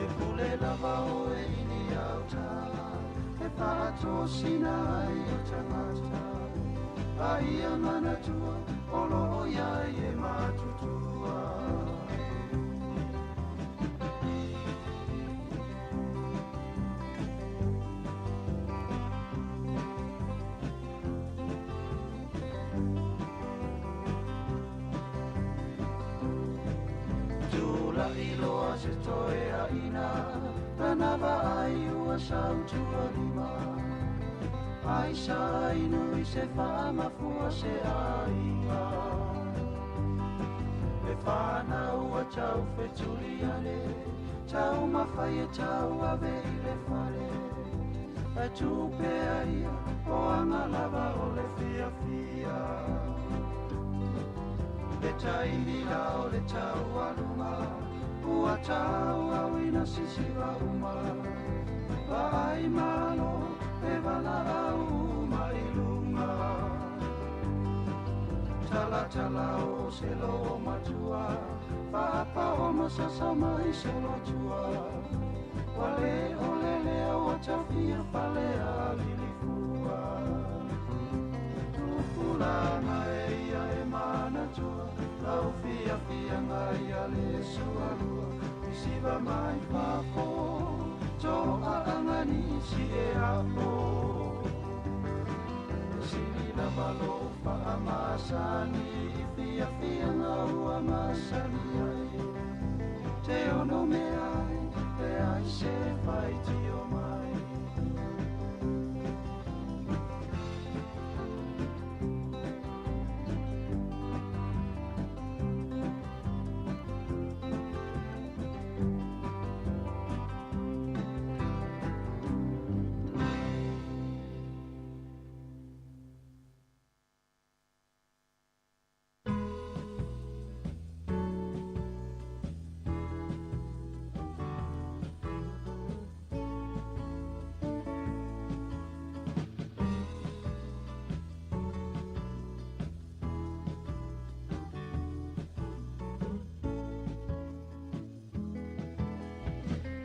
Speaker 3: E pule lava o e ili auta E whaatosina ai o tangata A ia manatua o lo o iai e matutua. Tula'i loa se toe aina Tana vaai ua sautua lima Ai sa inu i se whaamafua se aiga E whanau a tau whetuli ane Tau mawhai e tau ave i le fale E tupea ia o anga lava o le fia fia. Le taimi la o le taualuga ua tauauina sisiva uma vaai malo e valaau uma i luga talatala o se loo matua faapao masasa mai solotua ua lē o le lea ua tafia fale alilifua tupulaga e ia e manatua lau fiafiaga ia le sualua isiva mai fafo to'aaga nisi e aʻo sili lava lou faamasani i fiafiaga ua masani ai te ono meai e ai se faitio mai.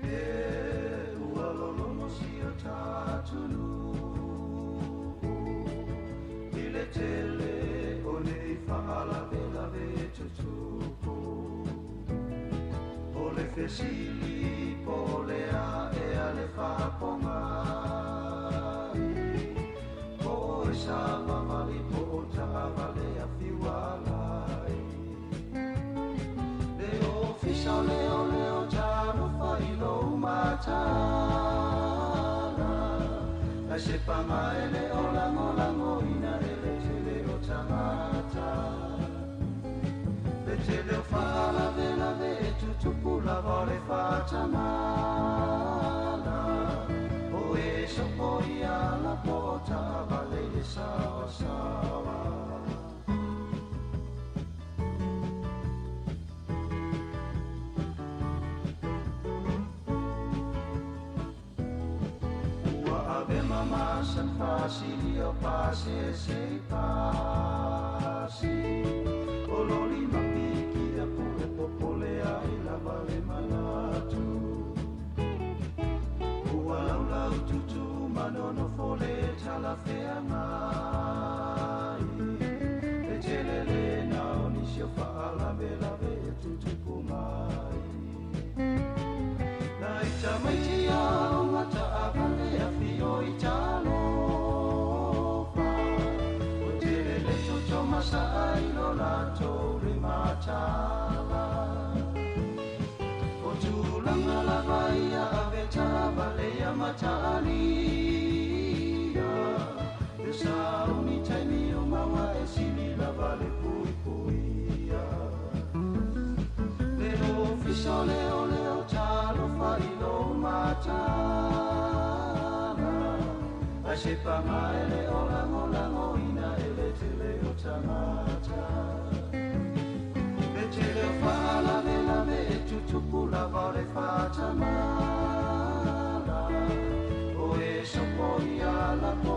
Speaker 3: E ua lologo si o tatunuu i le tele o nei faalavelave tutupu o le fesili po o le aʻea le faapogai po o e savavali po o taavale afiualai le ofisa o leoleo talofa i lou matala ae se paga e le o lagolagoina e le tele o tagata le tele o faalavelave e tutupu lava o le faatamala o e sopoia la po o taavale i le saoasaoa. Ua ave mamasan fasili o pasese i pasi o loli mapiki apu e popole ai lava le manatu ua laulau tutu manonofo le talafeagai e tele lena o nisi o faalavelave e tutupu mai na ita maiti aoga taavale afio i talofa o tele le toto masaai lo latou le matala o tulaga lava ia ave taavale ia mataalia e sauni taimi o maua e sili lava le puipuia le ofisa o leoleo talofa i lou matala ae se paga e le o lagolagoina e le tele o tagata le tele o faalavelave e tutupu lava o le faatamala o e sopoia la po